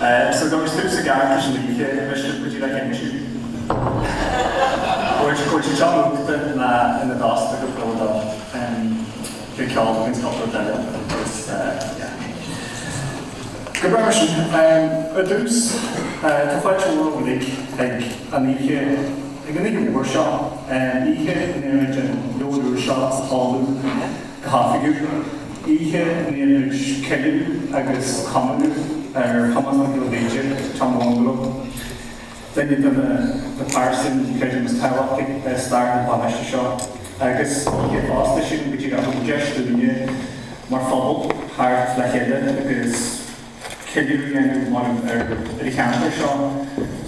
So gabhfaidh tús i gceart leis an oíche, miste go dtí le cinntiú go bhfuil siad seo múchta ná ina dtost go bródach le ceol agus cúpla rud eile agus yeah. Go breá mar sin. Ar dtús, tá fáilte mhór uilig ag an oíche, ag an oíche mhór seo, oíche ina ndéanfaimid an leabhar úr seo a sheoladh go hoifigiúil. Oíche ina ndéanfaimid ceiliúradh agus comóradh ar Thomás Mac Giolla Bhríde, Tom Bhungaló, duine de na pearsain, creidim, is tábhachtaí i stair na paróiste seo, agus oíche fosta, sílim, go díreach a thug deis dúinne mar phobal theacht le chéile agus ceiliúradh a dhéanamh mar ar an cheantar seo,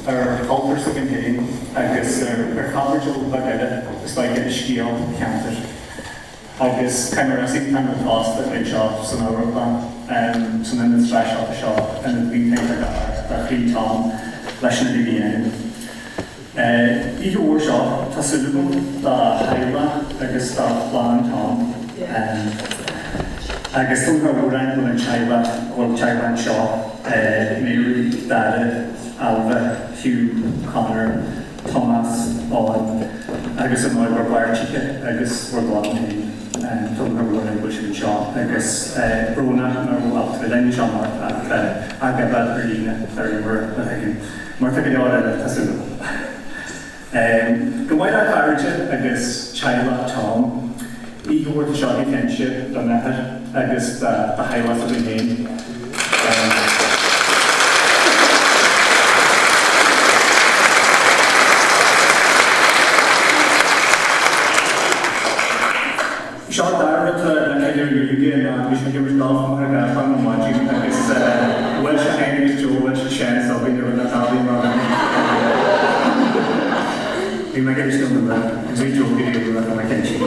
ar chultúr s'againn féin agus ar chaibidil bheag eile is dóiche i scéal an cheantair. Agus caithfidh mé a rá is iontach an rud fosta a bheith anseo san amharclann, san ionad speisialta seo, ionad iontach gar do chroí Tom leis sin uilig a dhéanamh. Oíche mhór seo, tá súil agam, do theaghlach agus do chlann Tom. Agus tá lúcháir mhór orainn go bhfuil an teaghlach, go bhfuil teaghlach anseo, Mary, Dara, Ailbhe, Hugh, Conor, Tomás, Eoin agus ar ndóigh bhur bpáirtithe agus bhur gclann féin. Tá lúcháir mhór orainn go bhfuil sibh anseo agus brónach nach raibh ábalta bheith linn anseo anocht ach agaibh ar líne ar ríomhaire a thuigim mar tá go leor eile tá súil agam. Go maith le cairde agus teaghlach Tom, oíche mhór atá seo go cinnte don athair agus do theaghlach s'againn féin. Seo an dara rud le ceiliúradh inniu ná bhí sé ag imirt golf i Machaire Gathlán ar maidin agus bhuail sé féin agus Joe bhuail siad seans againn ar na táblaí mar bhí mé ag éisteacht leo agus bhí Joe ag iarraidh a bheith cinnte.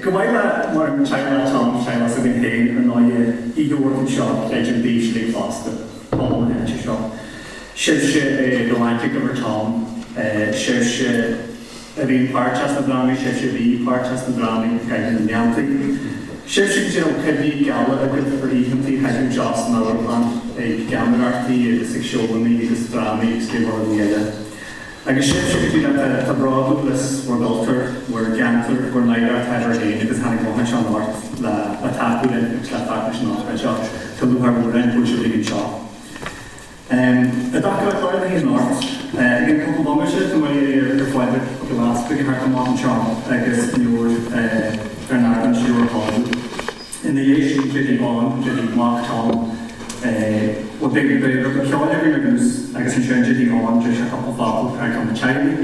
Go maith le mar teaghlach Tom, teaghlach s'againn féin ar ndóighe, oíche mhór anseo, creidim, daoibh uilig fosta, pobal na háite seo. Sibhse a raibh aithne agaibh ar Tom, sibhse a bhíonn páirteach sna drámaí, sibhse a bhí páirteach sna drámaí i gcaitheamh na mblianta, sibhse go raibh cuimhní geala agaibh ar oícheanta a chaitheamh anseo san amharclann ag geamaireachtaí agus ag seóanna agus drámaí agus go leor rudaí eile. Agus sibhse go díreach atá bródúil as bhur gcultúr, bhur gceantar, bhur n-oidhreacht shaibhir féin agus a tháinig amach anseo anocht le tacú linn agus le teacht leis an ócáid seo. Tá lúcháir mhór orainn go bhfuil sibh uilig anseo. I dtaca le clár na hoíche anocht, i gceann cúpla bomaite tá mé ag iarraidh ar Phádraig Mac Giolla Easbuig a theacht amach anseo agus an leabhar ar an ardán seo a sheoladh. Ina dhiaidh sin déarfaidh Eoin, déarfaidh mac Tom, bhuel beidh beidh rud ceoil againn ar dtús agus ansin déarfaidh Eoin, déarfaidh sé cúpla focal thar ceann an teaghlaigh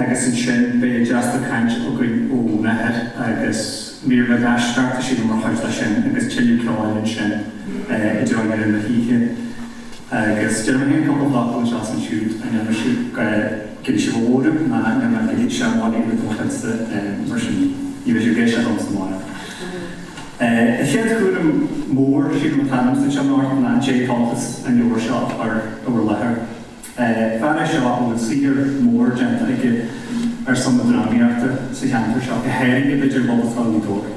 agus ansin beidh deasca caint againn ón athair agus mír bheag aisteoireachta sílim mar chuid de sin agus tuilleadh ceoil ansin i dtreo dheireadh na hoíche. Agus déarfaidh mé féin cúpla focal anseo is ansiúd an ndéanfaidh sibh go gcinnfidh sibh a mhóramh ná níl mé ag iarraidh seanmóirí de mo chuidse mar sin ní bheidh sibh ag éisteacht liomsa amárach. An chéad chúram mór sílim atá ormsa anseo anocht ná an té a thógfas an leabhar seo a chur i bhur láthair. Fear é seo a bhfuil saothar mór déanta aige ar son na drámaíochta sa cheantar seo, go háirithe b'fhéidir i bPobalscoil Ghaoth Dobhair.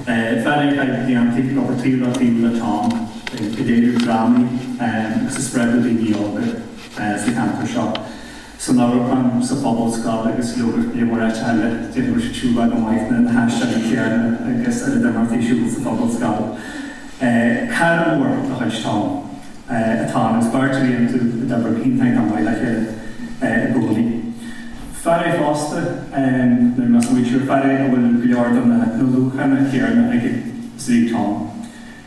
Fear é a chaith blianta ag obair taobh le taobh le Tom, ag léiriú drámaí agus ag spreagadh daoine óga sa cheantar seo, san amharclann, sa phobalscoil agus leoga go leor áiteacha eile. D'fhéadfadh go raibh sé siúl go maith na haisteoirí céanna agus oiread imeachtaí ar siúl sa phobalscoil. Cara mór de chuid Tom. atá ann agus beirt a bhí iontu a d'oibrigh iontach iontach maith le chéile i gcónaí. Fear é fosta, nuair más smaointiú, fear é a bhfuil go leor de na luachanna céanna aige is a bhí ag Tom.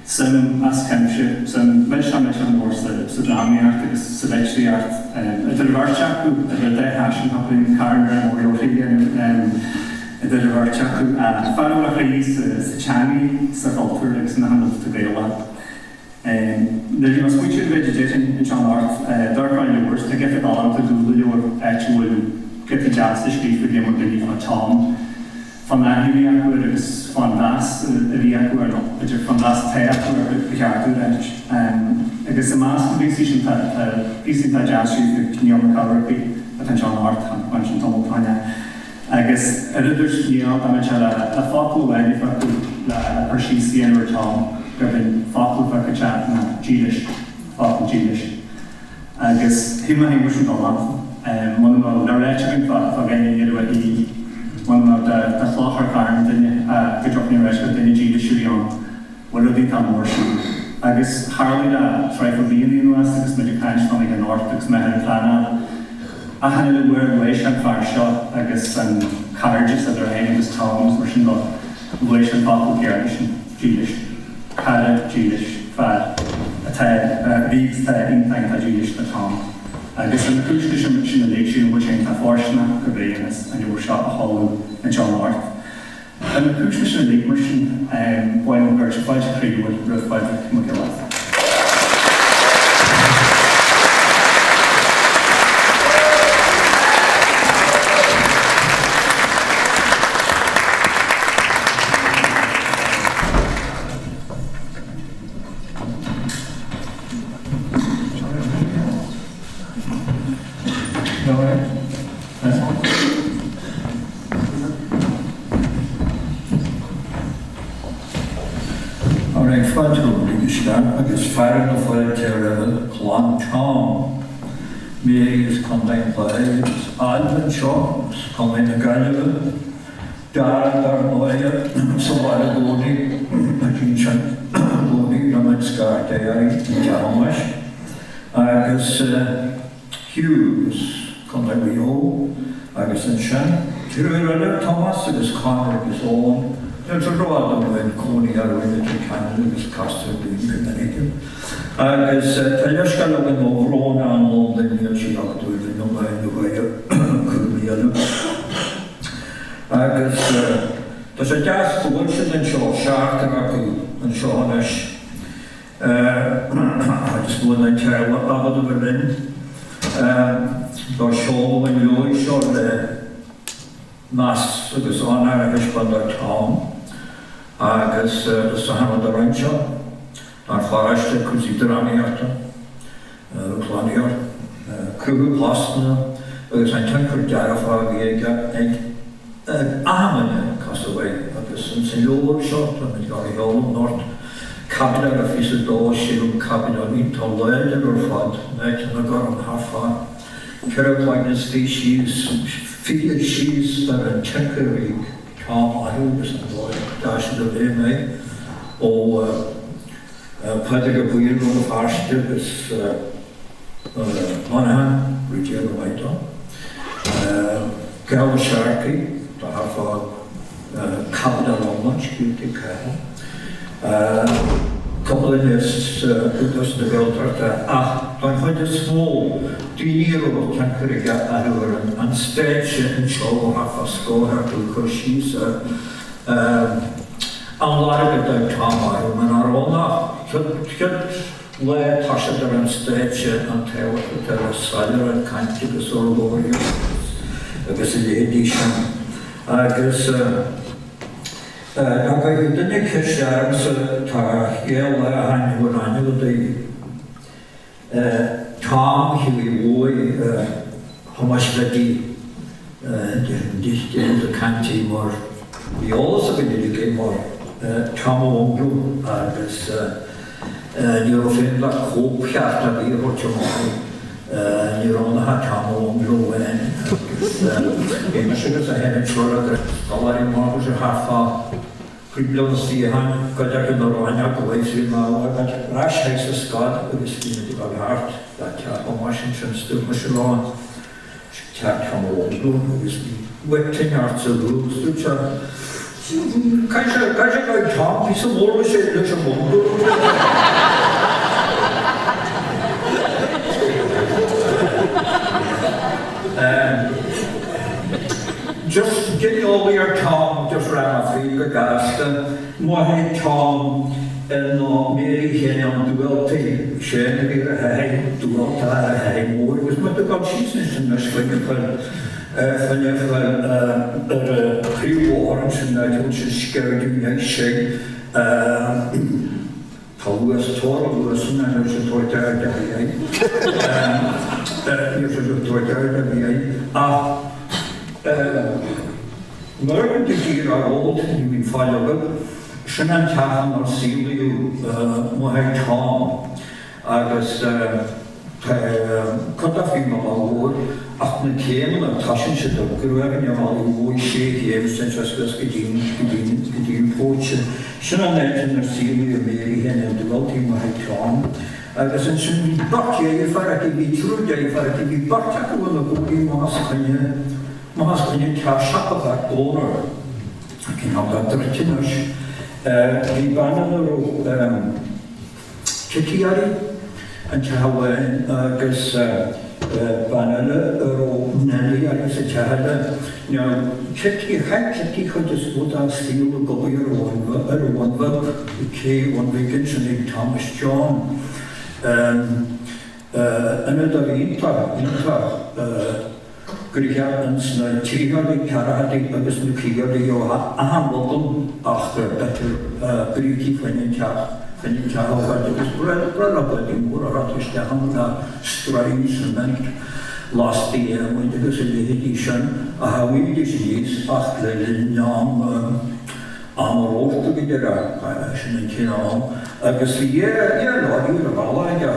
Suim as cuimse, suim millteach millteach mór sa drámaíocht agus sa litríocht. Idir an bheirt acu, idir an dá phaisean thiocfadh linn carn mór leabharthaí a dhéanamh idir an bheirt acu. Fear a bhfuil a chroí sa teangaidh, sa chultúr agus ina theanga Gaelach. Nuair a bhí mé ag smaointiú ar an mhéid a déarfainn anseo anocht, d'amharc mé ar leabhar, tá giota galánta dúla leabhar áit a bhfuil giotaí deasa scríofa ag go leor daoine fá Tom, fán aithne a bhí acu air agus fán mheas a bhí acu air, nó b'fhéidir fán mheas atá acu air ba cheart domh a ráit. Agus i measc na bpíosaí sin tá píosa iontach deas scríofa ag Niall Mac Eamharcaigh atá anseo anocht, chan sin Tomaltach, Agus ar a dúirt Niall, dá mbeadh sé le focal amháin a phiocadh le cur síos a dhéanamh ar Tom. gurb in focal atá coitianta ná dílis, focal dílis. Agus shíl mé féin go raibh sin galánta. Muna mbeadh le ráite againn fá fá dhuine i ndeireadh a shaoil, muna mbeadh de de chloch ar charn duine go dtiocfainn ar ais gur duine dílis a bhí ann, bhuel rud iontach mór sin. Agus tharlaigh le traidhfil bliana anuas agus muid ag caint fán oíche anocht agus mé ag pleanáil achan uile uair a luaigh sé an fear seo agus an cairdeas idir é féin agus Tom agus mar sin de, luaigh sé an focal céanna sin, dílis. Cara dílis, fear atá, a bhí agus atá iontach iontach dílis do Tom. Agus ar na cúiseanna sin sin uilig, sílim go bhfuil sé iontach fóirsteanach gurb é a dhéanas an leabhar seo a sheoladh anseo anocht. Ar na cúiseanna sin uilig, mar sin, ba mhaith liom go gcuirfeadh fáilte chroíúil roimh Phádraig Mac Giolla. Alright, fáilte romhaibh isteach agus fearadh na fáilte roimh chlann Tom, Mary as Contae an Chláir agus Ailbhe anseo as Contae na Gaillimhe, Dara dar ndóighe sa bhaile i gcónaí, ag insint i gcónaí liom an scairt é i dTeach Thomáis agus Hugh as Contae Mhaigh Eo agus ansin triúr eile, Tomás agus Conor agus Eoin, níl sé rófhada uainn, cónaí orthu i Leitir Ceanainn agus castar dúinn go minic iad. Agus tá leithscéal againn ó Bhróna in Londain, níl sí ach dúinn i nDoire cúraimí eile. Agus tá sé deas go bhfuil siad anseo, seachtar acu anseo anois. Agus go bhfuil an teaghlach ábalta a bheith linn do sheoladh an leabhair seo le meas agus onóir a thaispeáint do Tom agus is a tháinig anseo don pharóiste, cúrsaí drámaíochta, amharclannaíocht, cruthú postanna agus an tionchar dearfach a bhí aige ag achan duine cosúil leis agus ins an leabhar seo táimid ag dul a sheoladh anocht caibidil ar phíosa dó, sílim caibidil iontach láidir ar fad, in áit ina gcuireann thart fá 14 cloigne síos, 20 síos ar an tionchar a bhí ag Tom orthu agus an dóigh a d'fhás siad i bhfeidhm é ó Pádraig Ó Baoill, Rann na Feirste agus Monaghan, go dtí go maith dó. Cathal Ó Searcaigh, tá thart fá chaibidil iomlán scríofa ag Cathal. Cúpla duine as Údarás na Gaeltachta ach don chuid is mó, daoine a raibh tionchar aige orthu ar an stáitse anseo ó thart fá scór acu cur síos ar an lorg a d'fhág Tom orthu mar nach raibh ann ach chéad lá toiseacht ar an stáitse an tábhacht atá le soiléireacht cainte agus urlabhraíocht agus a leithéidí sin agus dá gcuirfeadh duine ceist ormsa tá scéal lá a tháinig bhfuil aithne agat Tom Hughie Mhóir Thomáis Bhiddy de caintí mar bhí eolas againn uilig é mar Tom Ó Bhungalow agus ní raibh féin le cóipcheart ar bith a thabhairt amach ní raibh ann ach Tom Ó Bhungalow amháin agus bhí mise agus é féin anseo le go raibh scoláirí maith agus thart fá Cúig bliana is ó shin, cuid acu nach raibh aithne acu uaidh fiú ná uaidh, ar ais chuig sa scoil agus bhí muid ag dul thart le teach Thomáis ansin is dúirt mise leo teach Tom Ó agus bhí uait ort sa rúm is dúirt sé Caithfidh sé caithfidh sé go Tom píosa mór leis leis an bhungalow. Just ginealaigh ar Tom just ran mé fríd go gasta. Mhothaigh Tom nó Mary féin an Dubhaltaigh, Séan a bhí ar a theitheadh, Dubhaltach ar a theitheadh mór agus muid ag dul síos ansin anois faoina chuir faoina chuir ar an phríomhbhóthar ansin áit a bhfuil sé sceirdiú sin. Tá luas tóir luas san níl sé tabhairt aird ar bith air. Níl sé tabhairt aird ar bith air ach nuair a bhí tír á ól ní bhíonn faill agat. Sin an teach inar saolaíodh máthair Tom agus tá cuid de faoin mbealach mhór ach na céimeanna, tosaíonn siad ar ghruaimh an bhealaigh mhóir sé chéim is ansin suas go dtí go dtí an póirse. Sin an áit inar saolaíodh Mary Sheáin Dubhaltaigh, máthair Tom. Agus ansin bhí beirt dheirféar aici, bhí triúr deirféar aici, bhí beirt acu ina gcónaí amach os coinne, amach os coinne teach Siopa Mhac Dónaill. Cineál de druidte anois. Bhí bean ann a raibh Kitty uirthi, an teach amháin, agus bean eile a raibh Nellie uirthi sa teach eile. Now, Kitty, chaith Kitty chuid is mó dá saol ag obair ar an Bhun Bheag, cé Bhun Bhig ansin ag Thomas John. Ionad iontach, iontach. Gnoitheach ins na tríochaidí, ceathrachaidí agus na caogaidí ó achan rud ann ach b'fhéidir brící fá choinne an teach, fá choinne an teach a thógáilt agus breithlá buidí móra a thabhairt isteach ann le stroighin, cement, lastaí adhmaid agus a leithéidí sin a thabhaídís aníos ach le linn am am a rabhtar go deireadh, sin an t-aon am. Agus bhí dhá leoraí ar an bhealach aige,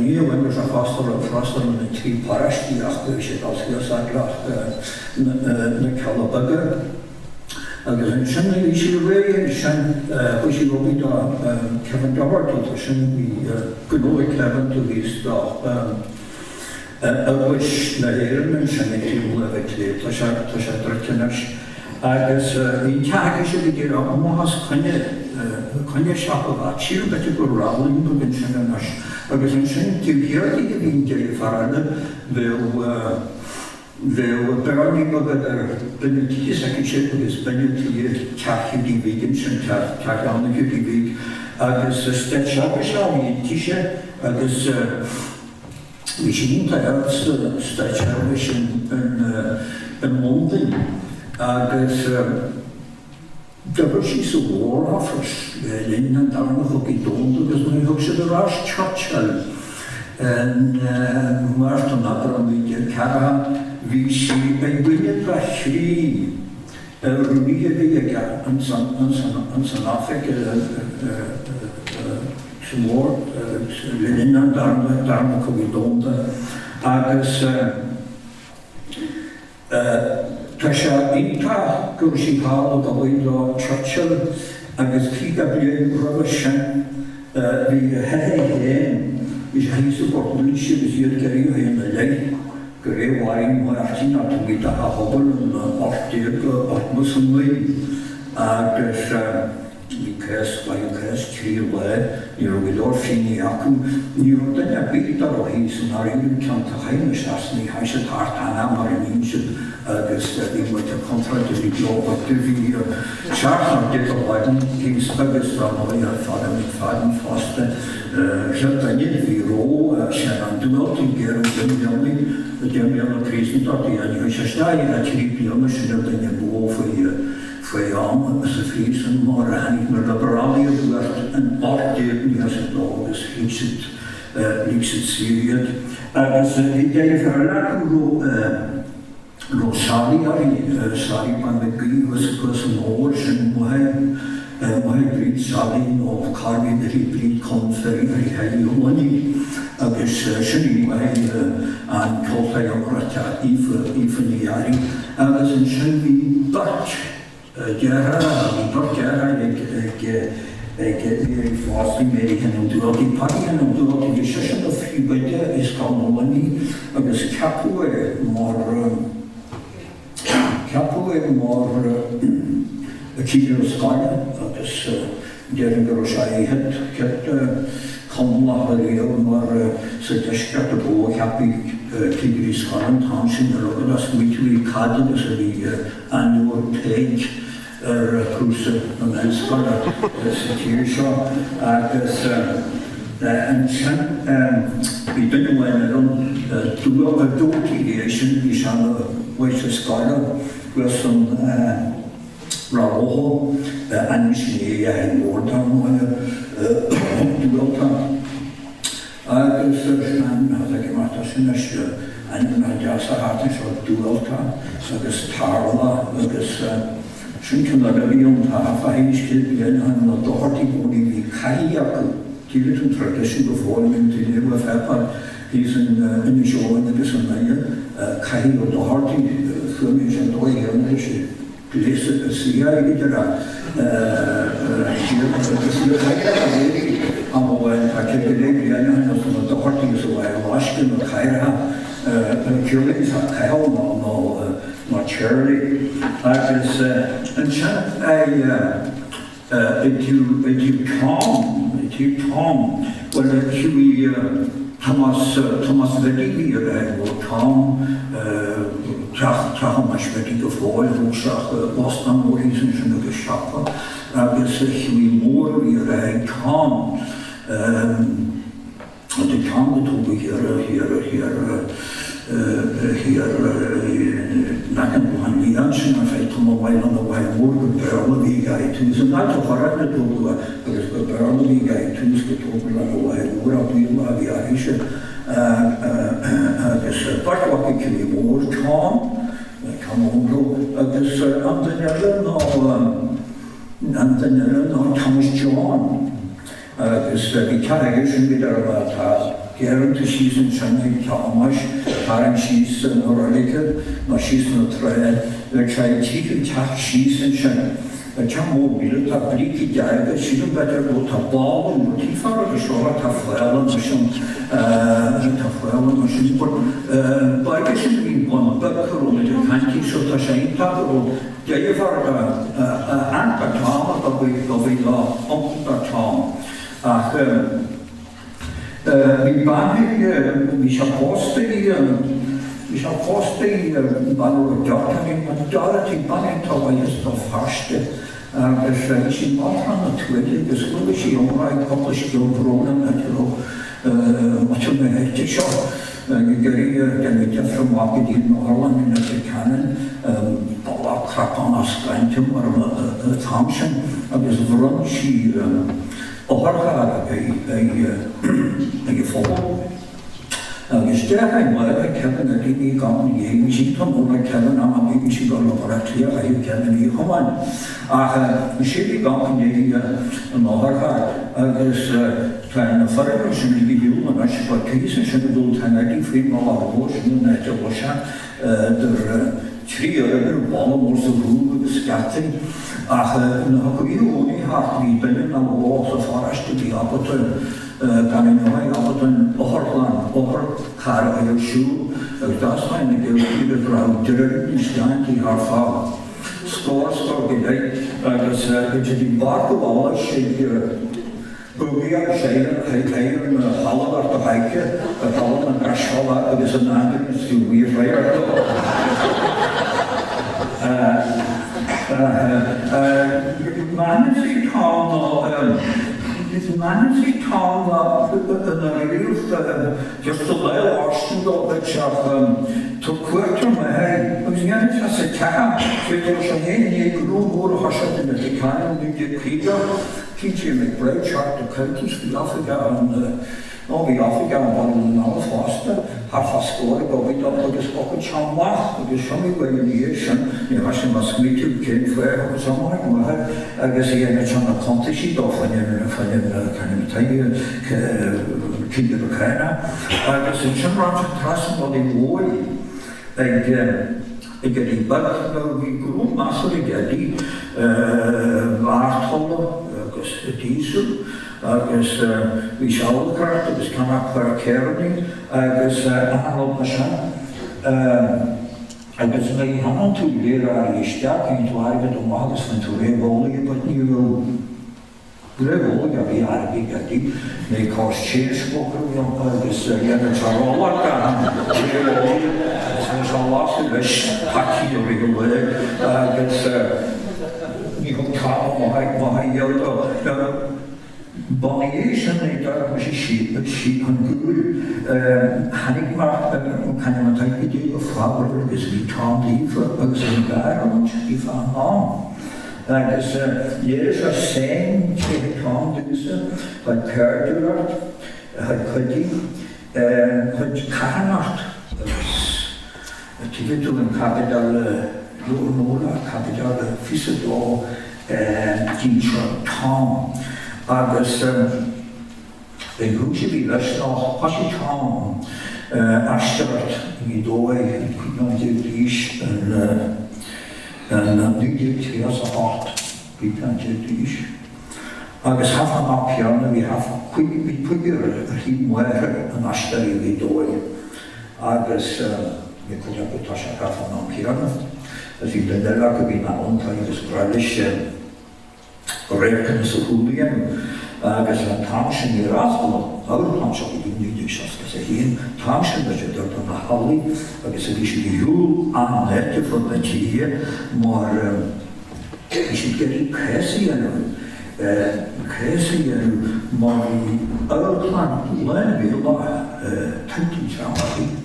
ní amháin go raibh sé freastal freastal ar na trí paráistí ach bhí sé ag dul suas fhad leis na Cealla Beaga. Agus ansin bhí sí réidh ansin, chuaigh sí ag obair do Kevin Doherty, tá sin, bhí gnó ag Kevin taobh thíos do, Eaglais na hÉireann ansin ag taobh láimhe clé, tá sé, tá sé druidte anois. Agus bhí an teach aici go díreach amuigh os coinne, coinne siopa Mhatt, sílim b'fhéidir go raibh ráillín beag ansin anois. Agus ansin taobh thiar di bhí an deirfiúr eile, bheadh, bheadh bearnaí beag idir duine tighe s'aici agus duine tighe teach Hiúdaí Bhig ansin, teach, teach Anna Hiúdaí Bhig. Agus státseirbhíseach a bhí inti-se agus. Bhí sí iontach ard sa státseirbhís i Londain agus d'oibir sí sa War Office le linn an Darna Chogaidh Domhanda agus nuair a thug siad ar ais Churchill in Márta nó Aibreán 1940 bhí sí ar dhuine de thrí rúnaithe a bhí aige ins an oifig sa War le linn an Darna Cogaidh Domhanda agus tá sé iontach go raibh sí thall ag obair do Churchill agus 50 bliain roimhe sin bhí a hathair féin, bhí sé thíos i bPort Laoise agus iad ag iarraidh ó shin i leith. Go raibh Máirín Mháirtín á tabhairt dá hobair in 1889 agus bhí cás, bhí cás trí lá, ní raibh go leor finnéithe acu, ní raibh duine ar bith dá raibh thíos i ndáiríre cionn tá chaith na Sasanaigh, chaith siad thart anam mar a níonn siad agus bhí muid ag contráilt a bhí beo but do bhí seacht nó deich de mhaidin thíos agus dá ndóigh ar Phaddy McFadden fosta. Seo duine a bhí ró shean Dubhaltaigh gearradh 10 mbliana, 10 mbliana príosúntachta a chuaigh sé isteach ar 3 bliana sin ar duine ba mhó faoi faoi am sa phríosún mar a tháinig na liobrálaighte i gcumhacht in 1892 agus lig siad lig siad saor iad agus bhí deirfiúr eile acu ró raibh Sally uirthi, Sally Bean Mhic Aoidh thuas an bóthar sin máthair, máthair Bríd Sally nó cárbh uirthi Bríd Con Ferry uirthi Shelley Ó Luinnigh agus sin í máthair an ceoltóir iomráiteach Aoife, Aoife Ní Fhearraigh agus ansin bhí beirt deartháireacha, bhí beirt deartháir ag, ag, ag Mary fosta, Mary Sheáin Ó Dubhaltaigh, Paddy Sheáin Ó Dubhaltaigh, bhí seisean ina phríomhoide i Scoil na Luiní agus ceapadh é mar, ceapadh é mar chigire scoile agus déarfainn go raibh sé a chéad, chéad Conallach ariamh mar sa deisceart ba mhó a cheapfaí cigirí scoile an t-am sin, ar fhad as smaoitiú cad agus a bhí ainneoir Peig ar chúrsa na meánscoile sa tír seo agus ansin bhí duine amháin eile ann, Dubhaltaigh bhí eisean, bhí sé ina mháistir scoile thuas san Ráth Bhoth, ainm sin é a Athair Mór dar ndóighe, Dubhaltach. Agus ainmneacha ag imeacht as anois, ainmneacha deasa thart anseo, Dubhaltach agus Tarlach agus. Sin ceann eile a bhí ann, tá fá haois 100 bliain ó shin, na Dochartaigh i gcónaí bhí cathí acu, tuigeann tú an traidisiún go fóill, bíonn tú léamh a feiceáil thíos in Inis Eoghain agus i nDoire, Cathí Ó Dochartaigh, fuaimníonn sé an dóigh chéanna leis an gléasadh is idir a am amháin tá sé go léith bliain ó shin is na Dochartaigh is a bhaile Loiscthe na cathracha ciallaíonn sé Cathal nó nó Charlie agus ansin i dtaobh i dtaobh Tom i dtaobh Tom bhuel chuaigh Tomás Tomás Bhiddy bhí ar a bhfuil Tom teach teach Thomáis Bhiddy go fóill thóg sé óstán mór thíos ansin agus siopa agus chuaigh mór a bhí ar a Tom Tá ceann go tógadh thiar thiar thiar thiar in aice an Bhotháin Liath ansin ar feadh tamaill mhaith lena bhaile mór gur Béarla a bhí aige i dtús. An áit a chorráin a tógadh é agus gur Béarla a bhí aige i dtús go tógadh lena bhaile mór ach Béarla a bhí arís agus beirt mhac ag Hughie Mór, Tom, Tom Óg agus an duine eile ná an duine eile ná Thomas John. Agus bhí teach aige sin go deireadh lá tá garrantaí síos ansin ag teach Thomáis, tarraingt síos na roilige nó síos na trá, bheadh sé ag tíocht an teach síos ansin, teach mór míleata, brící dearga, sílim b'fhéidir go tá balla mór tífear agus seo tá fáil ansin, tá fáil ansin but ba aige sin a bhí bun beag go raibh muid ag caint so tá sé iontach go raibh Deirfiúr do aunt do Tom a do bhí do uncail do Tom ach bhí bean ag bhí sé pósta ag bhí sé pósta ag bean a raibh Dorothy Dorothy bean iontach mhaith as Béal Feirste agus bhí sí i mBealtrán na Tuaille agus chuala sí iomrá ag cúpla scéal bróin an áit a raibh muintir na háite seo. Ag iarraidh ar déanamh deifre amach go dtí an otharlann i Leitir Ceanainn, boladh cnapán as cainte mar an t-am sin agus bhronn sí otharcharr ag an phobal. Agus déarfainn lá le Kevin a daoine gan dhéanamh bhí sí iontach mór le Kevin am a bhí sí ag dul go Baile Átha Cliath chaithfeadh Kevin í a thiomáint. Ach sé bhí gan ghné an otharcharr agus Tá na foirgnimh sin ag shiúl anois, but thíos ansin i gcúl tá an Eddie faoin mbealach mór sin an áit a bhfuil sé idir trí fhoirgneamh, balla mór sa chúl agus geataí. Ach na thiocfadh oíche Dhomhnaigh thart bhí duine nó dhó sa pharóiste a bhí ábalta gan an ndóigh ábalta an otharlann, otharcharr a chur ar siúl agus d'osclaigh na geataí agus rachadh droim isteach inti thart fá scór, scór go leith agus bhí barr gabhála ag Buaigh sé ar na halbair do Heike ar thalamh na Gaisfeala agus an Andrews do bhí radharc dó. M'ainmse Tom M'ainmse Tom ina riamh just a lá Austin dó duit ach tabhair cuairt ar m'athair agus dhéanfaidh sé sa teach é go raibh sé féin i ndiaidh gnó mór a thoiseacht in Leitir Ceanainn 1950. T.J. McBride, Chartered Accountants, bhí oifig an nó bhí oifig an Bhaile na nGall fosta, thart fá scór ag obair dó agus thógfadh sé amach agus siomaí uair ina dhiaidh sin ní thoisigh mé ag smaoitiú cén fáth a thógfadh sé amach ag m'athair agus a dhéanfadh sé na cuntaisí dó fá choinne fá choinne cigire cánach agus ansin raibh sé trasna an Bhaile Mhóir ag ag Eddie Beag nuair a bhí gnó measartha ag Eddie, mairteola agus díosal agus bhí sé abhalcaireacht agus ceannach feirceoirí agus achan rud mar sin. Agus nuair a théann tú léireáil isteach, faigheann tú airgead amach agus faigheann tú réamheolaí but ní raibh Réamheolaí a bhí airgead ag Eddie, mé cás chain-smoker a bhí ann agus dhéanadh sé rollach achan réamheolaí agus bhí sé lasadh leis paicí i rith an lae agus ní thug tamall maith maith a dhéanamh dó. Now ba ina dhiaidh sin é d'éirigh mise síos chun gúil. Tháinig mé tháinig mé go dtí go Fabhar agus bhí Tom líofa agus an gair ann líofa an am. Agus léirigh sé saintréithe Tom domhsa, a chuid cairdiúlacht, a chuid cuidiú, a chuid carthanacht agus tuigeann tú an caibidil. Leabhar Nóra, Caibidil 22, D'inseodh Tom agus an chúis a bhí leis ná thoisigh Tom aisteoireacht i nGaoth Dobhair ag 15 bliana d'aois in 1938, 15 bliana d'aois, agus thart fán am céanna bhí thart fá bhí cúigear ar thaobh máthar in Aisteoirí Ghaoth Dobhair agus bhí cuid acu ag toiseacht thart fán am céanna agus bhí duine eile acu a bhí ina fhiontaí agus ba bhreá leis radharcanna sa chúl a dhéanamh agus an t-am sin ní raibh an amharclann seo go dtí 1961, an t-am sin bhí siad ag dul na hallaí agus bhí siad ag siúl achan áit ar fud na tíre mar bhí siad ag iarraidh cás a dhéanamh, cás a dhéanamh mar bhí amharclann lán-Ghaelach tuillte an dream ar bith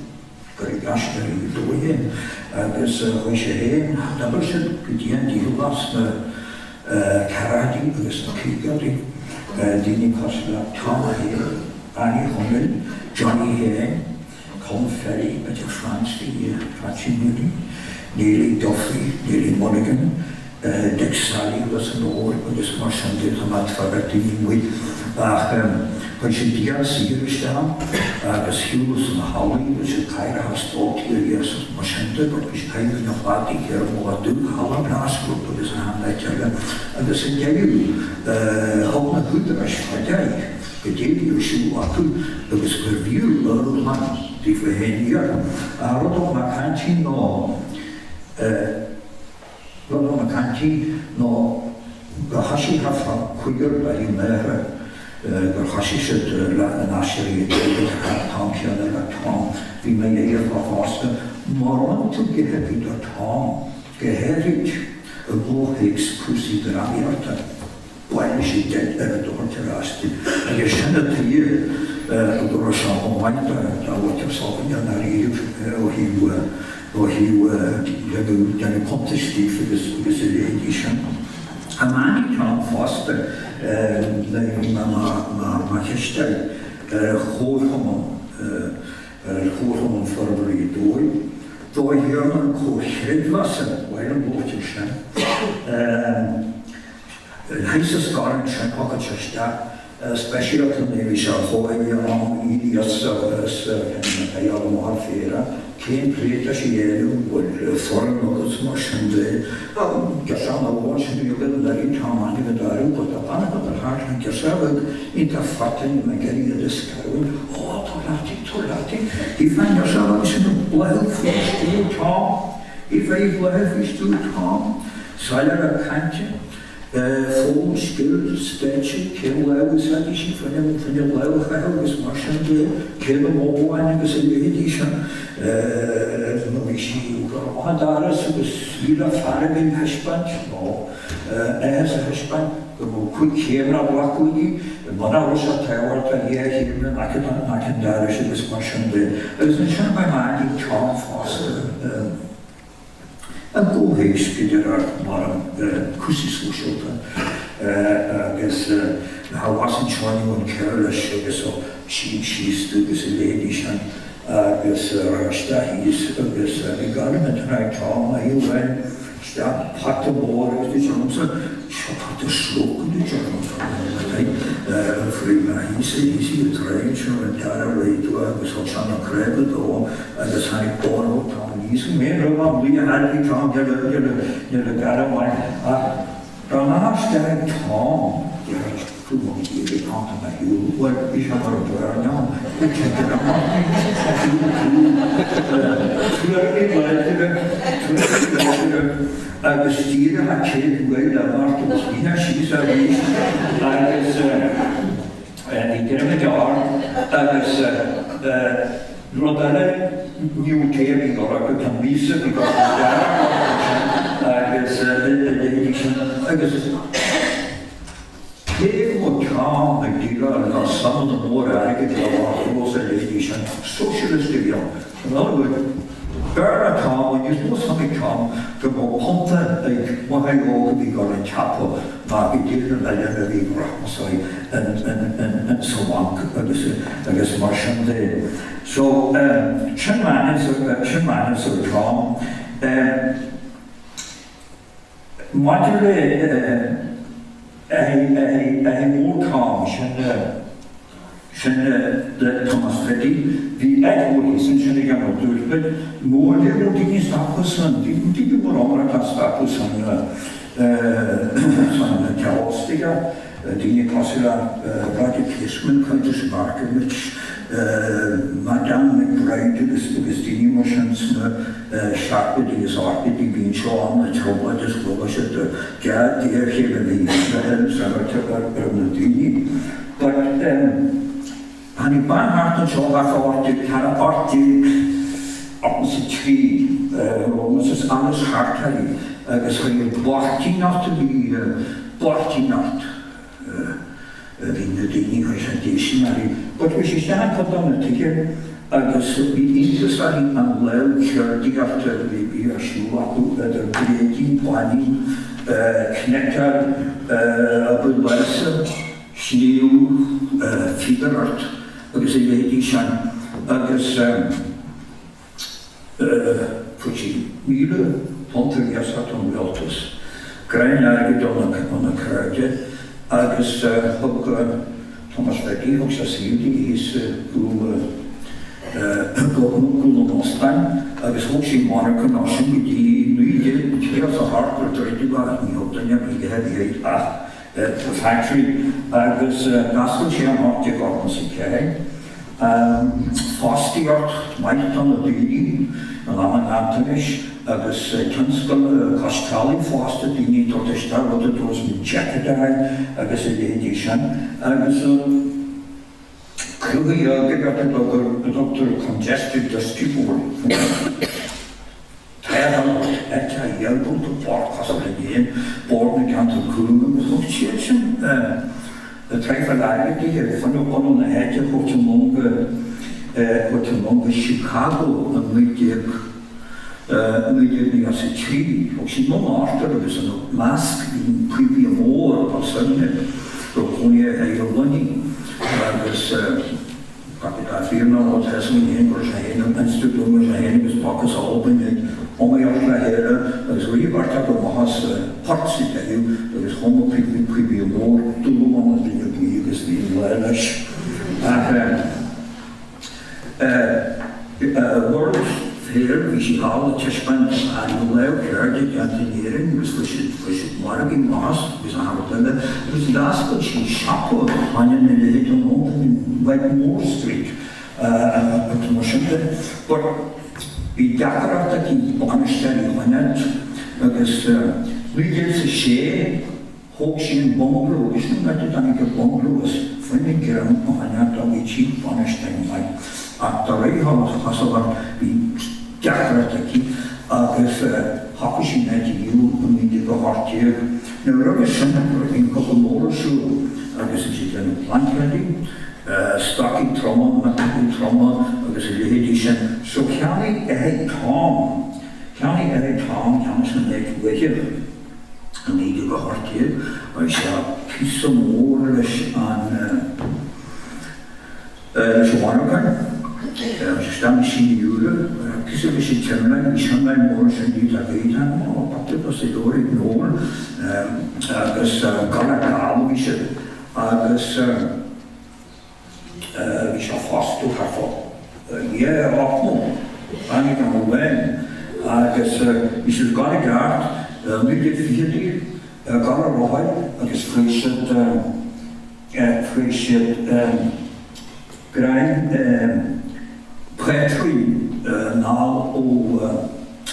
gur ag Aisteoirí Ghaoth Dobhair é agus chuaigh sé féin, d'oibir siad go dian dícheallach sna ceathrachaidí agus sna caogaidí, daoine cosúil le Tom féin, Annie Chonaill, Johnny Sheáin, Colm Ferry, b'fhéidir Francie, Francie Mooney, Neilí Duffy, Neilí Mulligan, Dick Sally Ros an Óir agus mar sin de, tá mé ag fágáil daoine amuigh ach chuir siad dian-saothar isteach agus shiúil sna hallaí agus siad cathracha stoltaí ar iasacht mar sin de, but bhí siad ag na cladaigh ar an Mullach Dubh, Halla an Blascaod agus achan áit eile agus sa deireadh thug na húdaráis fá dear goidé a bhí ar siúl acu agus gur bhfiú amharclann daofa féin iad. An rud atá mé ag caint faoi ná rud atá mé ag caint faoi ná gur thoisigh thart fá cúigear de thaobh máthar gur thoisigh siad le in Aisteoirí Ghaoth Dobhair thart an t-am céanna le Tom. Bhí mo dheirfiúr fosta. Mura raibh tú a dhath ar bith do Tom, go háirid i gcomhthéacs cúrsaí drámaíochta. Baineann sé geit ar an dtoirt ar ais di, agus sin an tuige go raibh sé chomh maith dá mhuintir s'againne i ndáiríribh ó thaobh ó thaobh déanamh cuntais daofa agus agus a leithéidí sin. An Annie Tom fosta nuair a bhí mé mar chisteoir ar Chomharchumann ar Chomharchumann Forbartha Ghaoth Dobhair, dóigh thiarna an Comhar Chreidmheasa, bhuel an luaite sin. Thíos sa scoil ansin thiocfadh sé isteach speisialta nuair a bhí sé chomh am Ilias agus Peadar Mac Féile, cén pléite a dhéanamh, bhfuil foireann agat mar sin de. Girseach amháin sin a bhí againn anuraidh, Tom Annie go daireadh, but tá bean agat ar thart an girseach bheag iontach faitin i gCiarraí a scarúint, Ó, tá leat í, tá leat í. Bhí an ghirseach bheag sin ag blaitheadh faoi stiúir Tom, bhí ag blaitheadh faoi stiúir Tom. Soiléire cainte, foghlaim scil stáitse, cén lámh a úsáidfidh sí fá choinne lámh a chaitheamh agus mar sin de, cé na mothúcháin agus a leithéidí sin. Nó bhí sí ag dul amach an doras agus í le fearg a thaispeáint nó áthas a thaispeáint go raibh cuid céimeanna á glacadh aici, muna raibh sé tábhachtach dhá chéim in aice an dorais agus mar sin de. Agus ansin ba mhaith ag Tom fosta. I gcomhthéacs go dearfach mar cúrsaí sóisialta agus na wasn't showing you careless agus ó sín síos tú agus a leithéidí sin agus isteach thíos agus bhí gairm an tonight Tom a thaobh isteach pota mór agus dúirt sé liomsa seo pota stróicthe dúirt sé liomsa faoi thíos thíos i dtraein seo an dara réadú agus thug sé na craobha dó agus tháinig Dónal Tom aníos an mhéin roimh am luí a thairfí Tom níl a gcara maith ach dá n-aistear ag Tom déarfadh tú an chéad Tom tá mé shiúl bhuel bhí sé mar a bhearna ann go cinnte amach tuairimí láidre tuairimí láidre agus díreach a chéad uair le Mart agus bhí síos arís agus Bhí droim gearr agus rud eile, ní raibh tae ar bith orthu go ceann míosa, bhí gach rud gearr agus a leithéidí sin agus cé go raibh Tom ag déileáil le suimeanna móra airgid le Loch Rós a leithéidí sin, sóisialist a bhí ann. In other words, b'fhearr le Tom, nó níos mó suim ag Tom go mbeadh punta ag máthair óg a bhí ag dul an ceapadh ná go dtír na n-oileán a bhí ag rachmasáí in sa bhanc agus agus mar sin de. So, sin m'aithne, sin m'aithne ar Tom. Maidir le Athair Mór Tom, sin sin le Tomás Bhiddy, bhí áit mhór thíos ansin ag an dúirt muid, mór le raibh daoine acu san, bhí daoine mór iomráiteach acu san san Teostige, daoine cosúil le Roger Casement, Countess Markievicz, Madame McBride agus agus daoine mar sin sna seachtóidí agus ochtóidí, bhí anseo am na trioblóide is chuala siad géarchéim a bhí sagart ar na daoine. But tháinig bean thart anseo thart fá 18, 1883, Mrs Alice Hartery, agus chuir boichtíneacht a bhí, boichtíneacht, a bhí na daoine chuir sé déistin uirthi. But chuaigh sí isteach in cuid de na tithe agus bhí iontas uirthi an lámh cheardaíochta a bhí ar siúl acu idir bréidín, bainín, cniotáil, obair láimhe, sníomh, píobaireacht agus a leithéidí sin agus. Fuair sí £1,000 ar iasacht ón rialtas, greim airgid ó na cairde agus thug Tomás Bhiddy, thug sé suíomh di thíos i gcúl gcúl an óstáin agus thóg sí monarcha as sin go dtí 1938 gur druideadh é, ní thug duine ar bith a bhí ach the factory agus d'oscail sé in 1884. Fostaíocht maith do na daoine in am an ghanntanais agus tionscal cois teallaigh fosta, daoine ag tabhairt isteach rud a dtabharfas muid jacket air agus a leithéidí sin agus cruthaíodh a dtugtar congested dusty board. Teideal eite iargúlta Bord cosúil le Léim, Bord na gCeantar Cúng agus thug siadsan traidhfil airgid di ar fuinneamh bunadh na háite thabhairt anonn go thabhairt anonn go Chicago in 1993. Thug siad anonn ochtar agus ina measc bhí an Poiblí Mór, Paul Suibhne, raibh cónaí air i Luimnigh agus. Tá fíor ná rud tá san fhéin gur sé fhéin an institiúid gur sé fhéin agus bacas Albain ag iomaíocht le chéile agus ríbhearta go maith as port sa deireadh agus chomh maith poiblí poiblí mór dúshlán an duine buí agus bhí an lá leis. Ach World's Fair bhí sí thall ag taispeáint an lámh cheirde déanta in Éirinn agus fuair siad fuair siad margaí maith as agus achan rud eile agus d'oscail sí siopa fá choinne na leithéid in Londain in Wigmore Street agus mar sin de. But bhí deacracht aici bainisteoirí a choinneáilt agus 1906 Thóg sí an bungalow agus sin an áit a dtáinig an bungalow as fá choinne greim a choinneáilt dá bhí sí bainisteoir maith ach de réir chosúlacht bhí deacracht aici agus shocraigh sí an áit a dhíol i 1918. Now roimhe sin bhí an Cogadh Mór ar siúl agus bhí siad ag déanamh plaincéidí, stocaí troma, miotógaí troma agus a leithéidí sin. So cheannaigh athair Tom, cheannaigh athair Tom, cheannaigh sé an áit uaithe. I 1918 bhí sé píosa mór leis an leis an mhonarcha agus isteach i sín úra, píosa leis an tsimléar, bhí simléar mór ansin ní tá gaoth ann, ó b'fhéidir go sa leor ag Noel agus gall ar gall a bhí siad agus. Bhí sé fostú thart fá 280, tháinig an amháin agus bhí siad ag gabháil i gceart, 1920idí, ag gabháil ar aghaidh agus fuair siad, fuair siad greim pátrún anall ó,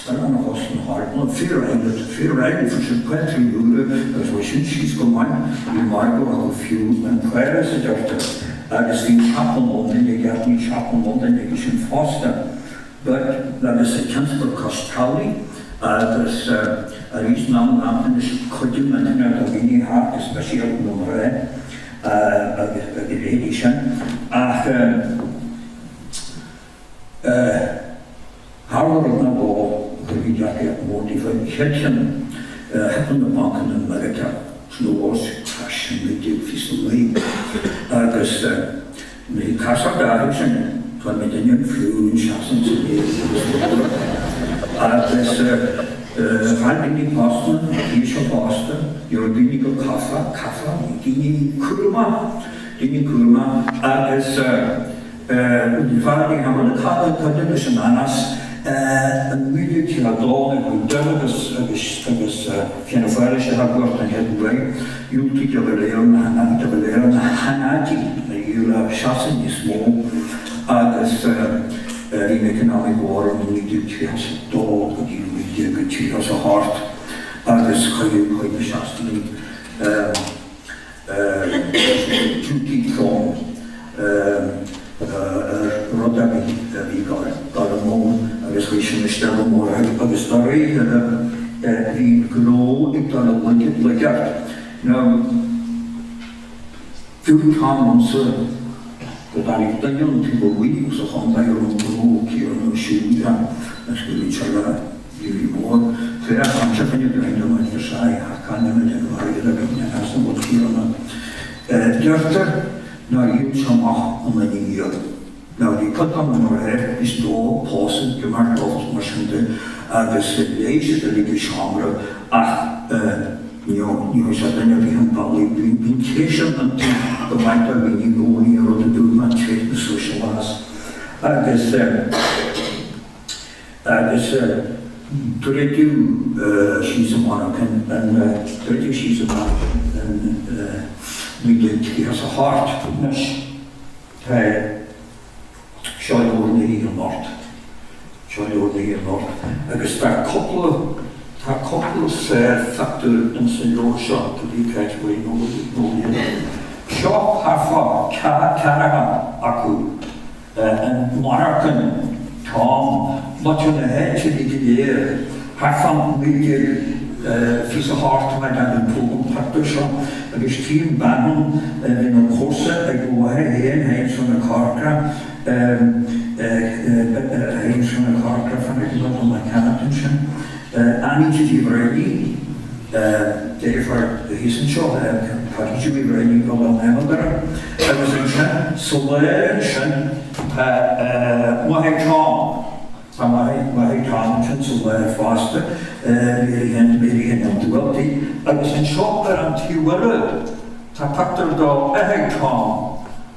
Ar an chos na hArd, Fair Island, Fair Island, fuair siad pátrún úra agus bhí sin síos go maith, bhí margadh acu fiú in Páras a deirtear, agus bhí siopa i Londain aige, bhí siopa i Londain aige sin fosta. But, agus an tionscal cois teallaigh agus arís in am an ghanntanais cuidiú millteanach do dhaoine thart, go speisialta na mná agus a leithéidí sin. Ach. Tharla rud nó dhó a bhí deacair mór daofa. An chéad cheann, theip ar na bancanna i Meiriceá sna Wall Street Crash in 1929 agus ní casacht airgid sin, tá muid inniu fiú in Sasain sa léig agus. Chaill daoine postanna, bhí seo fosta, ní raibh daoine go cafa, cafa, bhí daoine cúramach, daoine cúramach agus ní hamháin caidé leis an anás, an 1932 nuair a chuaigh Dunne agus agus agus Fianna Fáil isteach i gcumhacht an chéad uair, dhiúltaigh de go léir na de go léir na hanáidí a dhíol le Sasain níos mó agus Bhí an economic war ann ó 1932 go dtí 1938 agus chuir na Sasanaigh duty trom ar rud ar bith a bhí ag dul i mbun agus chuir sin isteach go mór air agus dá réir eile bhí an gnó ag dul i laigeacht. Now. Dúirt Tom liomsa go dtáinig duine ón taobh amuigh sa chontae a raibh an gnó céanna ar siúl ann agus go bhí sé le éirí mór. Féach anseo fine duine de muid ar sai thacáin na déanamh airgead againn as an rud céanna. Deirtear nár dhíol sé amach an ina dhiaidh. Now bhí cuid dá mná is dó pósadh go mbeadh leo mar sin de agus léigh siad uilig i seomra ach ní ní raibh sé duine ar bith an bealaigh. Bhí an tréith sin iontu go maith do dhaoine i gcónaí an rud a dúirt mé an tréith na sóisialachas agus agus druideadh síos an mhonarchan an druideadh síos an mhonarchan in 1938 anois. Tá seo leabhar na hOíche anocht. Seo leabhar na hOíche anocht. Agus tá cúpla, tá cúpla sár-phictiúr ins an leabhar seo, cibé cá háit a bhfuil nó nó iad. Seo thart fá ceathracha acu an mhonarchan, Tom, muintir na háite uilig go léir, thart fá 1928 tá mé ag déanamh tóg an pictiúr seo agus tchím bean ann a bhí ina comharsa ag mo mháthair féin, Féin Sona Corcra, Féin Sona Corcra, fan ag dul chun na ceannt ansin, Annie Judy Reilly, deirfiúr thíos anseo, Paddy Judy Reilly, dul an Amadara, agus ansin sa lár ansin tá máthair Tom. Tá máthair Tom ansin sa lár fosta, Mary Hen, Mary Hen an Dualtaí, agus anseo ar an taobh eile tá pictiúr do athair Tom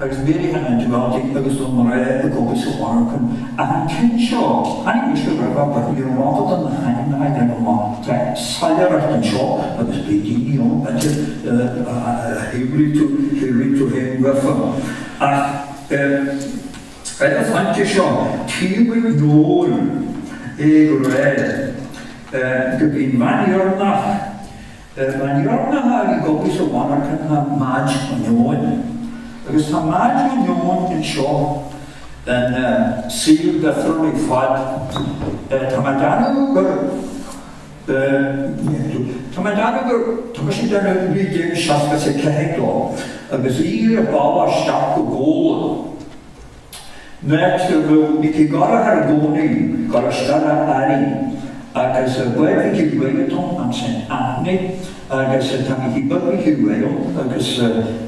agus Mary Hen an Dualtaí agus do mná ag obair sa mhonarchan. Ach an ceann seo, tháinig mise roimhe but ní raibh ábalta na hainmneacha a dhéanamh amach. Tá soiléireacht anseo agus beidh daoine ann b'fhéidir a shaothraigh tú, shaothraigh tú féin uafa. Ach eh. Ar an phointe seo, tchímid Noel é go raibh, go bhí an bhean dheireanach, bhean dheireanach a bhí ag obair sa mhonarchan ná Madge Neoin. Agus tá Madge Neoin anseo in saol difriúil ar fad. Tá mé ag déanamh gur, tá mé ag déanamh gur, tá mise ag déanamh 1964 dó agus í ar a bealach isteach go Gabhla. Áit a raibh Micí Gallagher i gcónaí, ag dul isteach le earraí, agus bád Mhicí Ruaidh atá ann ansin, Anthony, agus tá Micí Beag Mhicí Ruaidh ann, agus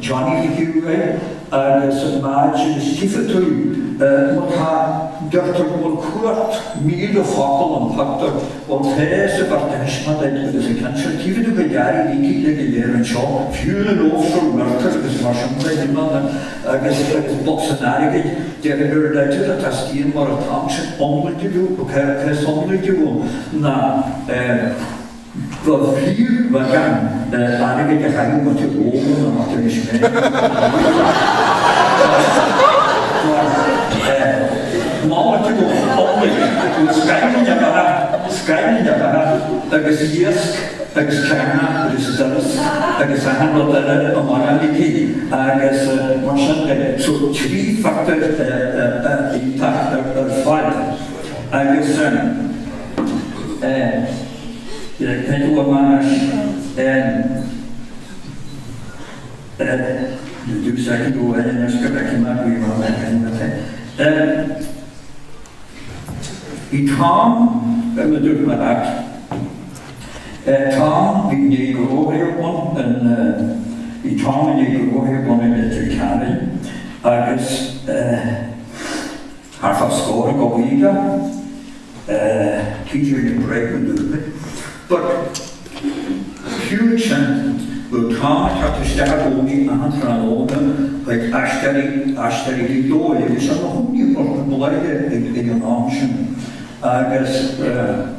Johnny Mhicí Ruaidh, agus Madge, agus tchífidh tú, má tá, deirtear go bhfuil cumhacht 1,000 focal an phictiúr, bhuel tá sa bheirt a thaispeáint duit agus an ceann seo, tchífidh tú cuid earraí Mhicí le go léir anseo, fiú na lobhsar Merkur agus mar sin de, níl ann. Agus agus bocsa an airgid, déarfainn gur leideanna a teastaíonn mar atá sin iomlaoide cé is iomlaoide uaim ná ba fíorbheagán airgid a chaitheadh muintir Óman amach tar éis mé. Malairt agam iomlaoid, scaileanna beatha, scaileanna beatha agus iasc. agus cearnach agus doras agus achan rud eile i mbarr aici agus mar sin de. So 3 phictiúr iontach ar fad agus eh cén uair mar anois eh do second uair anois go bhfeicfidh mé go bhfuil mé eh Bhí Tom ar na dúirt mé leat. Tom, bhí ndiaidh gnóthaí ar bun in, bhí Tom i ndiaidh gnóthaí ar bun i Leitir Ceanainn agus thart fá scór ag obair aige, TJ na Break na dúirt mé. But fiú ansin, bheadh Tom ag teacht isteach i gcónaí achan tráthnóna chuig Aisteoirí, Aisteoirí Ghaoth Dobhair agus é ina chónaí i bPort na Bláithe ag an am sin agus eh,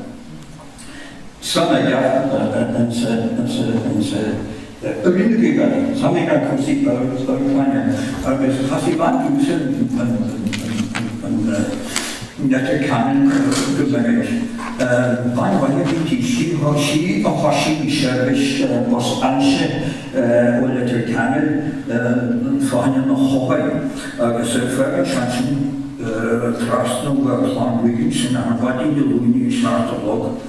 san aige insa, insa, insa, Oileán na Gaeilge, san aige cúrsaí amharclainne agus thosaigh bean domhsa an, an, an Leitir Ceanainn go minic. Bean mhaith a bhí inti, sí, sí a thosaigh seirbhís bus ailse ó Leitir Ceanainn fá choinne na hothair agus fágann sé ansin trasna go Clann Regan sin achan mhaidin Dé Luain ag a seacht a chlog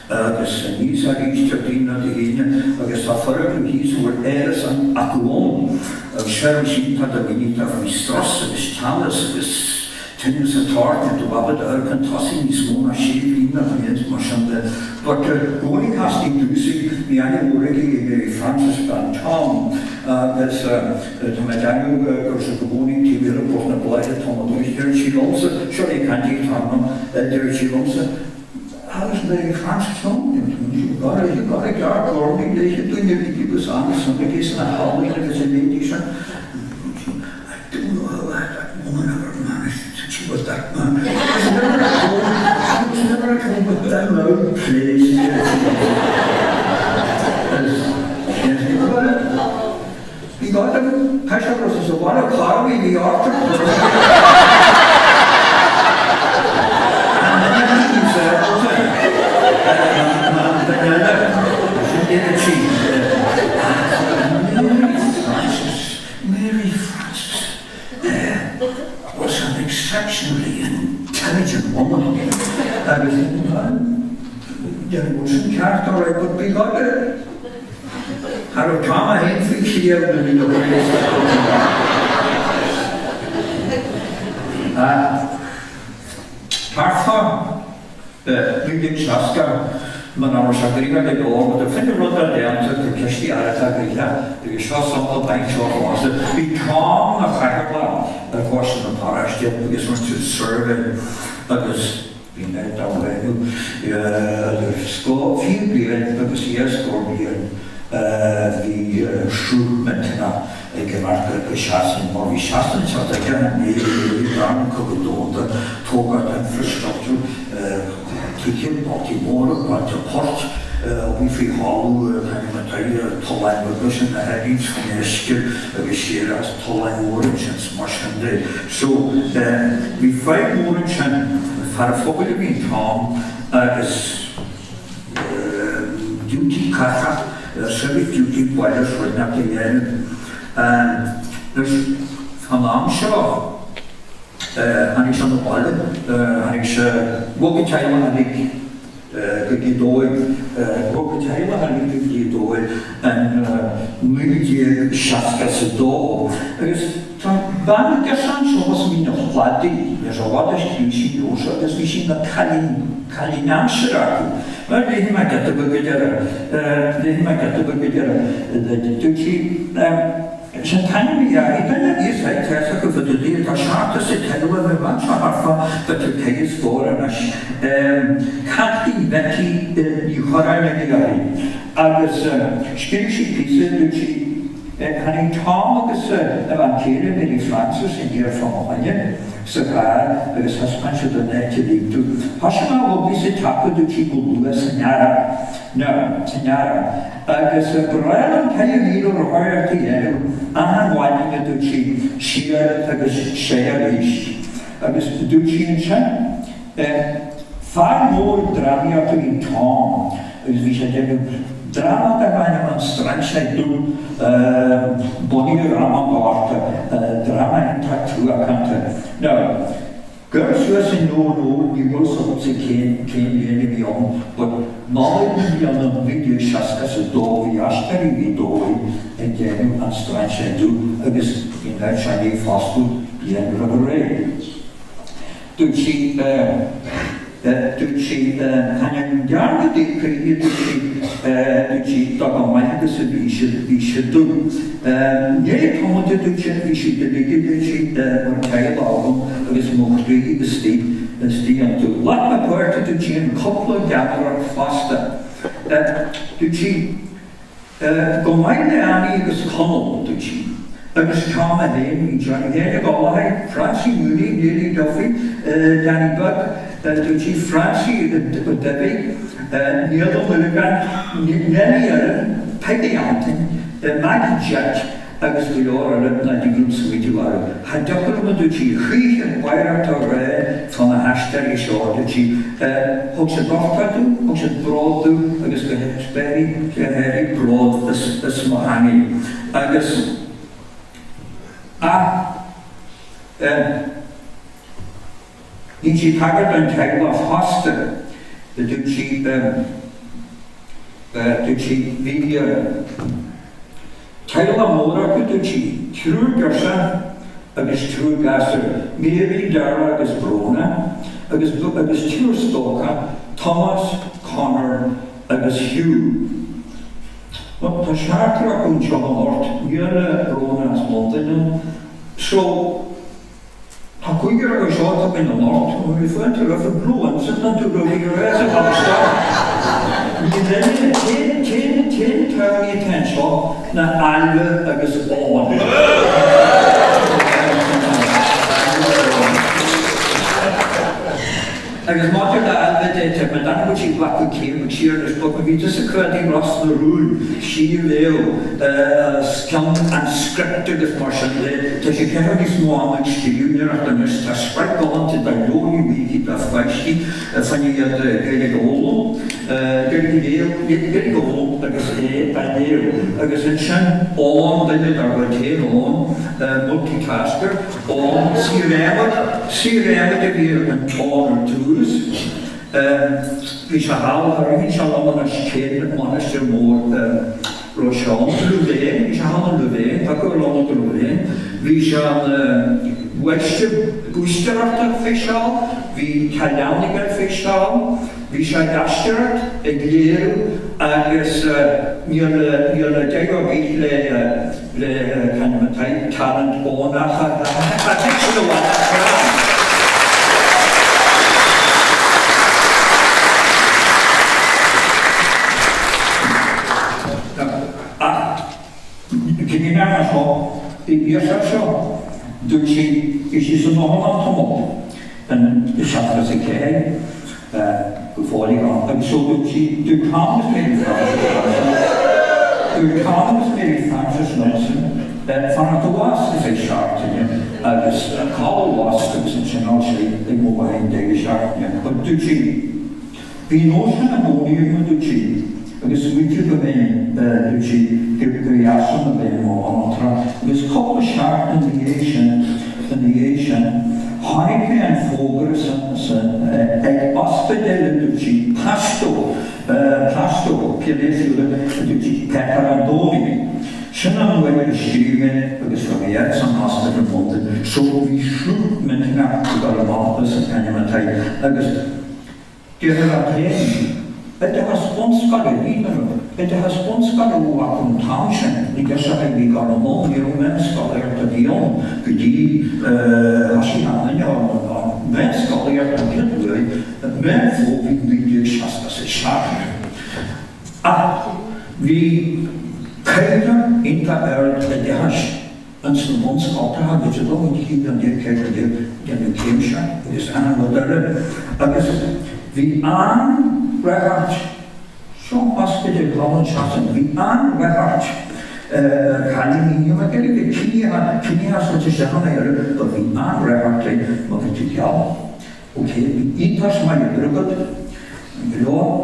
agus aníos arís Déardaoin nó Dé hAoine agus tá foirgneamh thíos a bhfuil árasán acu ann agus seirbhís iontach do dhaoine atá faoi strus agus teannas agus tinneas an tort nó do bhaba d'amharc chun tosaigh níos mó ná sé bliana nó mar sin de. But i gcónaí theastaigh dúsaigh, bhí aithne mhór aici ar Mary Frances bean Tom agus tá mé ag déanamh go raibh sé i gcónaí taobh thiar de Phort na Bláithe Tom a dúirt, deir sí liomsa, seo í ag caint ag Tom, deir sí liomsa, How is Mary Frances home? You got a, you got a dark corner léithe duine bhí agus an-suim aici sna healaíona agus a leithéidí sin. I don't know how that woman ever managed to she was that man. She was never at home, she was never at home with that loud place. Bhí gá dom peiseagras is a bhaile carbí bhí Arthur Mary Frances was an exceptionally intelligent woman agus déanamh sin ceart all right but bhí gá de Cha raibh Tom é féin faoi chiall nuair a bhí na Thart fá 1960, muna raibh sé gnoitheach go leor, but fá choinne rud a déanta tá cistí áirithe gnoitheach agus seo sampla bainc seo fosta. Bhí Tom ina chathaoirleach ar choiste na paróiste agus rinne siad suirbhé agus bhí mé dá bhreithniú idir scór fiche bliain agus dhá scór bliain bhí sruth millteanach ag imeacht go Sasain mar bhí Sasain ag teacht aige i ndiaidh Darna Cogadh Domhanda, tógáil infreastruchtúr, tithe, bailte móra, bailte poirt, bhí faoi thalamh, tháinig na tithe, tolláin bheaga sin na hearraí faoin uisce agus siar as tolláin mhóra ansin is mar sin de. So, bhí fadhb mhór ansin, fear an phobail a bhí in Tom agus duty cathrach, civic duty baile sroineach a dhéanamh. Anois, an am seo, tháinig sé 'na bhaile, tháinig sé, bhog an teaghlach uilig go Gaoth Dobhair, bhog an teaghlach uilig go Gaoth Dobhair in 1962 agus tá bean an girseach seo as Mín an Chladaigh, níl sé i bhfad a scríobh sí an leabhar seo agus bhí sí ina cailín, cailín aimsire acu. Mar léifidh mé giota beag a deireadh, léifidh mé giota beag a deireadh, dúirt sí, Sin t-ainm a bhí uirthi, duine a bhíos ag test acu fá dtaobh di atá seachtar sa teaghlach a bheith anseo thart fá b'fhéidir ceithre scór anois. Kathleen Bheicí Ní Churráin a bhí uirthi agus scríobh sí píosa, dúirt sí, Tháinig Tom agus a bhean chéile Mary Frances aniar fá mo choinne sa charr agus thaispeáin siad an áit uilig domh. Thoisigh mé a bhogadh sa teach a dúirt sí go luath san earrach. Now, san earrach. Agus ba bhreá liom 4,000 rothaíocht a dhéanamh achan mhaidin, a dúirt sí, siar agus soir arís. Agus dúirt sí ansin, Fear mór drámaíochta a bhí in Tom agus bhí sé ag déanamh dráma darbh ainm An Strainséir Dubh, bunaithe ar Am an Ghorta, dráma iontach truacánta. Now. Cuir suas an no no ní bhfuil fhios agamsa cén cén bhliain a bhí ann but Nollaig na bliana 1962 bhí Aisteoirí Ghaoth Dobhair ag déanamh An Strainséir Dubh agus bhí an bheirt seo i ndiaidh fostú bliain roimh ré. Dúirt sí eh. Dúirt sí, Chan fheicim dearmad di choíche, dúirt sí, dúirt sí, dá go maith agus a bhí siad, bhí siad dubh. Né tumanta, dúirt sí, bhí siad uilig, dúirt sí, mar teaghlach agam agus mo chroí istigh, istigh iontu. Ghlac mé páirt, dúirt sí, in cúpla geamaireacht fosta. Dúirt sí, Go maith le Annie agus Conall, dúirt sí, agus Tom é féin, bhí Johnny féin ag Gallchóir, Francie Mooney, Neilí Duffy, Danny Beag, dúirt sí, Francie Ó Duibhir, Niall Ó Muireagáin, Nellie Erin, Peggy Antain, Maggie Jack agus go leor eile ná dtig liom smaoitiú orthu. Cha dtiocfadh liom, a dúirt sí, choíche báireacht a rá fá na haisteoirí seo, a dúirt sí, thug siad uchtach domh, thug siad bród domh agus go háirithe bród as mo theangaidh. Agus, ach, eh. Dhein sí tagairt don teaghlach fosta, a dúirt sí, dúirt sí, bhí teaghlach mór acu, dúirt sí, triúr girseach agus triúr gasúr, Mary, Dara agus Bróna, agus agus triúr stócach, Tomás, Conor agus Hugh. Bhuel, tá seachtar acu anseo anocht, níl Bróna as Londain ann, so. Tá cúigear acu seo atá againn anocht, bhí fáilte roimh an brú ansin don tú raibh ag rá sa isteach. Ní duine, cén, cén, cén teangaidh atá anseo ná Ailbhe agus Eoin. Agus maidir le Ailbhe de, tá mé ag go sí glacadh céim ag siar anois, but bhí tusa Crádaí Ros na Rún, sí a léamh as ceann an script agus mar sin de, tá sí ag caitheamh níos mó ama ag scríbhneoireacht anois, tá sraith galánta de leabharthaí uaithi dá pháistí, fá choinne iad Gaeilge a fhoghlaim, Gaeilge a léamh, Gaeilge a fhoghlaim agus é a léamh. Agus ansin Eoin, duine dár gcuid féin, Eoin, multitasker, Eoin Saor Saor adhmaid a bhí ar an t-Eoin ar tús. Bhí sé thall, cha ritheann sé liom anois cén mainistir mhór a raibh sé ann, Louvain, bhí sé thall in Louvain, thiocfadh liom go Louvain. Bhí sé ina mháistir búistéireachta fé seal, bhí tá leanbh aige fé seal, bhí sé ag aisteoireacht, ag léiriú agus níl níl deireadh ar bith le le talent Eoin ach a thuig siad a bhaile. Ach cén fhear seo, iarrthóir seo, dúirt sí, bhí sí san otharlann tamall in 74 go fóill ann agus so dúirt sí, dúirt Tom agus Mary Frances dúirt Tom agus Mary Frances liomsa fanacht abhus ar feadh seachtaine agus codladh abhus agus ansin fhág sé ag mo mhaith an deireadh seachtaine. But dúirt sí, Bhí nós sin i gcónaí agam, a dúirt sí, agus smaoitiú go mbeinn, dúirt sí, gur dheas liom a bheith i mo bhanaltra, agus cúpla seachtain ina dhiaidh sin, ina dhiaidh sin, chonaic mé an fógra san, san, ag ospidéal, a dúirt sí, Pasto, Pasto, Peninsula, a dúirt sí, Pepper an Domhnaigh. Sin an uair a scríobh mé agus bhí mé san hospital in Londain, so bhí sruth millteanach ag dul amach as an ainm atá agus, Déarfá leat féin, oideachas bunscoile, ní raibh oideachas bunscoile ó acu an t-am sin, ní deirtear a bhí gar anonn, ní raibh meánscolaíocht a bhí ann go dtí thosaigh an duine an mheánscolaíocht an chéad uair Meán Fómhair 1967. Ach bhí caighdeán iontach ard oideachais. Ins na bunscoltacha go dtí dul chun cinn an déag céad go dtí déanamh céim seo agus achan rud eile agus bhí an-rath seo ospidéal thall anseo san bhí an-rath ar chailíní níl mé ag iarraidh go ciníocha ciníocha suite isteach in Éirinn but bhí an-rath ag má bhí tú geal. Ok, bhí iontas maith oibre agat, go leor.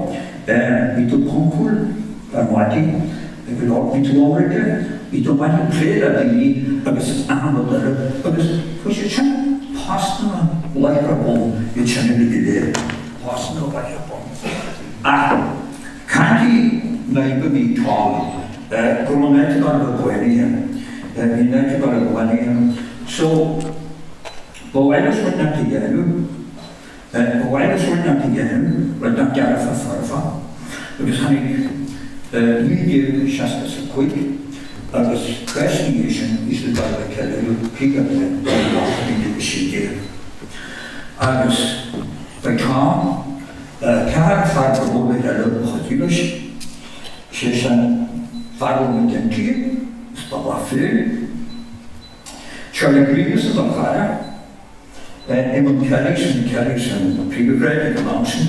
Bhí tú poncúil ar maidin, go leor. Bhí tú ionraice, bhí tú maith ag plé le daoine agus achan rud eile agus fuair siad sin postanna láithreach bonn, iad sin uilig go léir, postanna láithreach bonn. Ach caithfidh nuair a bhí Tom, go raibh an áit ag dul a bheith buanaithe, bhí an áit ag dul a bheith buanaithe. So. Ba mhaith leis rud inteacht a dhéanamh, ba mhaith leis rud inteacht a dhéanamh, rud nach dearfa foirfe. Agus tháinig 1965 agus coicís ina dhiaidh sin bhí siad ag dul a ceiliúradh 50 bliain ó bhás 1916. Agus ba Tom, ceathrar fear go mór eile a chuidiú leis. Sé sin Fearghal Mac Ginty as Bealach Féich, Charlie Greene as an Dún Carra, Eamon Kelly, sin na Kellys an príomhghrád ag an am sin,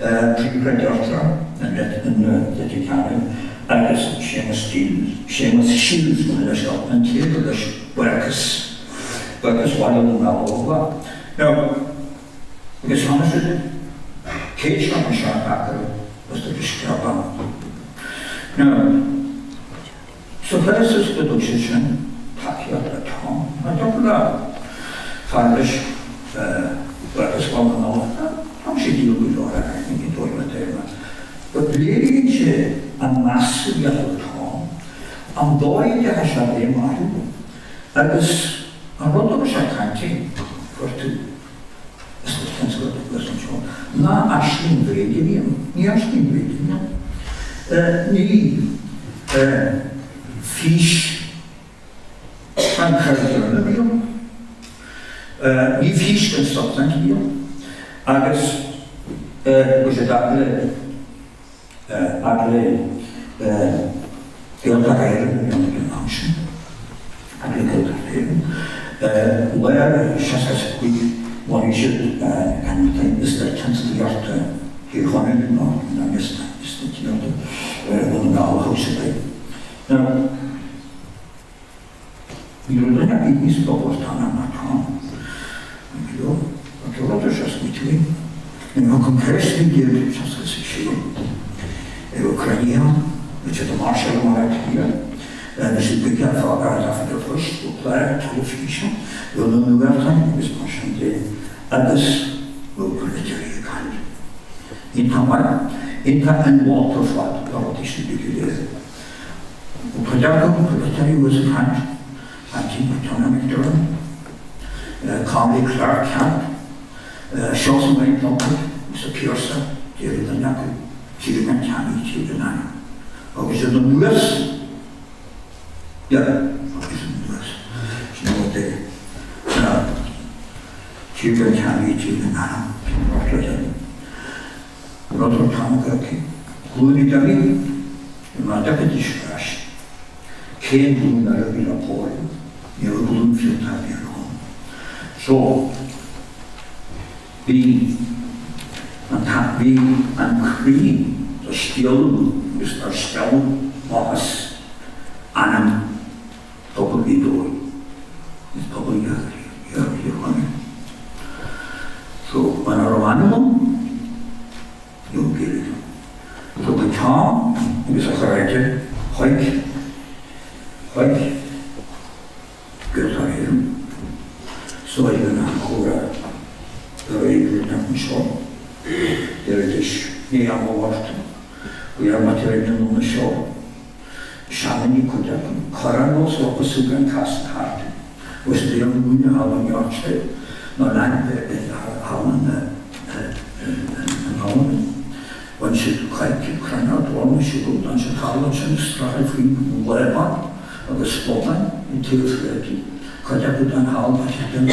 príomhghrád Uachtarán in Leitir Ceanainn, agus Séamus Shiels, Séamus Shiels gabh mo leithscéal, an té gur leis Buíochas, Buíochas Bhaile na nGall. Now, agus tháinig siad 167 acu as do Sceabán. Now, sa chás is go dtug siad sin tacaíocht le Tom, an dtiocfadh le fear leis Buíochas Bhaile na nGall, tá sé díol go leor airgid ag dul le téama, but léiríonn sé an meas a bhí acu ar Tom, an dóigh a ndeachaigh sé i bhfeidhm orthu agus an rud a raibh sé ag caint air, fuair tú. Is le tionscal agus anseo ná aisling bhréige a bhí ann. Ní aisling bhréige a bhí ann. Ní fís gan cur droim a bhí ann. Ní fís gan substaint a bhí ann. Agus bhí sé deacair le. Eaglais Gaeltacht Éireann a bhí ann ag an am sin, Eaglais Gaeltacht Éireann. Lár 65 bhunaigh siad an is le tionsclaíocht Thír Chonaill ná níos na tíortha Dhún na nGall a thug siad é. Now, Ní raibh duine ar bith níos poblachtánaí ná Tom. Ní raibh. Ach rud ar sé smaoitiú nuair a thug an ceist 1966 raibh cruinnithe ann, bhí siad ag máirseáil i mBaile Átha Cliath, bhí siad ag fágáil oifig an phoist, bhí cláir teilifíse, bhí na nuachtáin agus mar sin de agus bhí polaiteoirí ag caint. Iontach maith, iontach inmholta ar fad na rudaí sin go léir. Ó cuid acu polaiteoirí thuas ag caint, Anthony McDonagh McDermott, Conley Clarke Ceannt, Seosamh Mac Plunkett agus a Pearsa, déarfaidh duine acu, tír gan teangaidh, tír gan ainm. Agus iad anuas, yeah, agus iad anuas, sin an rud é, tír gan teangaidh, tír gan ainm, sin an rud le Rud ar teanga aici. Glúin a d'imigh dá dtiocfaidís ar ais, cén ghlúin eile a bhí le pórú? Ní raibh glúin fiúntach ar bith ann. So, bhí an bhí an croí do stialladh agus dár stealladh maitheas anam pobal Ghaoth Dobhair agus pobal Thír Chonaill. So, muna raibh anam ann, ní raibh Gaeilge ann. So, bhí Tom agus a chairde chuig, chuig Gaeltacht Éireann. So, ag an am chomhrá go raibh rud anseo, deiridís, ní am a mhortú, we are material na seo. Seandaoine cuid acu. Corrán nó so agus súgán casta thart agus bhí an mhúineadh thall in York Street nó lean thall in Albain. Bhain siad coirce, cruinneog, lorg siúl, d'fhan siad thall ansin ag streachailt faoin lábán agus spotán ag taobh sráide. Cuid acu d'fhan thall, bhain siad den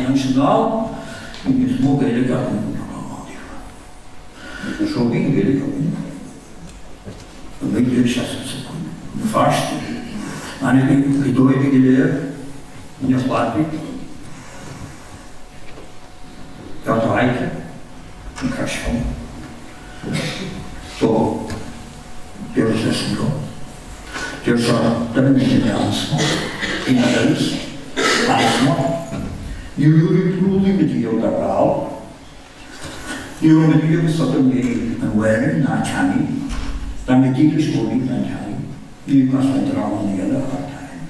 ansin thall, bhí níos mó Gaeilge acu ná mar a bhí. So bhí an Ghaeilge againn. I 1965, na pháistí, tháinig Gaoth Dobhair go léir ina Chladhaigh, Gort Airce, an Caisleán. So, deir sé sin leo. Deir sé, duine na meánsmacht, ina fheabhas, meánsmacht. Ní raibh rúlaí na díol dar gabhal. Ní raibh mé riamh fhios agam é an bhfeirm ná teangaidh, dá mba dílis dóibh gan teangaidh, ní gach le dreamanna eile thar tarraing.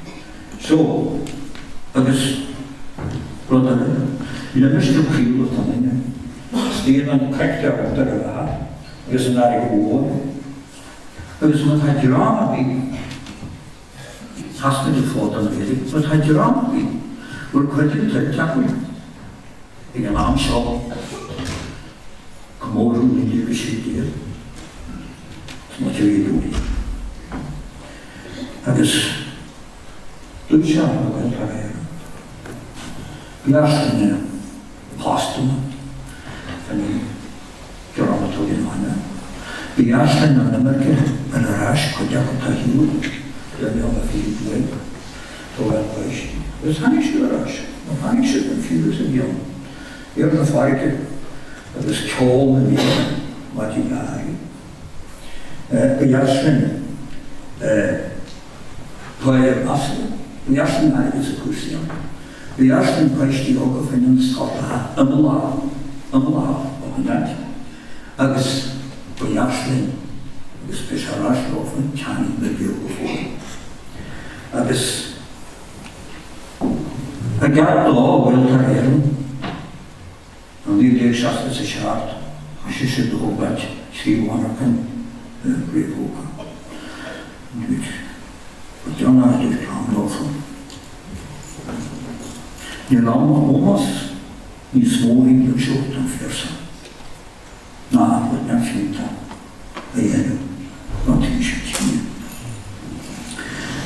So, agus rud eile, limistéar caol atá ionainne, staon an craic ar uachtar a bheatha agus an fharraige mhór, agus má tá dream ar bith Sheas muid an fód don Ghaeilge, má tá dream ar bith bhfuil cuidiú tuillte acu ag an am seo, comóradh 1916, is muid ar iarraidh. Agus dúirt sé le Gaeltarra Éireann, b'fhearr sinne postanna a bhí dream atá in ann. Ba dheas linn an imirce ar ar ais cuid acu tá shiúl le mionn a fiú uaim tógáil páistí agus tháinig siad ar ais nó tháinig siad an fiú is a bhíonn ar na farraige agus ceol na n-éan maidin gheimhridh. Ba dheas linn páire masla, ba dheas linn airgead sa cúrsaí ann. Ba dheas linn páistí óga faoin ionas gortaithe imeallach, imeallach ó an áit agus ba dheas linn agus beidh sé ar ais leofa teangaidh na beo go fóill. Agus i gceart dó Gaeltarra Éireann i 1967 thoisigh siad a thógáilt 3 mhonarchain réamhthógtha. Ba deonach idir ceann leofa. Níl ann ach ómós níos mó a inseoidh don phearsa ná an rud neamhfhiúntach a dhéanamh don taobh seo tíre.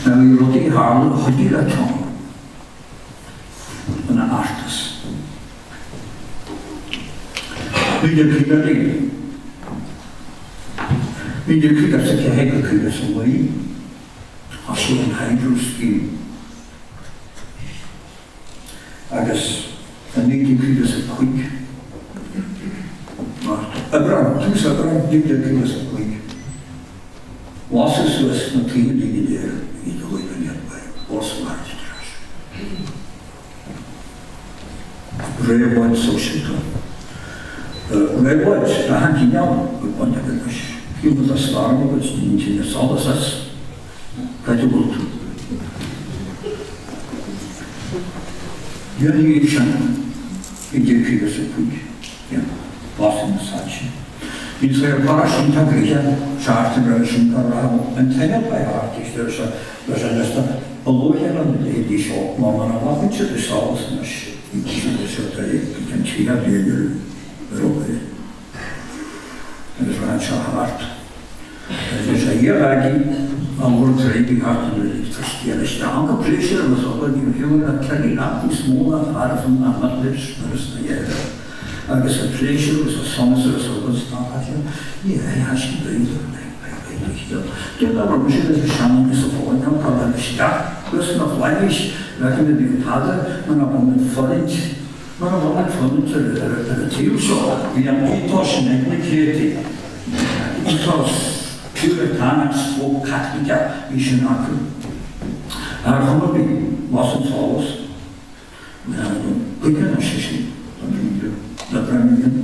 Now bhí rudaí a tharla a chuidigh le Tom ina fheachtas. 1950, 1954-59, thosaigh an Hydro Scheme agus i 1955, Márta, Aibreán, tús Aibreán 1955, lasadh suas na tithe go léir a bhí dóigh an bhus mar a Réabhlóid sóisialta. Réabhlóid d'achan chineál ag baint acu leis. Fiú má tá stoirm agat, níl tine solas as. Cá bhfuil tú? Ina dhiaidh sin, 1955, lasadh na soilse. Bhí sé ar paráiste iontach gnoitheach seachtain roimhe sin go raibh an tine fá thart istigh leis an liosta ba luaithe ná na leithéidí seo mar mura nglacfaidh siad le solas anois bhí siad ag seo tar éis go ceann 30 bliain ar obair agus rachaidh seo thart. Agus is é a Mhaggie an rud tar éis thart an rud tá scéal isteach ann go pléisiúr agus obair ní fiú na cearnaí leath níos mó ná taraif an an leis agus na dheire agus a pléisiúr agus a sonas agus a rud ná ní hé thaiscí daoine Cé nach raibh mise leis an seanfhondúir sa Pholainn cá bhfuil isteach thuas na flaithis bheadh ina bhíodh tada mura bhfuil an fulaingt mura bhfuil an fulaingt ar an tsaol seo. Bhí an ethos sin ag na céadtaí, ethos Piúratánach stroke Caitliceach, bhí sin acu. Ar chuma ar bith, las an solas. Chuige anois é sin don Ríge le Birmingham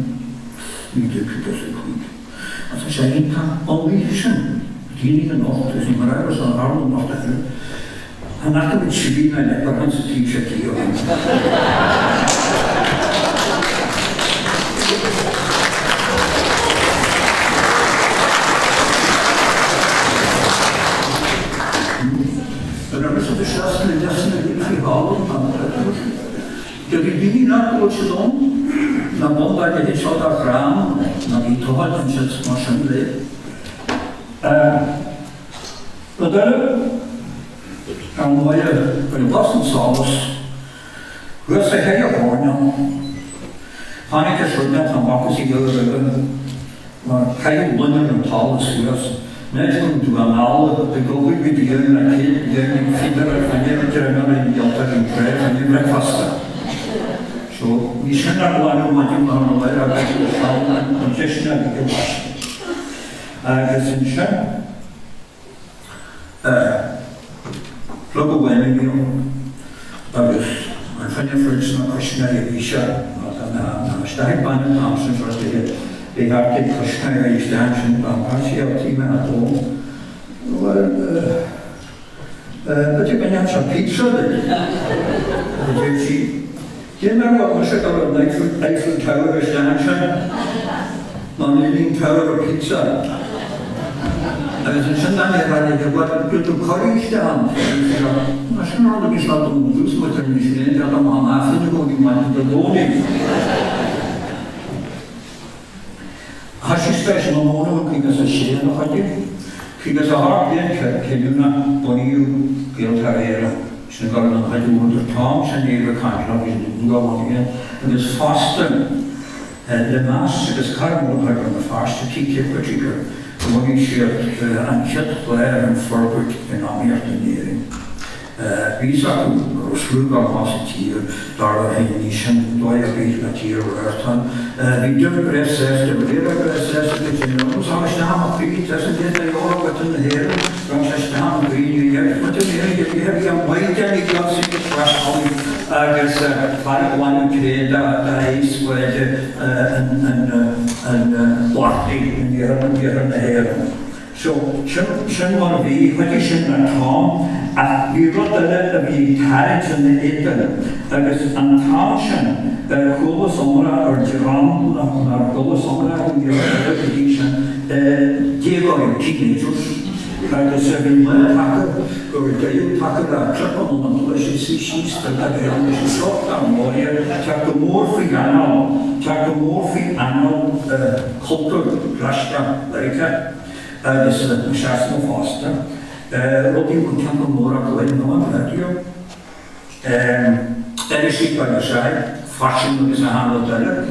1955. Ach tá sé iontach an oíche sin, daoine anocht, is ní mar amhras nár tharla anocht a thuilleadh, an fhaca muid slí ná leprechaun sa taobh seo tíre ó shin. An raibh siad isteach sna liosanna a bhí faoi thalamh an Do bhí daoine nach bhfuil siad ann, ná bun dá leithéid seo dá dhream, ná bhí tochailt ansiúd mar sin de. Rud eile, ar ndóighe, ba las an solas thuas sa cheithre choirnéal. Tháinig an sruthneach amach is í roimhe. Mar caitheadh loinnir an talamh suas, Neidín Dubh Analla ag obair go dian le 100 bliain ag fidir ar choinne dreimeanna ialta bhí tré choinne bricfeasta. So, bhí sin ar glanadh maidin lá na lae agus an deis sin ag an Agus ansin, Rud amháin a bhí ann, agus an choinne frid sna cuisneoirí a bhí sé, ná tá na isteach ag bainne Thompson seo istigh, bhí thart ag cuisneoirí isteach ansin, dá mbeadh sé tí mé a dó, bhuel, b'fhéidir go ndéanfadh sé pizza duit, a deir sí. Cé nach raibh mise go raibh an Eiffel Tower isteach ansin, ná an Leaning Tower of Pizza. Agus ansin dá mbeadh a leithéid, bhuel, go tú curtha isteach ann, mar sin rud a bhí seo don dtús muid ar anois féin, deir dom an Aifreann i gcónaí maidin Dé Domhnaigh. Thoisigh Stáisiún na Móna i 56 ina chuid de. 58 bliain cinniúnach bunaíodh Gaeltarra Éireann, sin go raibh an chuid údar Tom sin é ag caint agus nua-bhunaithe agus fosta le meas agus cara mór chuir na Feirste T. Kirkpatrick ar. Bhunaigh siad an chéad chlár ar an forbairt eacnamaíochta in Éirinn. Bhí fhios acu go raibh sruth maith sa tír, dar leo féin, ní sin dóigh ar bith le tír a reáchtáil. Bhí duine breá sásta, bhí Éire breá sásta go dtí an agus tháinig isteach i mo chroí, tá san déanta Eoraip muintir na hÉireann, raibh sé isteach i mo chroí, ní dhéarfaidh muintir na hÉireann go dtí bhí an mhaighdean ag dul sa trasnáil agus fear ag glanadh cré dá aos b'fhéidir an Blartaí in iarthar na hÉireann. So, sin, sin mar a bhí, chuidigh sin le Tom ach bhí rud eile a bhí ag tarraingt ina éadan agus an t-am sin chualas iomrá ar dhream nár chualas iomrá orthu riamh eile go dtí sin, déagóirí, teenagers, agus bhí lá tagtha go raibh deireadh tagtha le clip on an leis an suí síos do na Gaeilge leis an seo dar ndóighe, tá go mór faoi anáil, tá go mór faoi anáil cultúr Bhreisleá Mheiriceá agus na Shasana fosta, rudaí a bhfuil tionchar mór acu ar an raidió, irisí agus ea, faisean agus achan rud eile,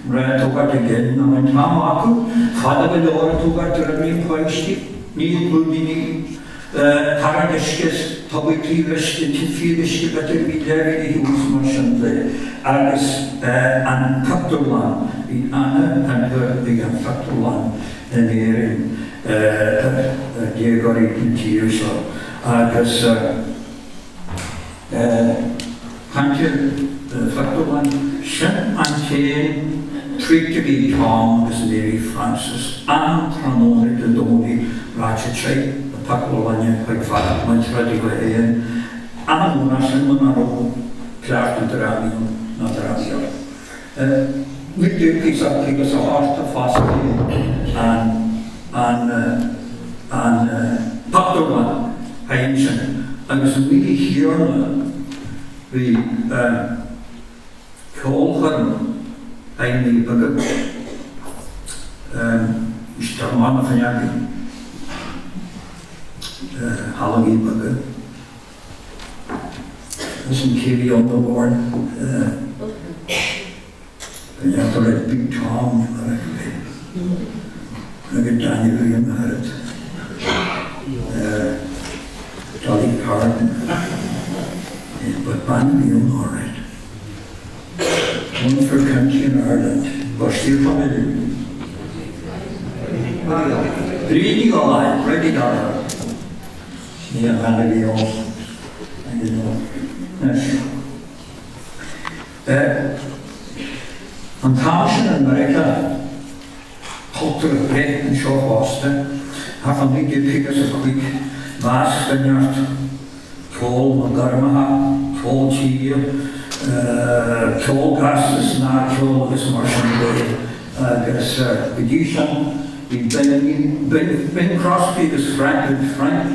mná ag tógáilt a gcinn, an raibh an t-am acu, fada go leor ag tógáilt droim páistí, ní clúidíní. Tarraingt uisce is tobaí taobh uisce, fíoruisce b'fhéidir, bhí leibhéil thuas mar sin de. Agus an pictiúrlann, bhí ana-thionchar ag an phictiúrlann in Éirinn ar dhéagóirí na tíre seo. Agus. Caint ar phictiúrlann, sin an t-aon treat a bhí ag Tom agus Mary Frances achan tráthnóna Dé Domhnaigh ráite téigh na pictiúrlainne chuig fear muinteartha go féin achan Domhnach sin muna raibh cleachtadh drámaí ann ná drámaíocht. 1958 a fosclaíodh an an an pictiúrlann féin sin agus an oíche chéanna bhí ceolchoirm i nDoirí Beaga isteach i mBaile Pheigí, Halla Dhoirí Beaga. Is an céilí ann amháin go ndéantar é Big Tom agus Daniel William Harrod, Dolly Parton, but bean a bhí ann alright. One for country in Ireland. Baisteadh an Bríd Ní Dhálaigh, Bríd Ní Dhálaigh. Ní an bhean a bhí ann you know. Anois, an t-am sin i Meiriceá, cultúr ag breith anseo fosta, thart fá 1955, mheasc neart ceol na gormacha, ceol tíre, ceol gasta, snagcheol agus mar sin de agus go dtí sin bhí Bing Crosby agus Frank Frank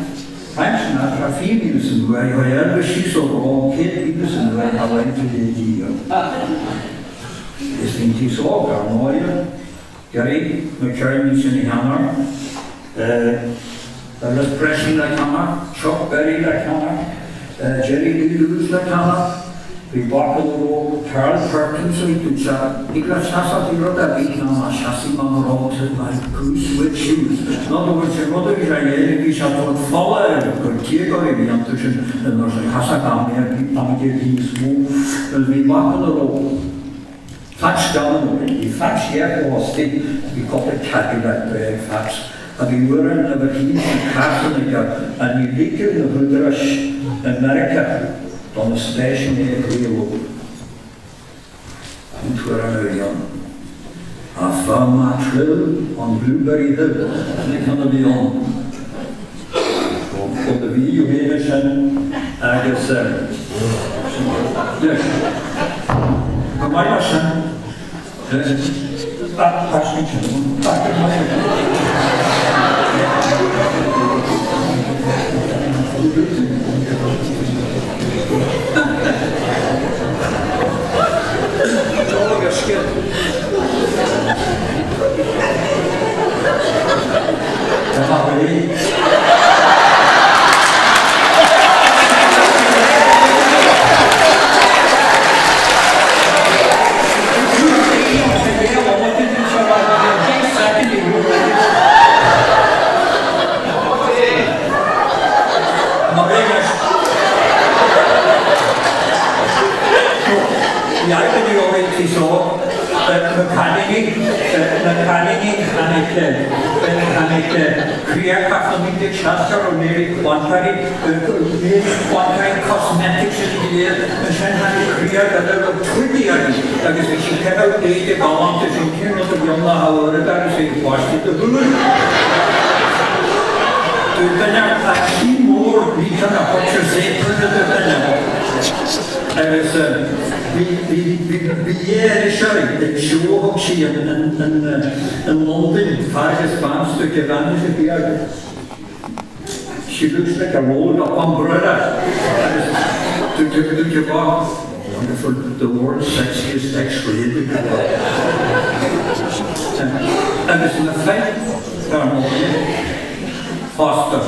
Frank Sinatra 20,000 san uaigh, chuir Elvis síos ó Rome 100,000 san uaigh thar roinnt de Dhia. Is bhí an t-aos óg, ar ndóighe, Gary na ceirníní sin a cheannach, Elvis Presley le ceannach, Chuck Berry le ceannach, Jerry Lee Lewis le ceannach, bhí bac ina raibh Carl Perkins a bhí tú Thig leat seasamh i rud ar bith ná má seasfaidh má raibh tú like goose with shoes. Ná go bhfuil sé rud a bhí sé a dhéanamh bhí sé ag tabhairt fola air gur déagóirí a bhí iontu sin nuair a chasadh am ar bith am ar bith níos mó agus bhí bac ina raibh Fats Domino, bhí Fats Year istigh, bhí cúpla Cadillac breá ag Fats, a bhí uair an uimhir haon sna cásanna aige a ní ligfeadh na húdaráis i Meiriceá do na stáisiúin é a chraoladh. An t-amhrán a bhí ann. I found my thrill on Blueberry Hill, sin an ceann a bhí ann. Ó do bhí roimhe sin agus anois, chomh maith leis sin, tháinig, tháinig Creagach i 1960 a léirigh Clontary, léirigh Clontary Cosmetics is go léir, ansin tháinig creag eile a raibh Twiggy uirthi agus bhí sí caitheamh éide galánta sin cén rud a bhí ann ná a uaireadóir agus é ag báisteadh do shúil. Dúirt duine, tá sí mór, ní ceann a butcher Zaytoun a dúirt duine. Agus bhí, bhí, bhí, bhí léiritheoir ag seó a thug sí in, in, in, in Londain, fear agus bean stuaite bhean is a bhí air. She looks like a rolled up umbrella. Agus dúirt, dúirt a mhac, Wonderful, the world's sexiest ex-lady. Agus na fir, dar ndóigh, fosta.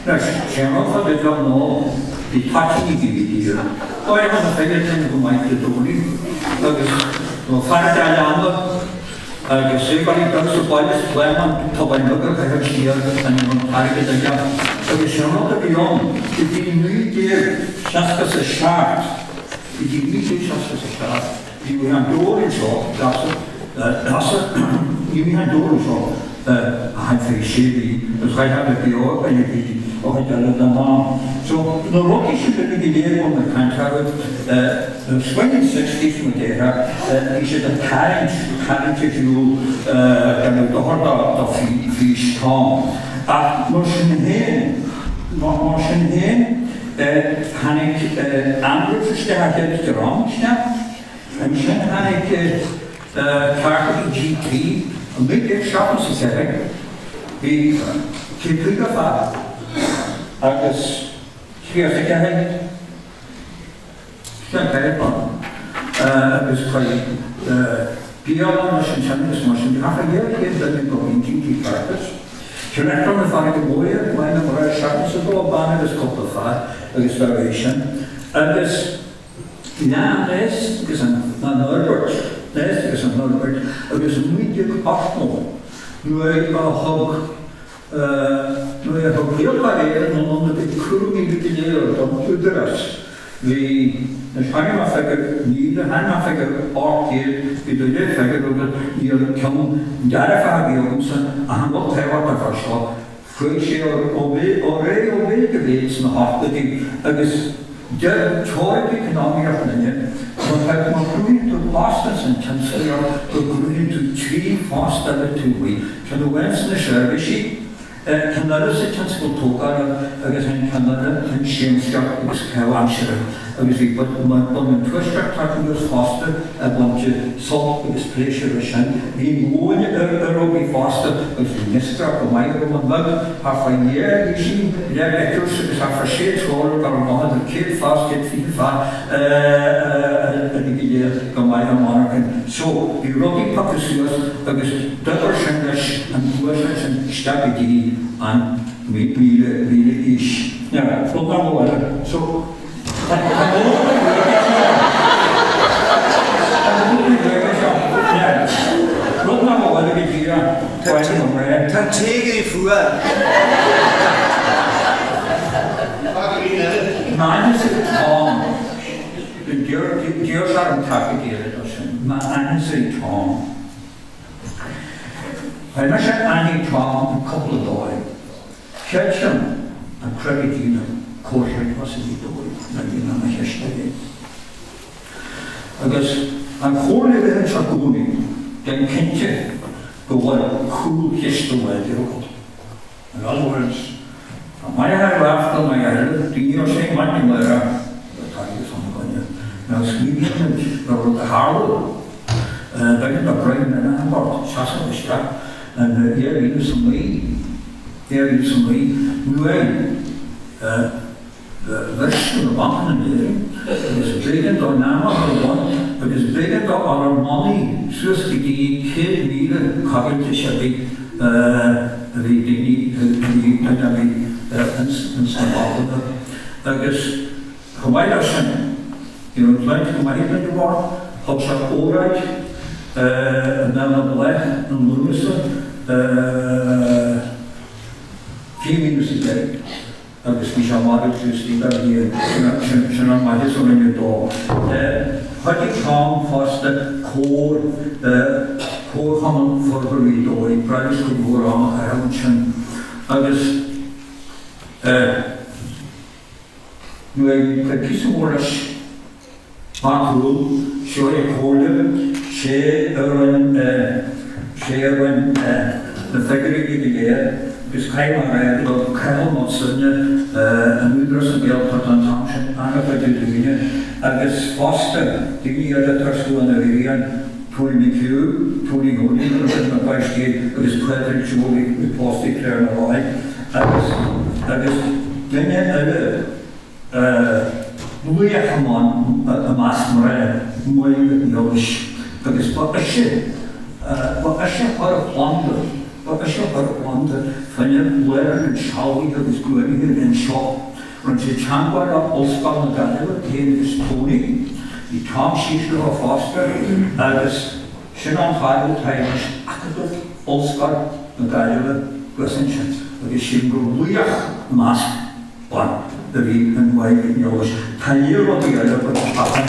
Anois, sé an rud fá dtaobh de ná, bhí toitíní ag iarraidh. D'éirigh na fir tinn go maith Dé Domhnaigh agus nó fear dá leanbh agus é ag dul sa bhaile is pléamán tobáin beag a chaitheamh siar an an t-airgead aige. Agus sé an rud a bhí ann go dtí 1967, go dtí 1967, Ní bhfuil an deoir anseo, leasa, ní bhíonn an deoir anseo a thaitfidh sé mhí agus chaithfeá bheith beo a leithéidí ó chuid eile den am. So, na rudaí sin uilig go léir a bhfuil mé ag caint orthu, na swinging sixties mar a déarfá, bhí siad ag tarraingt, tarraingt ar shiúl gan dochar do fhís Tom. Ach mar sin féin, mar sin féin, Tháinig Andrews isteach, an chéad dream isteach. Ansin tháinig cearcaidí GT i 1974. Bhí 150 fear agus 34. Sin ceithre ban agus cuireadh bialann leis ansin agus mar sin de. Ach 200 duine go bhí GT Carcass. Trionchan na farraige móire, maith na mná 72 bean agus cúpla fear agus dá réir sin. Agus lean leis agus an fhorbairt, leis agus an fhorbairt agus i 1980 nuair a thug Nuair a thug Gaeltarra Éireann anonn a gcuid cúraimí go léir don Údarás, bhí na tháinig figiúr, níl, tháinig figiúr 800, bhí do léir figiúr agat, níl ceann dearfach a bhí agamsa ach an rud tábhachtach fá seo, chuaigh sé ó ó réidh ó mhéid go méid sna hochtóidí agus deir teoiric eacnamaíocht an duine, má tá, má chruthaíonn tú post ins an tionsclaíocht go gcruthaíonn tú 3 phost eile taobh amuigh. Ceann amháin sna seirbhísí, ceann eile sa tionscal tógála agus an ceann eile an siamsaíocht agus caitheamh aimsire agus bhí bunadh an Tuaiscirt tagtha anuas fosta ag baint sult agus pléisiúr as sin. Bhí glúin ar rugaí fosta agus bhí iascaireacht go maith ar an Bheag thart fá dhá dhosaen leath-litres agus thart fá sé trawler go raibh maith idir 100 fear is 120 fear uilig go léir go maith i monarchain. So bhí rudaí pioctha suas agus D'oibir sin leis an ghluaiseacht sin isteach go dtí an 1000 aois. Now, rud nach bhfuil eile, so, tá tá mór na Gaeilge seo, tá mór na Gaeilge seo, now, rud nach bhfuil eile go díreach, baile na mBreá. Tá an té ag iarraidh fuath. M'ainmse Tom. D'iarr sé orm taca d'iarraidh dó sin. M'ainmse Tom. Chuir mise aithne Tom ar cúpla dóigh. Chéad sin, an creag a díoladh, comhthreagmhas a bhí dóibh nuair a bhí mé i mo chiste. Agus an chomhairle a ritheann seo i gcónaí, déan cinnte go bhfuil cúlchiste láidir agat. In other words, tá maith ar rafta na eile, daoine ar sé maidin lae atá thíos ann againne. Now smaoiníonn muid ar rud a tharla. B'éigean do Brian Lenihan ort seasamh isteach in 2009, 2009, nuair a bhriseadh na bancanna in Éirinn agus b'éigean dó nama a chur bun agus b'éigean dó ár money suas go dtí 100,000 coigiltis a bhí a bhí daoine a bhí duine a bhí ins ins na bancanna agus chomh maith leis sin bhí an chlaint go maith ag duine amháin thug sé óráid i mBéal na Bláth i Lúnasa 2010. agus bhí sé marbh taobh istigh dá bhliain, sin an maitheas a rinneadh dó. Chuidigh Tom fosta Comhar, Comharchumann Forbartha Ghaoth Dobhair, ba bhreá leis cuid mhór ama a chaitheamh ansin agus eh nuair a bhí píosa mór leis Mac Cumhaill, seo é comhairle, sé a rinn eh sé a rinn eh na figiúirí go léir agus caithfidh mé a rá go raibh Cathal Mac Suibhne in Údarás na Gaeltachta an t-am sin an-chuidiú dúinne agus fosta daoine eile tar Slua na bhFiann, Tony McHugh, Tony Holy mar a thug na páistí air agus Pádraig Joe a bhí pósta ag Claire Molloy agus agus duine eile laoch i measc mná, Máire Mhic Niallais agus ba ise ba ise a chuir an planda ba ise a chuir an planda fá choinne lárionad sealbhaithe agus buanaithe a bheith anseo. Rinne sé teagmháil le Ollscoil na Gaillimhe, féin agus Tony. Bhí Tom síos leo fosta agus sin an fáth go bhfuil anois Acadamh Ollscoil na Gaillimhe thuas ansin agus sílim gur laoch i measc ban a bhí in Máire Mhic Niallais. Tá lear rudaí eile but ach an.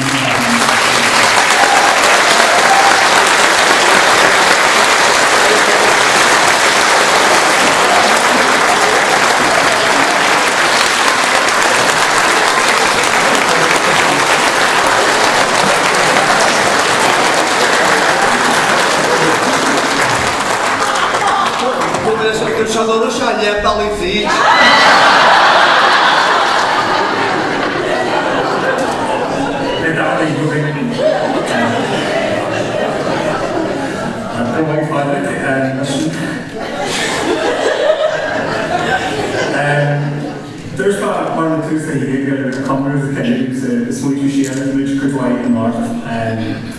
Dúirt mé mar an tús a shíl gur comóradh sa chéad sa smaointiú siar muid cuid mhaith anocht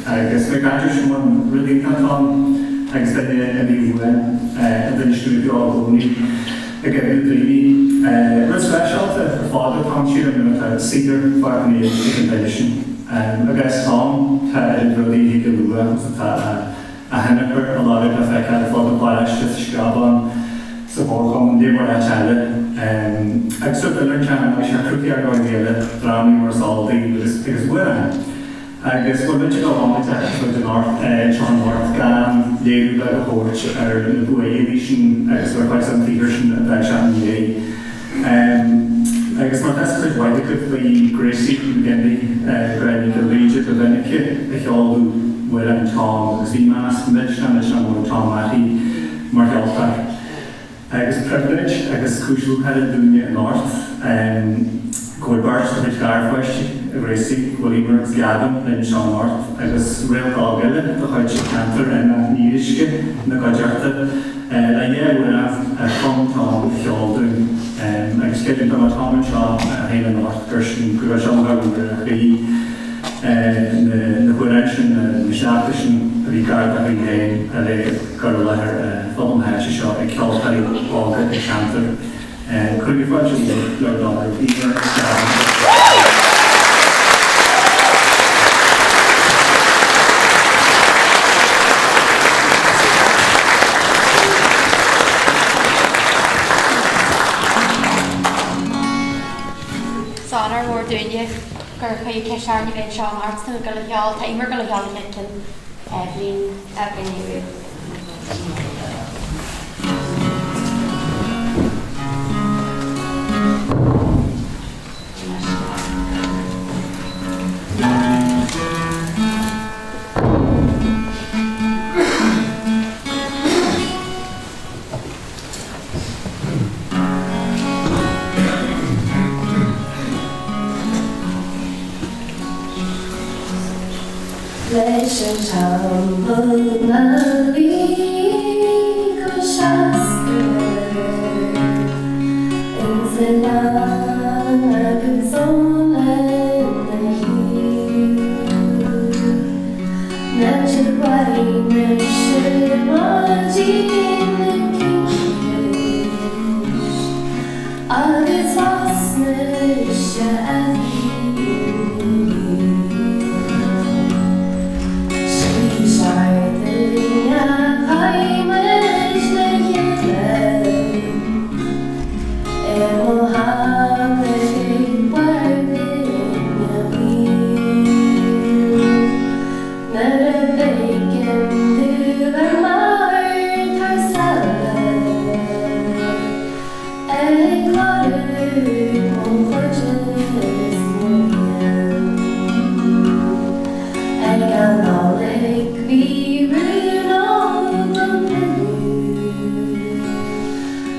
agus mé ag caint ar Siomón rud iontach atá ann agus duine a bhí uainn a d'inis dúinn beo i gcónaí i gcuimhne daoine. Rud speisialta ar fad atá ann sílim nuair atá saothar fágtha ina dhiaidh ag an duine sin. Agus Tom tá oiread rudaí a thig a lua agus atá a thionchar a lorg le feiceáil ar fud na paróiste, sa Screabán, sa Chomharchumann, léar mór áit eile. Agus rud eile ar an teanga, bhí sé cruthaithe ar dhóigh eile, drámaí mar is eol daoibh agus agus amhráin. Agus bhfuil muid ag dul amach de anocht, anseo anocht gan léiriú beag a thabhairt ar na buaidh a bhí sin agus ar chuid den tsaothar sin a d'fhág sé ina dhiaidh. Agus mar tá 'fhios ag cuid mhaith agaibh ba í Gracie McGinley, Gráinne Ní Ghilbhríde, ba mhinice a cheoladh amhráin Tom agus bhí meas millteanach millteanach mór ar Tom uirthi mar cheoltóir. Agus pribhléid agus cúis lúcháire dúinne anocht go bhfuil beirt dá chuid garpháistí, a Ghracie, go bhfuil Emer agus Gavin linn anseo anocht agus réalt óg eile de chuid cheantar Eanach Fhíoruisce ina gcuideachta le dhá amhrán a chum Tom a cheol dúinn. Agus creidim dá mbeadh Tom anseo féin anocht gur sin go raibh sé an-mhór ar a chroí na hamhráin sin, na sleachta sin a bhí gar dá chroí féin a bheith á gcur i láthair fud na háite seo ag ceoltóirí óga an cheantair. Cuirigí fáilte mhór le bhur dtoil roimh Emer agus Gavin. Is onóir mhór dúinne gur cuireadh ceist orainn a bheith anseo anocht tá muid ag dul a cheol, tá Emer ag dul a cheol an chéad ceann, Eibhlín againn inniu. Leis an tamall a bhí go seasta ins an oileán agus lena thaobh N'fheadar mise maidin na cincís Agus thosnaigh sé a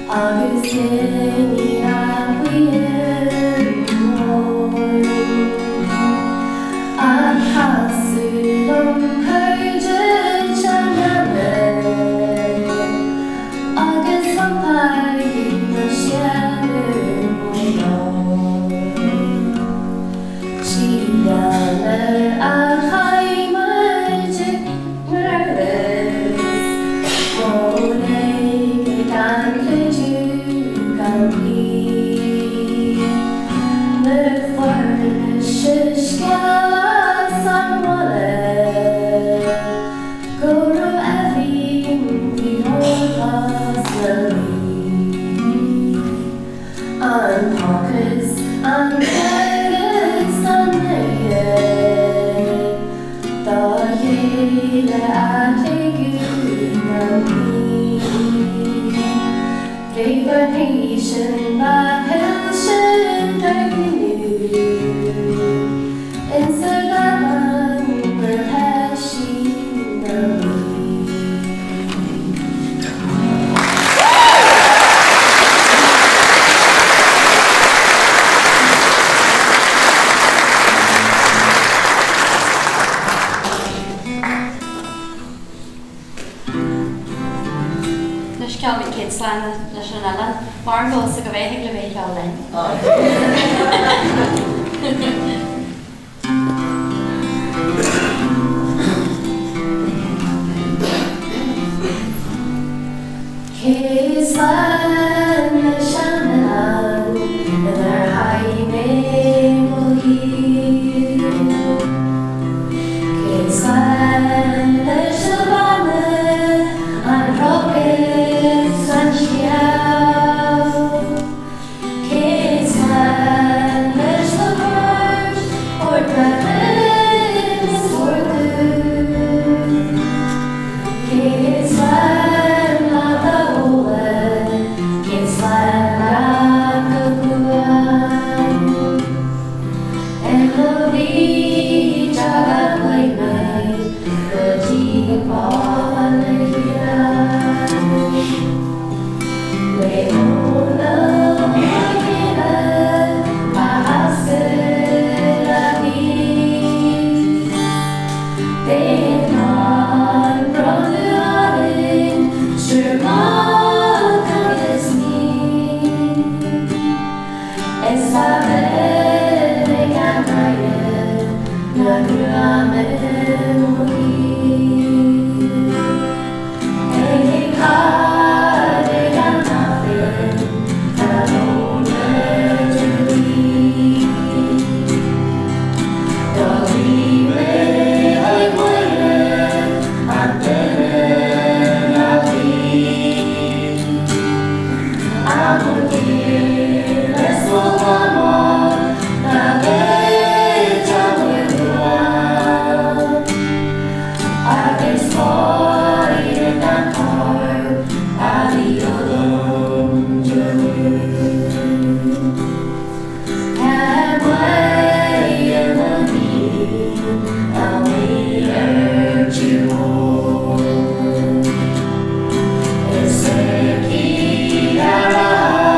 Agus iníon a bhuíon mhór A casadh liom cairde seanama Agus iompaigh mo scéal ar mo lámh. Shíleamar a chaith muid i nGairleas, mo léige gan cuidiú gan cloí. Nuair a fuair mise scéal as an mbaile go raibh Eibhlín faoi dhorchas na luí. An t-ocras, an fearg is an oidhre Dá chéile a ligeadh gan cloí. Bréag an ní sin ba shoilse dár gcinniúint Insa domhan na taisí na mí. Anois ceolfaimid céad slán leis an oileán. Mar go bhfuil 's agaibh é, thig libh é a cheol linn. Céad slán leis an oileán inar chaith mé mo shaol. Céad slán leis na Beanna, an Cnoc is an Sliabh. Céad slán leis na poirt, Port Mheáchain is Port Dubh. Céad slán leat a Fhódhla, céad slán leat go buan. I mo bhríd a chuaigh mé go dtí Baile Thiar. Le Dónall Mac Céile ba eascair a bhí. B'é nár bronnadh orainn triúr mac agus níon. Is ba mhinic an náire na gruaim i mo thaobh. Agus máire gan ár a bhí agam de Tá maith na bhí a bhí ar tír mór. Is aici a raibh.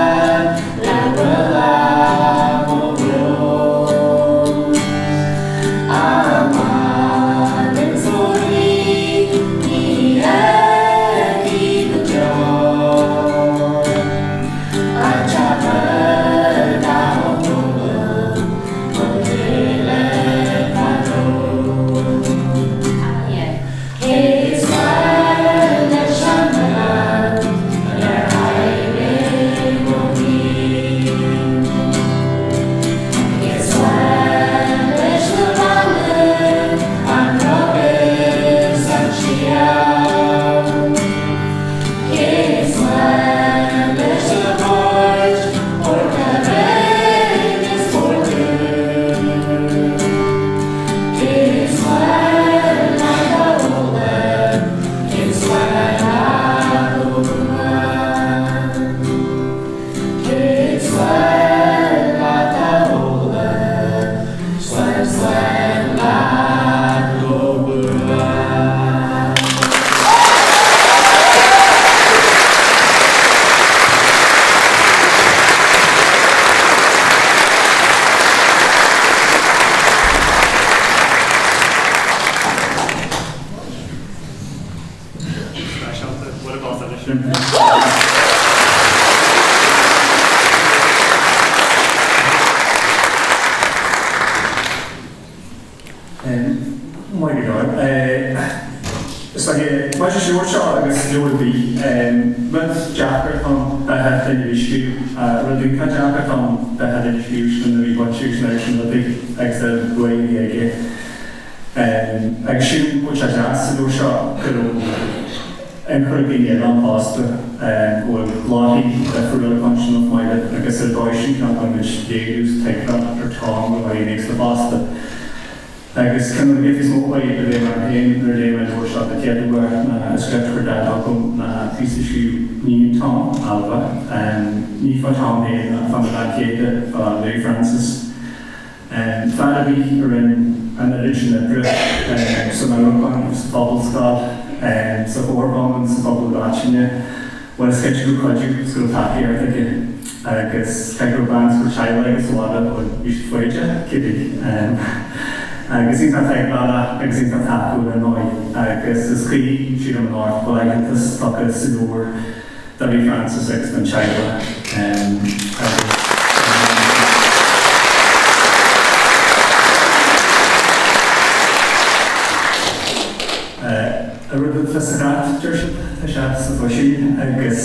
atá ann beatha duine a scríobh. Rud iontach deacair atá ann beatha duine a scríobh sin a bhí bainte agus na sin rudaí agus a bhuaigh a bhí aige. Agus sílim go bhfuil sé deas sa leabhar seo go raibh ionchur ag daoine eile ann fosta, go bhfuil glórthaí difriúla le cluinstin chomh maith le agus ar dóigh sin cineál go bhfuil muid léiriú is tuigbheáil ar Tom go bhfuil éagsúla fosta. Agus ceann de na giotaí is mó a bhí orm féin nuair a léigh mé an leabhar seo den chéad uair ná an script a chuir Daid chugam ná píosa a scríobh níon Tom, Ailbhe. Ní fá Tom féin ach fána bhean chéile, fá Mary Frances. Fear ar bith a rinne an oiread sin oibre san amharclann, sa phobalscoil, sa chomharchumann, sa phobal i gcoitinne, bhuel is cinnte go raibh cuidiú agus go raibh tacaíocht aige. Agus cé go raibh bean is go raibh teaghlach aige sa bhaile, bhuel, bhí siad foighdeach, cibé. Agus iontach tuigbheálach agus iontach tacúil ar ndóigh. Agus is cuí, sílim, anocht go bhfuil aitheantas tugtha sa leabhar do Mary Frances agus don teaghlach agus. An rud atá sa chat, deir siad, tá sé sa phuisín agus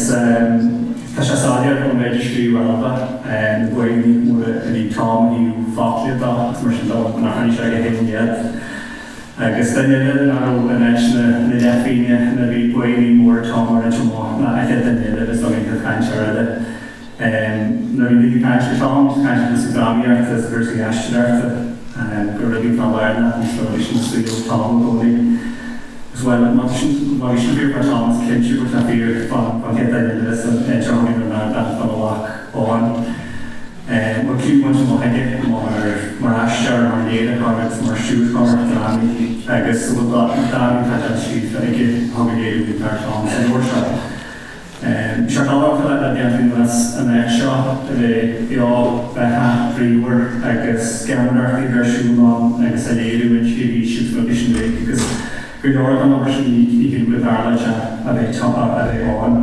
tá sé soiléir ón méid a scríobh Ailbhe, na buaidheanna móra a bhí Tom ó thaobh foclaíocht de agus mar sin de, nár choinnigh sé aige féin iad. Agus duine eile nach raibh in áit na leathphingne nuair a bhí buaidheanna móra Tom á roinnt amach ná an chéad duine eile a bheas againn ag caint ar eile. Nuair a bhí daoine ag caint ar Tom, bhí siad ag caint ar chúrsaí drámaíochta agus cúrsaí aisteoireachta, gur rudaí atá lárnach níos mó leis an saol Tom i gcónaí. Agus bhuel, má tá sin, má bhí sin fíor fá Tom, is cinnte go bhfuil sé fíor fán chéad duine eile a bheas an seo againn ar an ardán, fán mhac Eoghan. Bhfuil cliú bainte amach aige mar aisteoir, mar léiritheoir agus mar stiúrthóir drámaí agus a bhfuil drámaí atá déanta scríofa aige a thugann léiriú iontach ar Tom sa leabhar seo. Seo galánta le blianta anuas an áit seo a bheith beo, beathach, bríomhar agus geamaireachtaí a bheith ar siúl ann agus á léiriú inti arís agus rudaí sin uilig agus go leor den obair sin ní shílim go dtarlódh sé a bheith a bheith ann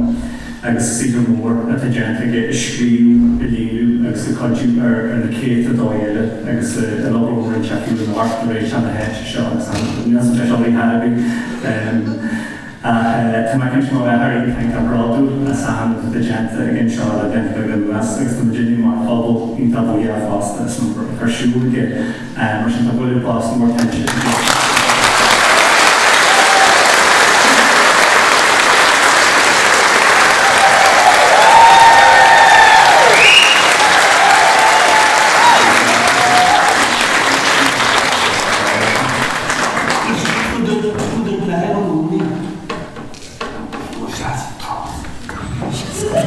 agus saothar mór atá déanta aige ag scríobh, ag léiriú agus ag cuidiú ar ar na céadta dóigh eile agus an obair mhór a rinne sé fiú anocht ag réiteach na háite seo agus an níl san deis obair thar a bith ach tá mé cinnte má bheifear ag iontach bródúil as achan rud atá déanta aige anseo le blianta beaga anuas agus tá muid uilig mar phobal iontach buíoch fosta as an obair atá ar siúl aige Mar sin tá buille bos mór tuillte aige.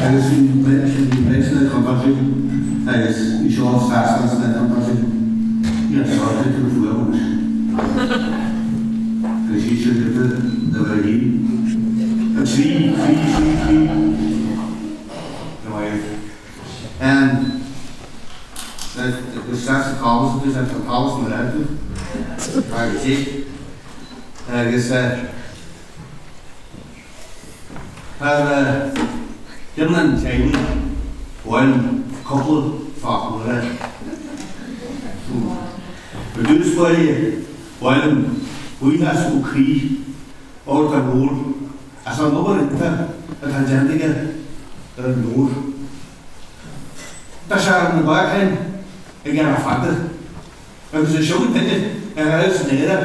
Agus bhí bhí sna contúirtí agus bhí seo sásta sna contúirtí. Bhí an sár ag tú fuaim anois. Agus bhí sé giota de bheith a 3, 3, 3, 3. Go maith. Isteach sa talamh sa tá talamh san áireamh agus agus Ar deireadh an teaghlaigh bhain cúpla focal le. Ar dtús báire bainim buíochas ó chroí ort a Noel as an obair iontach atá déanta aige ar an leabhar. Tá sé ar na bacáin aige le fada agus is iomaí duine a ghabh san Éire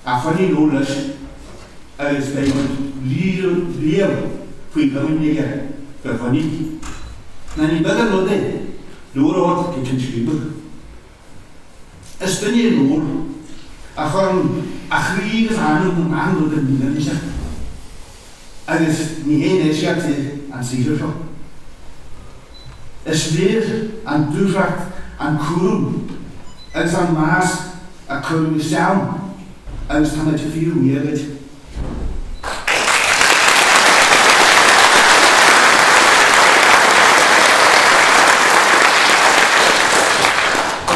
a choinnigh leo leis agus beidh muid riamh faoi chomaoin aige gur choinnigh. Ná ní beag an rud é leabhar a thabhairt go ceann scríbe. Is duine é Noel a chuireann a chroí agus a anam in achan rud a ndéanann sé agus ní haon eisceacht é an saothar seo. Is léir an dúthracht, an cúram agus an meas a cuireadh isteach ann agus táimid fíorbhuíoch duit.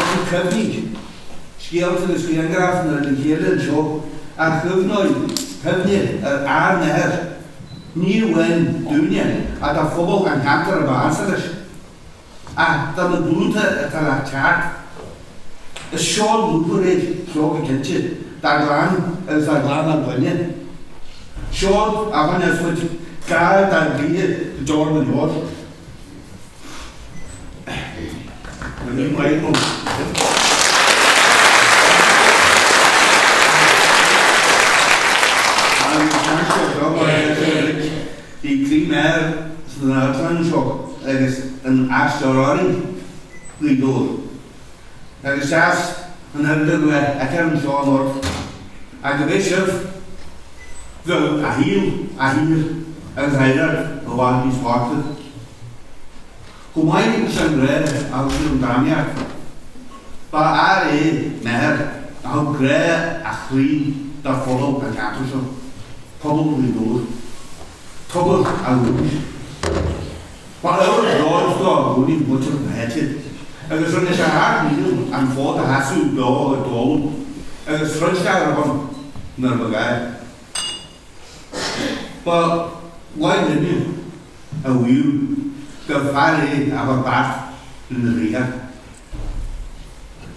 Tugtar cuimhní, scéalta agus grianghrafanna le chéile anseo a chuimhneoidh cuimhne ar ár n-athair, ní amháin dúinne ach do phobal an cheantair a ba ansa leis, ach do na glúnta atá le teacht. Is seod luachmhar é seo go cinnte, dár gclann agus dár gclann ár gclainne. Seod a choinneos muid Gar dá gcroíthe go deor na ndeor. Ní maith liom. An seans seo mar a deir Rick, bhí croí mear san amharclann seo agus an aisteoir orainn, Gaoth Dobhair. Agus seas an oiread a bheith aici anseo anocht, ach go mbeidh sibh, bheadh a shaol, a thír agus a hoidhreacht i bhfad níos boichte. Chomh maith leis an ngrá a thug sé don drámaíocht, ba fhear é Meathar a thug grá a chroí do phobal an cheantair seo, pobal Ghaoth Dobhair. Tobar a dhúchais. Ba ábhar bróid dó i gcónaí muintir na háite agus rinne sé a sheacht ndícheall an fód a sheasamh leo i dtólamh agus throid sé ar a shon nuair ba ghá. Ba mhaith linne a mhaíomh gur fear é a chuir beart lena bhriathar.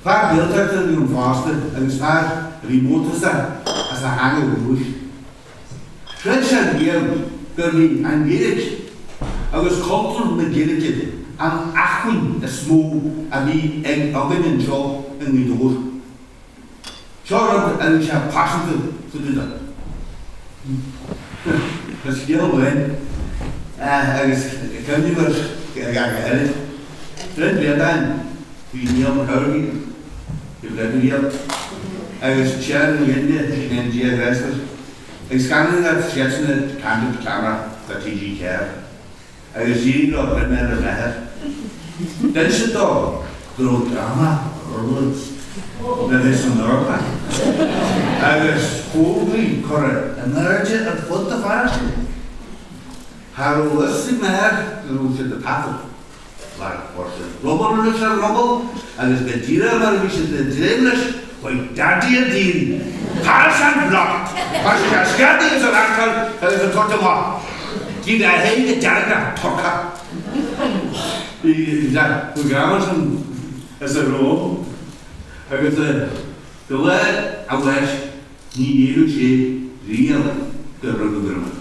Fear Gaeltachta a bhí ann fosta agus fear a bhí mórtasach as a theanga dhúchais. Chreid sé riamh gurbh í an Ghaeilge agus cultúr na Gaeilge an acmhainn is mó a bhí ag againn anseo i nGaoth Dobhair. Seo rud a raibh sé paiseanta fá dtaobh de. Tá scéal amháin agus cuimhním air go háirid. Roinnt blianta ó shin bhí Niall Mac Amharcaigh i bhFreagraíocht agus Sharon McGinley in Dia Ghréasar ag scannán le sceitseanna Candid Camera do TG4 agus d'éirigh leo broiméal ar Mheathair. D'inis siad dó go raibh dráma ar le bheith san amharclann agus fógraí curtha in airde ar fud na pharóiste. Cha raibh a fhios ag Meathar go raibh siad ag taifead. Mar chuir siad ruball anois ar ruball agus go díreach mar a bhí siad ag dréim leis, chuaigh Daidí i dtír thairis an bhloc. Thoisigh sé a screadaigh is a raiceáil agus a tabhairt amach. D'éirigh a aghaidh go deargach turcach. Bhí greamán sin as a shrón agus go lá a bháis Ní dhéarfadh sé riamh gur rugadh greamán.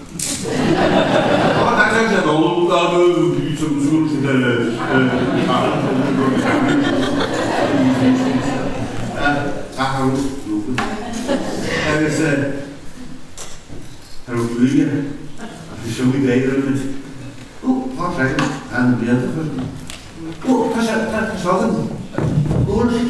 Agus cha raibh clú aige ach bhí siúl ag éirí roimh. Ó, tá freisin, tá na blianta freisin. Ó, tá sé, tá sé againn. Ó, tá sé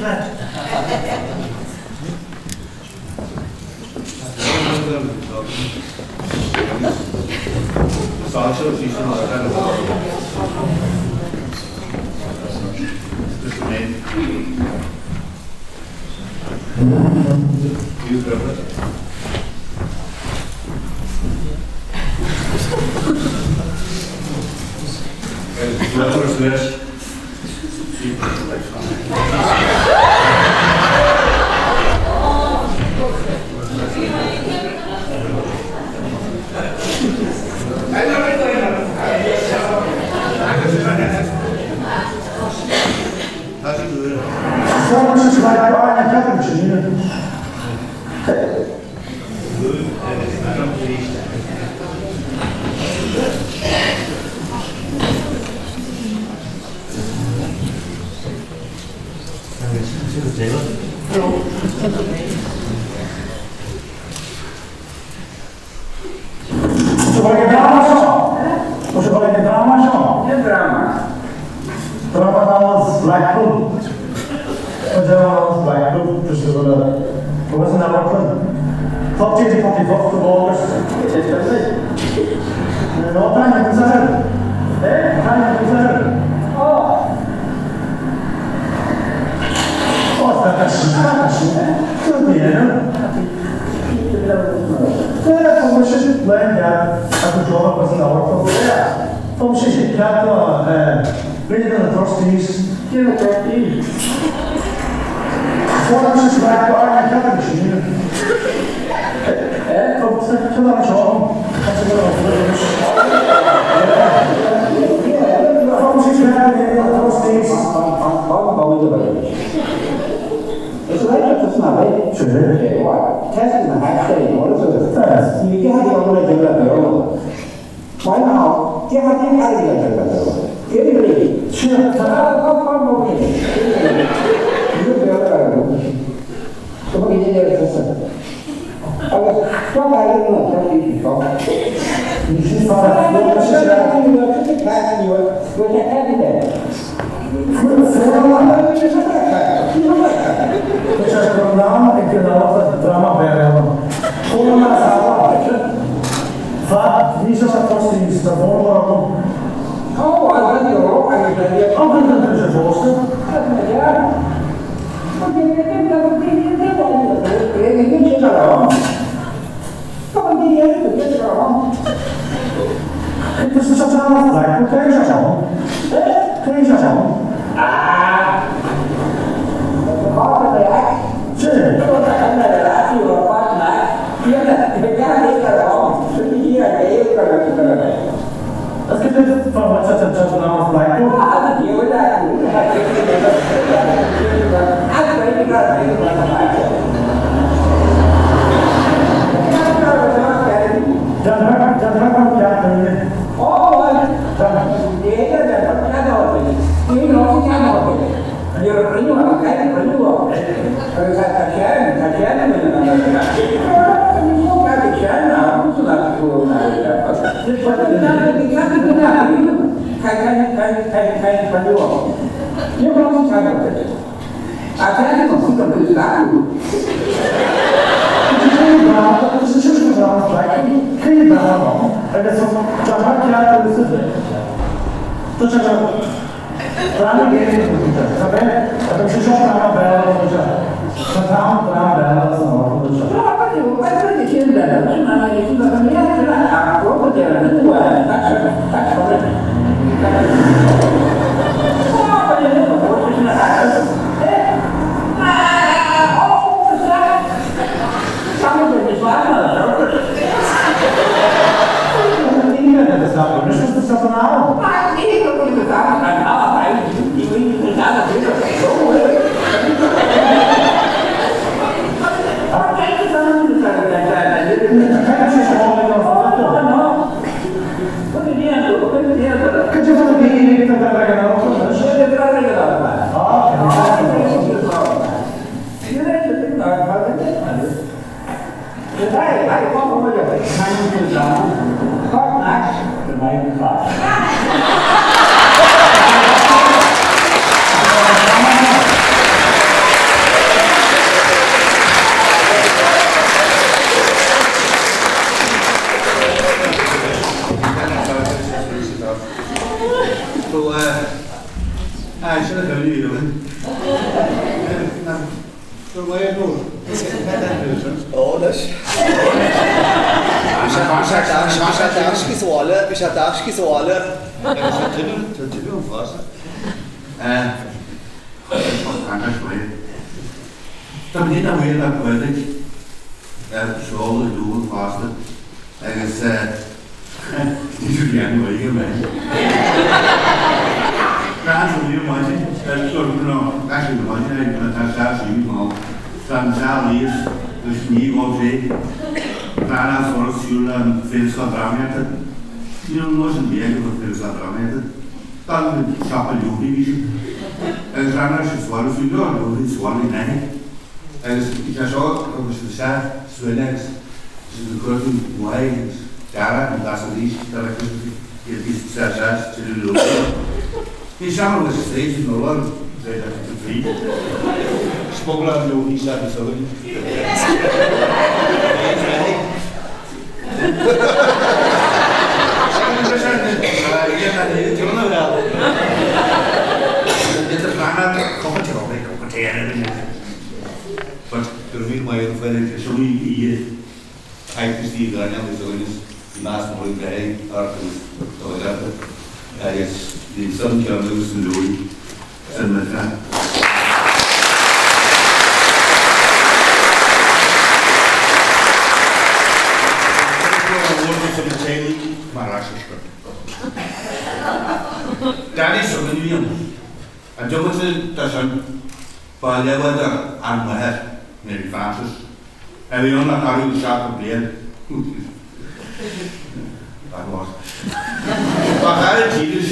Ba chara dílis,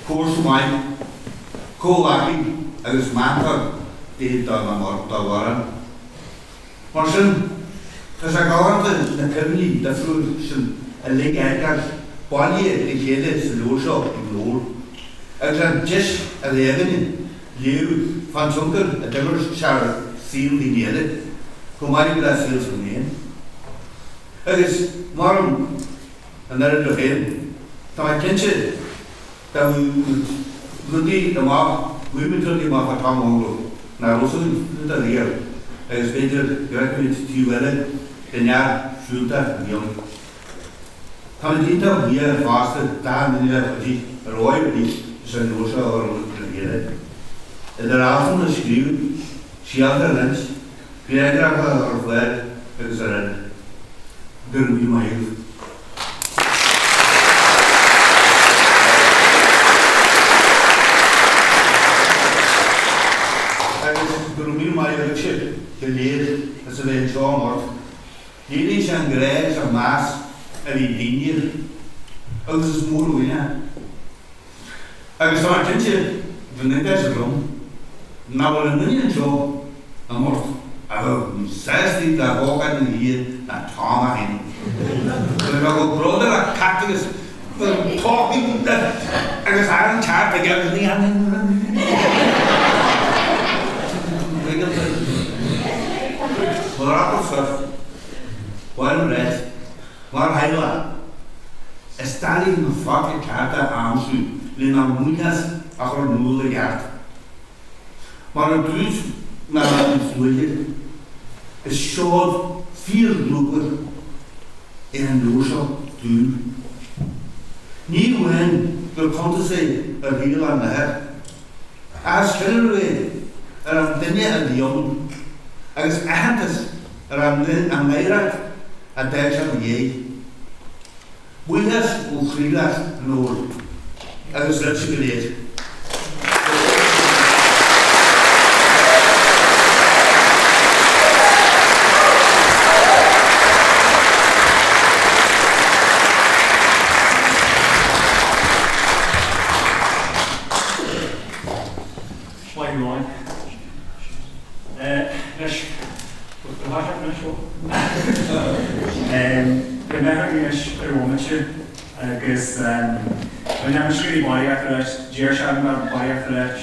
comharsa maith, comhghleacaí agus meantóir é do mhórán. Mar sin, tá sé galánta na cuimhní difriúil sin uilig a fheiceáil bailithe le chéile sa leabhar seo ag Noel, agus an deis a bheith againne léamh fán tionchar a d'imir sé ar saol daoine eile, chomh maith le saol s'againn féin. Agus maram an oiread leo féin, tá mé cinnte dá bhfuil rudaí amach, bhfuair muid rudaí amach fá Tom Manglo nach raibh fhios againn riamh agus b'fhéidir go bhfeicfimid taobh eile den fhear fiúntach a bhí ann. Táimid iontach buíoch fosta d'achan duine a chuidigh ar dhóigh ar bith leis an leabhar seo a chur le chéile. Idir altanna a scríobh, scéalta a roinnt, grianghrafa a chur ar fáil agus araile. Go raibh míle maith agaibh. Agus go raibh míle maith agaibhse go léir as a bheith anseo anocht. Léiríonn sé an grá agus an meas a bhí ag daoine air, agus is mór uainn é. Agus tá mé cinnte go n-aontóidh sibh liom nach bhfuil aon duine anseo anocht a bheadh níos sástaí le hócáid na hoíche ná Tom é féin. Bheadh sé chomh bródúil le cat agus talking agus an ceart aige agus ní Mar theaghlach, is doiligh na focail cearta a aimsiú lenár mbuíochas a chur in iúl i gceart. Mar a dúirt mé níos luaithe, is seod fíorluachmhar é an leabhar seo dúinn. Ní amháin gur cuntas é ar shaol ár n-athar, ach is ceiliúradh é ar an duine a bhí ann agus aitheantas ar an oidhreacht a d'fhág sé ina dhiaidh. Buíochas ó chroí leat, a Noel, agus libhse go léir. Maith thú Áine. Anois, anois ó. Beidh mé anois ar bhomaite agus dá ndéanfainn scríobh barraíocht ar ais, deir sé go mbeadh barraíocht ar ais.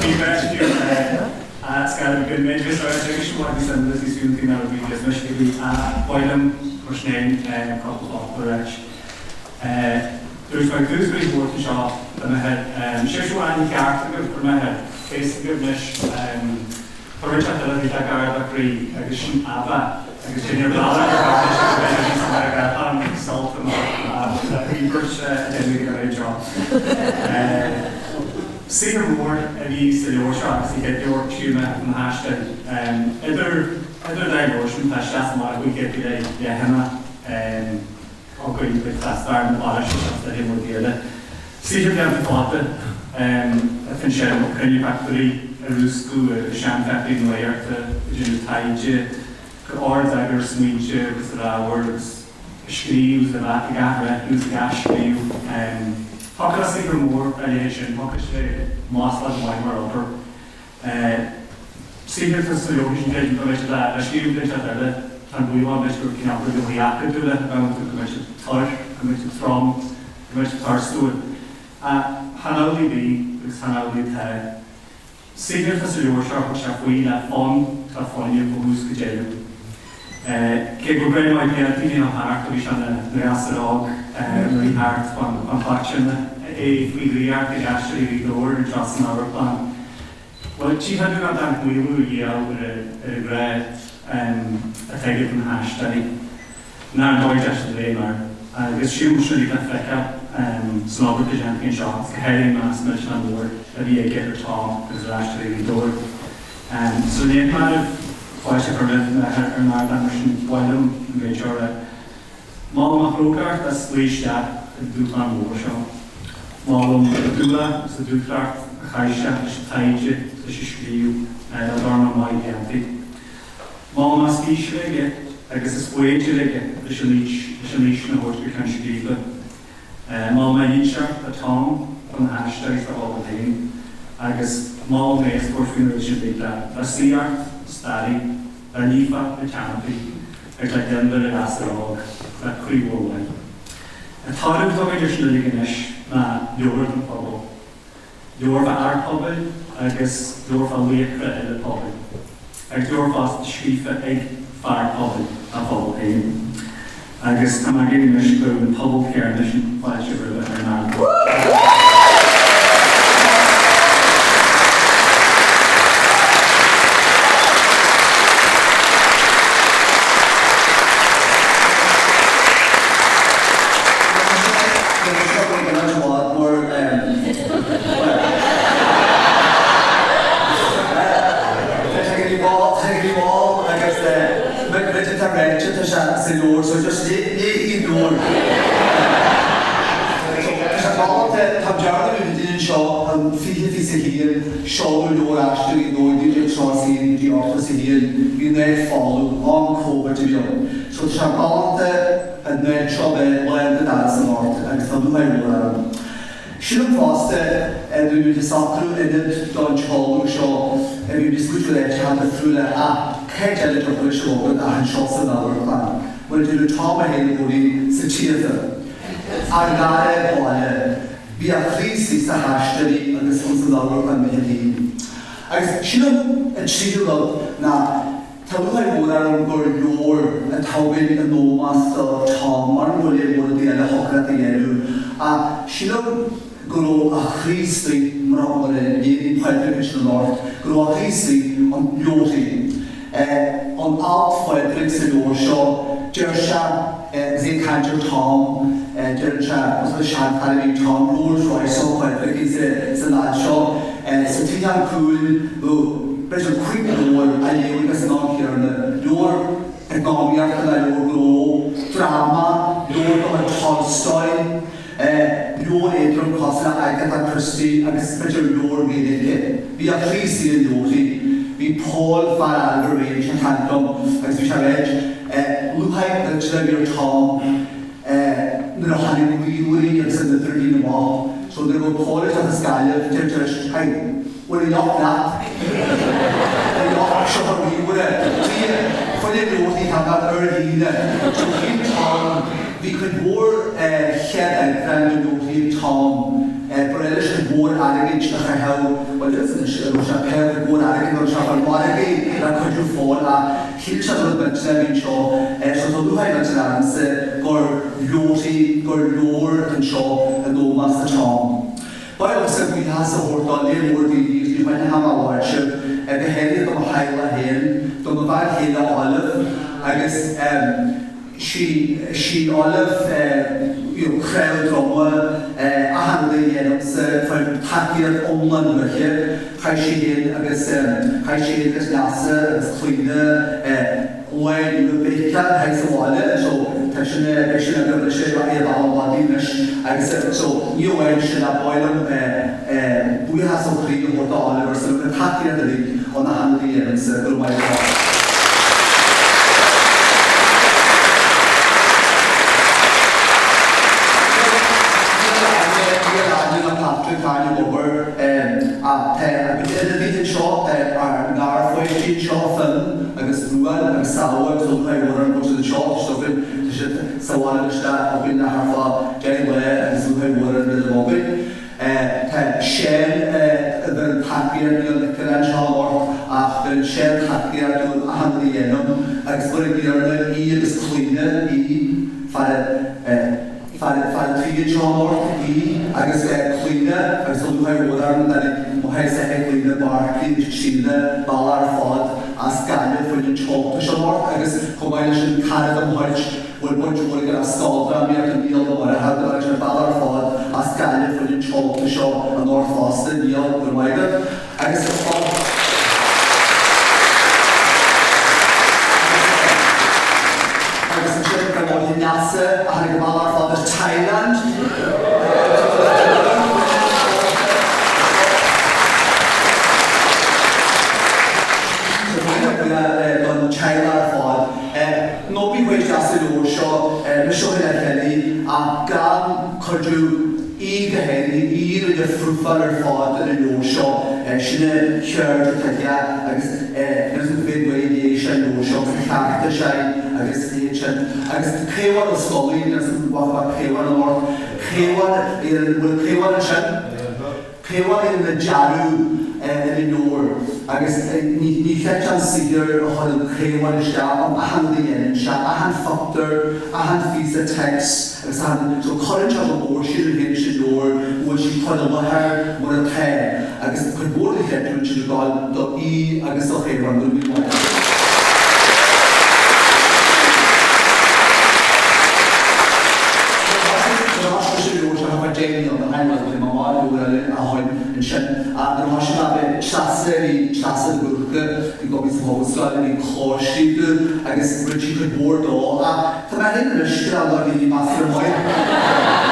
Bhí beirt fiú scaradh go mbeidh sé agus sin maith níos suimiúla is níos fiúntaí ná rud a bhí bhí ba mhaith liom mar sin féin cúpla focal a ráit. Dúirt mé ag tús go raibh buairt anseo le m'athair. Sibhse a bhfuil aithne cheart agaibh ar m'athair, tá fhios agaibh anois. Tá rud inteacht eile a bhí sé gar dá chroí agus sin ABBA agus sin ar bhealach ar bhealach leis go mbeidh níos mó ag an sult amach le híobairt a dhéanamh ag an méid seo. Saothar mór a bhí sa leabhar seo agus sa chéad leabhar tríú Meitheamh na hAistir. Idir idir an dá leabhar sin tá isteach is amach 500 go leith leathanach. againn faoi stair na baile seo le hImeall Béarla. Saothar déanta fada atá ansin, ag cruinniú pictiúirí, ag rúscadh i seanpháipéir nuachta, ag déanamh taighde, go ard-eagar smaointe agus ar ábhar agus ag scríobh agus ag athbhreithniú agus ag athscríobh. Thiocfadh le saothar mór dá leithéid sin, thiocfadh sé masla go maith mar obair. Saothar atá sa leabhar sin creidim go mbeidh siad le scríobh duine inteacht eile, tá an baol ann b'fhéidir gur cineál rud acadúil a bheadh iontu, go mbeidh siad tur, go mbeidh siad trom, go mbeidh siad tharstúil. Ach chan amhlaidh a bhí agus chan amhlaidh atá. Saothar atá sa leabhar seo a thug sé faoi le fonn is le fuinneamh ó thús go deireadh. Cé go raibh breith maith déanta aige ó thart ó bhí sé ina ghasúr óg nuair a bhí thart fán pháirc sin é faoi dhraíocht ag Aisteoirí Ghaoth Dobhair anseo san amharclann. Bhuel, tchífeá dúinn nach dtáinig maolú a dhíol ar an ghrá atá aige do na haisteoirí, ná an dóigh deis a bheith mar, agus sílim sin le feiceáil san obair atá déanta anseo, agus go háirithe an meas millteanach mór a bhí aige ar Tom agus ar Aisteoirí Ghaoth Dobhair. So ní mar fáilte a chur roimh m'athair ar an ardán mar sin ba mhaith liom an méid seo a rá. Molaim a thrócaireacht as luí isteach an dúshlán mór seo. Molaim a dua agus a dhúthracht a chaith sé leis an taighde is leis an scríobh le dornán maith blianta. Molaim as fís a bheith aige agus as foighid a bheith aige leis an fhís. leis an fhís sin a thabhairt go ceann scríbe. Molaim a dhílseacht do Tom, do na haisteoirí is dá phobal féin, agus molaim é as tabhairt faoin rud sin uilig le saíocht, staraí, le líofacht, le teangachaí, agus le gliondar a ghasúr óg, le croí mhór mhaith. An toradh atá againn ar sin uilig anois ná leabhar don phobal. Leabhar fá fhear pobail agus leabhar fá laochra eile pobail. Agus leabhar fosta scríofa ag fear pobail dá phobal féin. Agus tá mé ag iarraidh anois go raibh an pobal céanna sin fáilte roimhe ar an ardán. Seoladh leabhar Aisteoirí 1931 go dtí 81, bhí an áit folamh, am Covid a bhí ann. So tá sé galánta an áit seo bheith lán go doras anocht agus tá lúcháir mhór orm. Sílim fosta, nuair a bhí muid ag socrú ionad don tseoladh seo, bhí muid ag smaoitiú ar áiteacha difriúla ach cá háit eile a dtiocfadh leis a bheith againn ach anseo san amharclann, mar a deireadh Tom é féin i gcónaí, sa tíofa. Ár ndara baile. Bhí a chroí istigh sna haisteoirí agus ins an amharclann Mhichíl féin. Agus sílim an tríú rud ná, Tá lúcháir mhór orm gur leabhar atá againn in ómós do Tom, mar go leor rudaí eile a thiocfadh leat a dhéanamh, ach sílim go raibh a chroí istigh, mar a léirigh Pádraig ansin anocht, go raibh a chroí istigh an leabharthaí. An alt Phádraig sa leabhar seo, deir sé, agus é ag caint ar Tom, deireann sé, is seanfhear a bhí in Tom, Rolls Royce ó Phádraig san alt seo, sa tsuíochán cúil, b'fhéidir 50 leabhar á léamh aige san am céanna, leabhar eacnamaíochta nó leabhar gnó, dráma, leabhar de chuid Tolstoy, leabhar éadrom cosúil le Agatha Christie agus b'fhéidir leabhar Gaeilge. Bhí a chroí istigh i leabharthaí. Bhí Paul, fear Ailbhe Range, ag caint liom agus bhí sé ag ráit, lúcháir mhillteanach a bhí ar Tom, nuair a tháinig na ríomhairí agus an idirlíon amach. So nuair a bhí Paul ag teacht as Gaillimh, deir sé leis, Hey, bhfuil a fhios leat? A fhios seo an ríomhaire. Dia, fuil a leabharthaí cheana ar líne. So shíl Tom, bhí cuid mhór chéad eagrán de leabharthaí ag Tom. Ba bhreá leis cuid mhór airgid a chaitheamh, bhuel, anois, raibh sé pé cuid mhór airgid, raibh sé ar mhargaí le cuidiú fáil ach, Shíl sé rud millteanach a bhí anseo, so tá lúcháir mhillteanach ormsa gur leabharthaí, gur leabhar atá anseo in ómós do Tom. Ba mhaith liomsa buíochas a thabhairt do léar mór daoine agus ní choinneoidh mé i bhfad sibh, go háirithe do mo theaghlach féin, do mo bhean chéile Olive agus sí, sí Olive you know cnámh droma achan rud a dhéanaimse, faighim tacaíocht iomlán uaithi. Chaith sí féin agus chaith sí féin agus Neasa agus Clíona lá nua béiceáil thigh sa bhaile so tá sin beidh sin agaibh anois ar ar bhealach madaidh anois agus so ní amháin sin ach ba mhaith liom buíochas ó chroí a thabhairt do Olive ar son an tacaíocht uilig ó na hionadaí dhéanaimse go raibh maith agat. Níl aithne ná Patrick Áine ag obair ach tá a gcuid ionadaithe anseo, tá ár ngarpháistí anseo, Fionn agus Ruán agus Samha agus lúcháir mhór orm go bhfuil siad anseo, tá siad againn, tá siad sa bhaile anois le againn le thart fá 10 lá agus lúcháir mhór orainn iad a bheith againn. Tá Seán a bheireann tacaíocht, níl Nicola anseo anocht ach beireann Seán tacaíocht dúinn achan rud a dhéanaim agus mar an gcéanna í agus Clíona, í, fear fear fear an tí anseo anocht, í agus Clíona agus tá lúcháir mhór orm go dtáinig mo theaghlach Clíona, Barclay agus Tríona, bealach ar fad as Gaillimh faoin an tseolta seo anocht agus chomh maith leis sin cara de mo chuid, bhfuil baint mhór aige le scoldrámaíocht an Niall Ó Muircheartaigh agus ar bealach ar fad as Gaillimh faoin an tseolta seo anocht fosta, Niall, go raibh maith agat. Agus agus ansin ar ndóigh Neasa a tháinig an bealach ar fad as Thailand. Don teaghlach ar fad. Nó bí chuig isteach sa leabhar seo, mise ó Í go háirithe, í a rinne prúfáil ar fad ar an leabhar seo, sin a cheird atá aige agus níl 's agam cé mhéad uair a léigh sé an leabhar seo agus a cheartaigh sé agus a leithéid sin. Agus Caomhán Ó Scolaí, níl 's agam an bhfaca Caomhán anocht, Caomhán, an bhfuil Caomhán ansin? Caomhán a rinne dearadh ar an leabhar agus ní chreidfeá an saothar a chuireann Caomhán isteach ann achan rud a dhéanann sé, achan phictiúr, achan phíosa téacs agus achan, so cuireann sé go mór sílim féin leis an leabhar go bhfuil sí curtha i láthair mar atá agus cuid mhór den chreidiúint sin ag dul do Aodh agus do Chaomhán, go raibh míle maith agat. Ansin, nuair a thoisigh mé a bheith Treasa, bhí Treasa de Búrca ag obair sa Phobalscoil, bhí clóscríobh agus rinne sí cuid mhór dó ach tá mé féin anois go raibh lá daoine measartha maith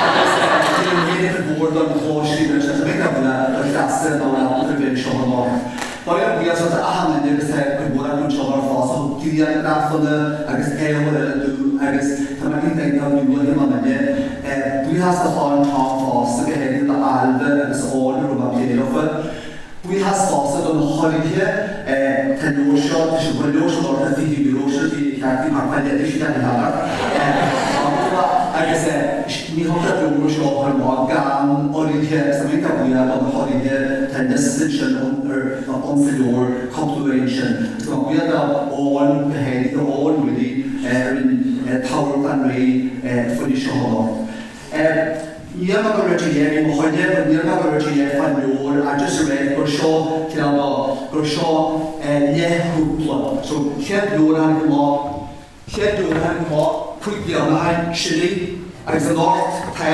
agus déanaim féin cuid mhór don chlóscríobh anois tá mé ag obair le Treasa nó le Altra bheidh anseo anocht. Ba mhaith liom buíochas a thabhairt d'achan duine agus tá cuid mhór acu anseo mar fosta a thug grianghrafanna agus ábhar eile domh agus tá mé iontach iontach dúlaithe mar dhuine. Buíochas do chlann Tom fosta, go háirithe do Ailbhe agus Eoin a raibh mé ag plé leofa. Buíochas fosta do na hurraithe, tá an leabhar seo, tá sé, an leabhar seo anocht €20, sin an t-aon cheart, bhí thart fá leithéid sin a cheannach. Agus ní thiocfadh leat leabhar seo a chur amach gan urraithe agus tá mé iontach buíoch do na hurraithe, tá liosta ansin ann sa leabhar, cúpla uaidh ansin. Agus tá mé buíoch do Eoin go háirithe, Eoin Willie a rinne tabhartán réidh faoin seo anocht. Níl mé ag rá a dhath, bhí mo choinne, but níl mé ag rá a dhath fán leabhar ach just a rá gur seo cineál de, gur seo leathchúpla. So, chéad leabhar a tháinig amach, chéad leabhar a tháinig amach 5 bliana ó shin, sin í, agus anocht tá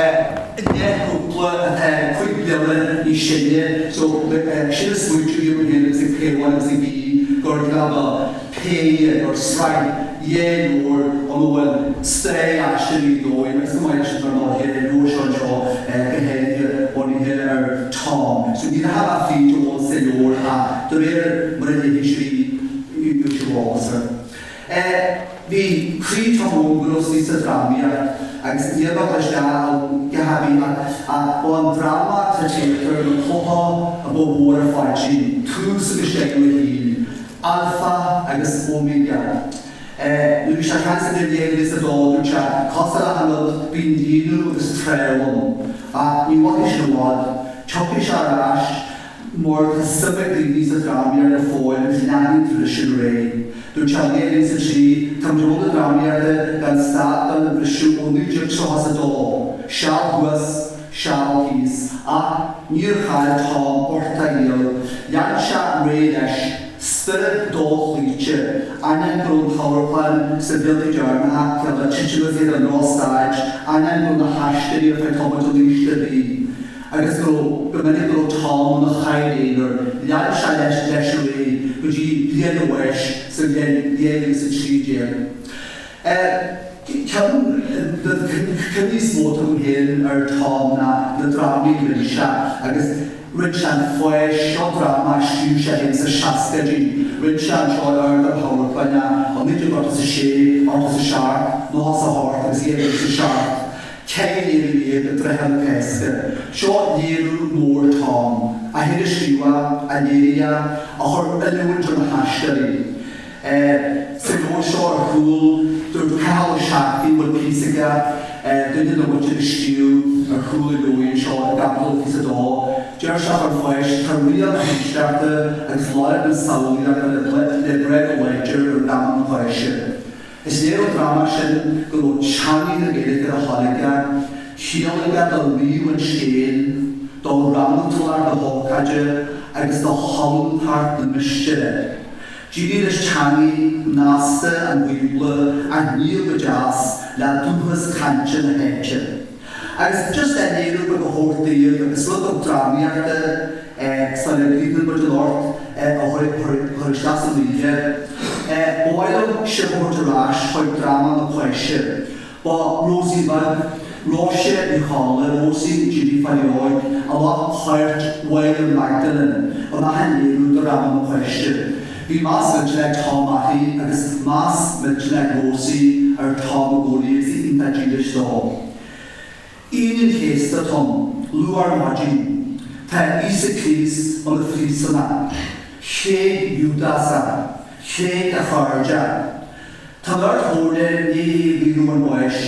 leathchúpla atá 5 bliana níos sine. So, sin an smaointiú a bhí agam féin agus ag Caomhán agus ag Aodh gur cineál de, péire, gur sraith dhé leabhar ina bhfuil stair Aisteoirí Ghaoth Dobhair agus go maith leis an dar ndóighe an leabhar seo anseo go háirithe bunaithe ar Tom. So ní rachaidh mé fríd a bhfuil sa leabhar ach de réir mar a léifidh sibh í gheobhaidh sibh eolas air. Bhí croí Tom Ógros sa drámaíocht agus níl mé ag dul isteach ann go haibí ach ba an dráma sa téatar na clocha a ba mhó ar Pháidín, tús agus deireadh a shaoil. Alfa agus Omega. Nuair a bhí sé ag caint sa bhliain 2002 dúirt sé, Cosúil le achan rud, bíonn líonadh agus tráth ann. Ach ní mhairfidh sin i bhfad. Tiocfaidh sé ar ais mar tá suim ag daoine sa drámaíocht go fóill agus leanfaidh an traidisiún ar aghaidh. Dúirt sé in 2003, Tá muid i mbun na drámaíochta gan stad gan bhriseadh ó 1932, seal thuas, seal thíos, ach níor chaill Tom uchtach a shaoil. Lean sé ar aghaidh leis, spiorad dochloíte, ainneoin go raibh an t-amharclann sna blianta deireanacha cineál de titim agus iad ar an drochstaid, ainneoin go raibh na haisteoirí ar feadh tamaill den aois a bhí, agus go raibh, go minic go raibh Tom ina chaill aonair. Lean sé leis leis ar aghaidh go dtí bliain a bháis sa bhliain 2013. Ceann de na cuimhní is mó atá agam féin ar Tom ná na drámaí a rinne sé agus rinne sé An Pháis, seo dráma a scríobh sé féin sna seascaidí. Rinne sé anseo ar ardán na hamharclainne i 1986, 87, 98 agus 2007. 14 léiriú i dtrátha na Cásca. Seo léiriú mór Tom. É féin a scríobh é, a léirigh é, a chuir oiliúint ar na haisteoirí. Sa leabhar seo ar chúl, dúirt Cathal Ó Searcaigh, bhfuil píosa aige, duine de mhuintir a scríobh ar chúl an leabhair anseo i gcaibidil 22, deir sé fán Pháis, tá rian na hintleachta agus lorg na samhlaíochta le brath go láidir ar dhráma na Páise. Is léir ón dráma sin go raibh teanga na Gaeilge ar a thoil aige, ciall aige do ríomh an scéil, do dhrámatúlacht na hócáide agus do shollúntacht na mistéire. D'éirigh leis teangaidh mheasta an Bhíobla a shníomh go deas le dúchas cainte na háite. Agus just le léiriú beag a thabhairt daoibh agus rud beag drámaíochta sula gcríochnóidh muid anocht a chur isteach san oíche, ba mhaith liom sibh a thabhairt ar ais chuig dráma na Páise. Ba Rosie Bheag, Róise Ní Cholla, Róisín Jimmy Phaidí Óig, a ghlac páirt Mháire Magdalene in achan léiriú de dhráma na Páise. Bhí meas millteanach ag Tom uirthi agus meas millteanach ag Róisín ar Tom i gcónaí agus í iontach dílis dó. Aoine an Chéasta atá ann. Luath ar maidin. Tá Íosa Críost ina phríosúnach. Thréig Iúdás é. Thréig a chairde é. Tá an Ard Chomhairle i ndiaidh é a dhaoradh chun báis.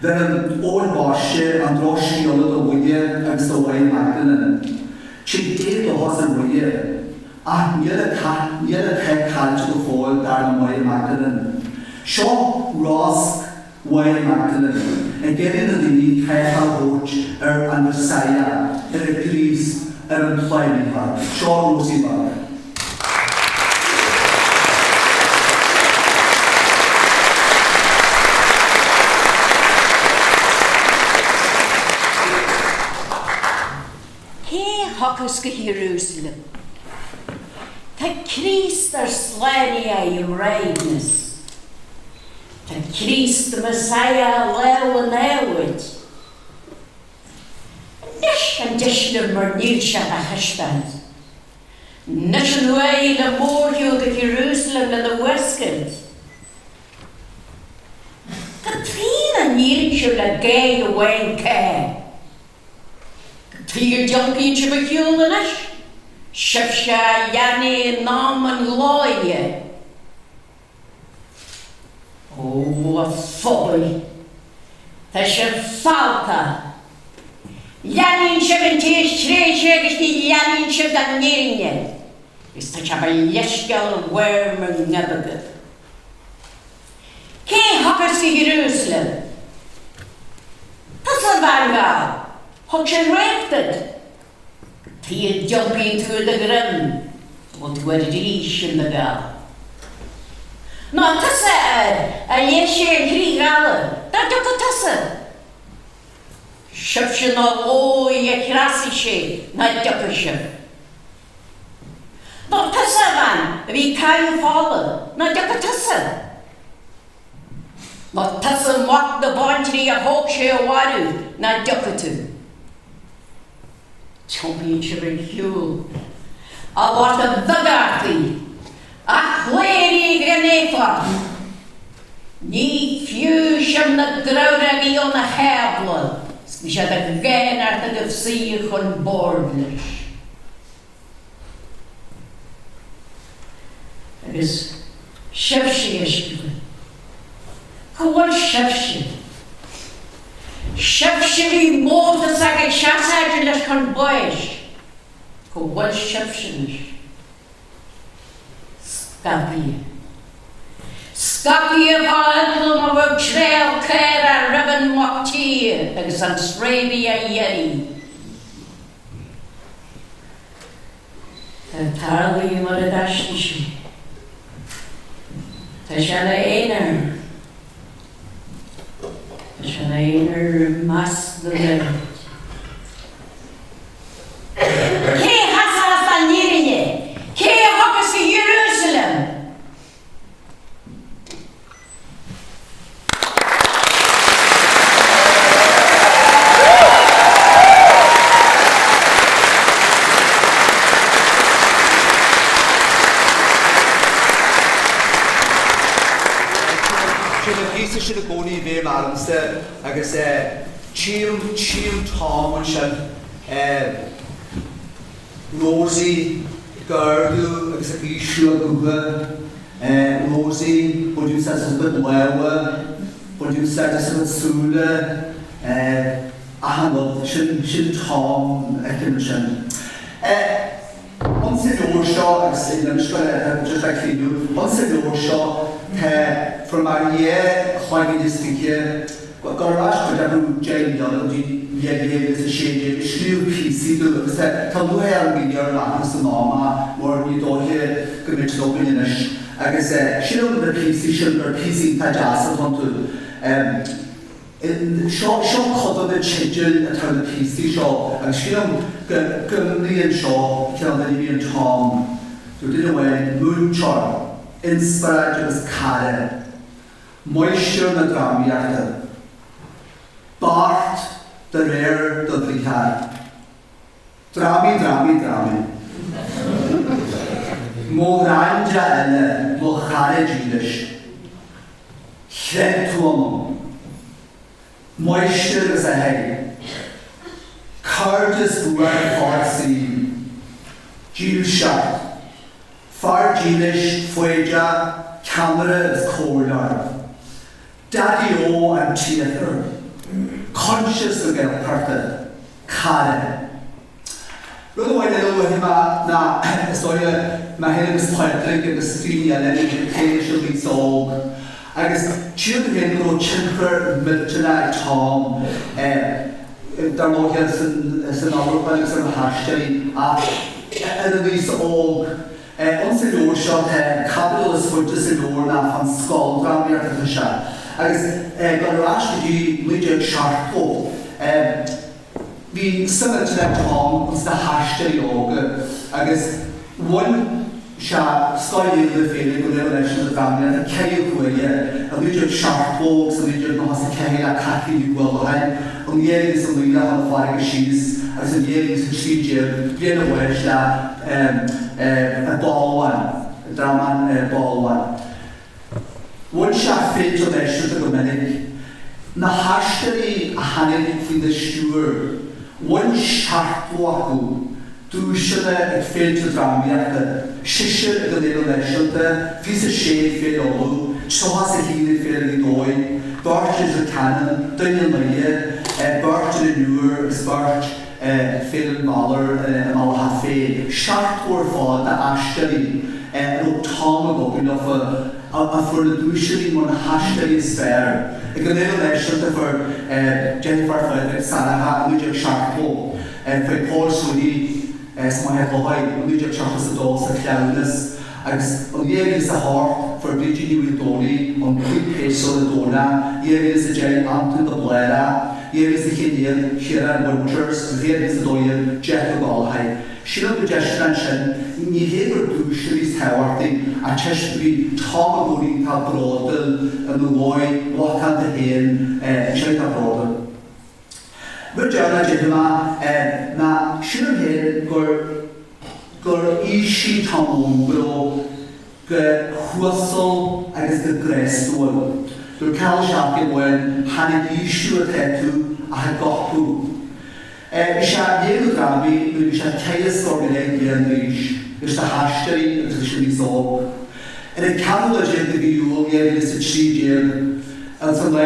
Bheireann Eoin Baiste an drochscéala do Mhuire agus do Mhuire Magdalene. Tig éadóchas ar Mhuire, ach níl a níl a cách caillte go fóill dar le Muire Magdalene. Seo rosc Mhuire Magdalene, ag iarraidh na daoine cáicheadh a thabhairt ar an Messiah, ar an gCríost, ar an tSlánaitheoir. Seo Rosie Bheag. Cé thiocfas go hIarúsalem? Tá Críost ár Slánaithe i mbraighdeanas. Tá Críost Messiah i lámha namhad. Anois an deis libh mar níl sé dá thaispeáint. Anois an uair le mórshiúl go Iarúsalem lena fhuascailt. Cad tuighe nach n-éiríonn sibh le gáire amháin cáith? Cad tuighe a d'iompaíonn sibh ar shiúl anois, sibhse a lean é in am an ghlóire? Ó, a phobail, tá sibh feallta! Leanann sibh an té is tréise agus ní leanann sibh don fhírinne, agus tá sé mar leithscéal ar bharr bhur ngoib agaibh. Cé thiocfas go Iarúsailéim? Tusa, a bhean ghal, thug sé ríocht duit. Tuige a d'iompaíonn tú do dhroim, go bhfuil tú arís in do ghal. Nó tusa, a fhir, a leigheas sé an thrí ghalar, dá dtiocfadh tusa? Sibhse na lóigh a threasaigh sé, ná dtiocfaidh sibh? Nó tusa, a bhean, a bhí ag caitheamh fola, ná dtiocfaidh tusa? Nó tusa mac na baintrí a thóg sé a mharú, ná dtiocfaidh tú? Iompaíonn sibh ar shiúl, a lucht bheagartaí, a chléirigh gan éifeacht. Ní fiú sibh na grabhrógaí óna thábla, 's bhí sé de dhaonnacht agaibh suí chun boird leis. Agus sibhse, a dheisceabail, cá bhfuil sibhse? Sibhse a bhí mórtasach ag seasamh leis chun báis, cá bhfuil sibhse anois? Scaipthe. Scaipthe fá eagla mar bheadh treabh caora roimh an mac tíre agus an sréimhí á iarraidh. Tá tarlaithe mar a d'aistrigh sé. Tá sé ina aonar. Tá sé ina aonar i measc na namhad. Cé a sheasfas don fhírinne? Cé a thiocfas go Iarúsailéim? Sin an píosa sin i gcónaí i bhfeidhm ormsa agus tchím, tchím Tom ansin. Rosie ag ardú agus ag ísliú a gutha. Rosie, baint úsáid as a cuid lámha, baint úsáid as a cuid súile, achan rud. Sin, sin Tom a fheicim ansin. Insa leabhar seo, agus i Limscoil just ag críochnú, insa leabhar seo tá, fuair mé dhá chloigeann is fiche, Gabh ar ais cuid acu 10 mbliana go dtí 2016 ag scríobh píosaí domh agus tá tá lúcháir orm daoine ar an athrú san am mar ní dóiche go mbeidh siad againn anois agus sílim na píosaí sin gur píosaí iontach deasa atá iontu. Seo seo cuid de na teidil atá ar na píosaí seo agus sílim go gcuimhníonn seo cineál duine a bhí in Tom. Dúirt duine amháin, múinteoir, inspioráid agus cara. Máistir na drámaíochta. Beart de réir do bhriathair. Drámaí, drámaí, drámaí. Mo ghraidhin eile, mo chara dílis. Chreid tú ionam. Máistir agus a thigh. Cairdeas buan fad saoil. Dílseacht. Fear dílis, foighdeach, ceannaire is comhairleoir. Daidí-ó an t-iarthar. Coinsias na Gaeltachta. Cara. Rud amháin eile a mhothaigh mé ná, is dóigh, mé féin agus Pádraig agus daoine eile, bhí ag plé leis an aos óg agus tchím féin go raibh tionchar millteanach ag Tom, dar ndóighe, san ullmhúchán agus ar na haisteoirí ach ar an aos óg. Ins an leabhar seo tá caibidil is faide sa leabhar ná fán scoildrámaíocht atá sé agus dul ar ais go dtí 1970. Bhí suim millteanach ag Tom ins na haisteoirí óga agus bhain sé Scoil Gheimhridh na Féile ag an Fhéile Náisiúnta Drámaíochta ceithre huaire, i 1970 agus i 1994 le Caitlín Ní Uallacháin, in 2009 le Chun na Farraige Síos agus in 2013, bliain a bháis, le Balbhán, dráma Balbhán. Bhain sé féilte náisiúnta go minic. Na haisteoirí a tháinig faoina stiúir, bhain 70 acu duaiseanna ag féilte drámaíochta, seisear ag an Fhéile Náisiúnta, 26 ag Féile Uladh, 31 ag Féile Ghaoth Dobhair, beirt i Leitir Ceanainn, duine i nDoire, beirt ar an Iúr agus beirt Féile an Bhalair i mBealach Féich. 70 ar fad d'aisteoirí a raibh Tom ag obair leofa a fuair na duaiseanna mar na haisteoirí is fearr. Ag an Fhéile Náisiúnta fuair deirfiúr Phádraig, Sarah, i 1970, fuair Paul Sweeney as Machaire Chlochair i 1972 sa Chleamhnas agus in 2008 fuair Brídín Ní Mhaoldomhnaigh an Croí Péarsóir i Domhnach, 2010 Antoin de Blára, 2011 Ciarán Winters agus 2012 Jeff Ó Gallchóir. Sílim go dteisceann ansin, ní hé gur duaiseanna is tábhachtaí ach toisc bhí Tom i gcónaí iontach bródúil ina dhóigh mhacánta féin, bhí sé iontach bródúil. Rud deireanach a déarfaidh mé ná sílim féin gur gur aoisigh Tom Mongro go huasal agus go grástúil. Dúirt Cathal Ó Searcaigh amháin, Chan ag aoisiú atá tú ach ag cothú. Bhí sé ag léiriú drámaí nuair a bhí sé ceithre scór go leith bliain d'aois, leis na haisteoirí agus leis an aos óg. Ar an 14 lá de mhí Iúil 2013, ins an Áislann i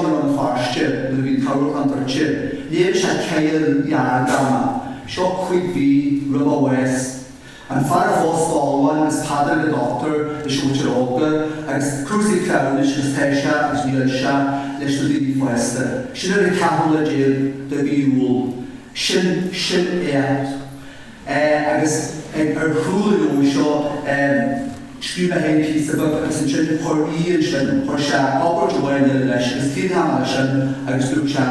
Rann na Feirste, nuair a bhí an t-árachán druidte, léirigh sé ceithre ghearrdhráma. Seo cuig mhí roimh a bhás. An Fear a Phós Balbhán agus Pádraig an Dochtúir leis an mhuintir óga, agus Cúrsaí Cleamhnais agus Tá sé agus Níl sé leis na daoine fásta. Sin ar an ceathrú lá déag de mhí Iúil. Sin, sin éacht. Agus ar chúl an leabhair seo, scríobh mé féin píosa beag agus ansin chuir aoi ansin, chuir sé abairt amháin eile leis agus críochnaigh mé leis sin agus dúirt sé,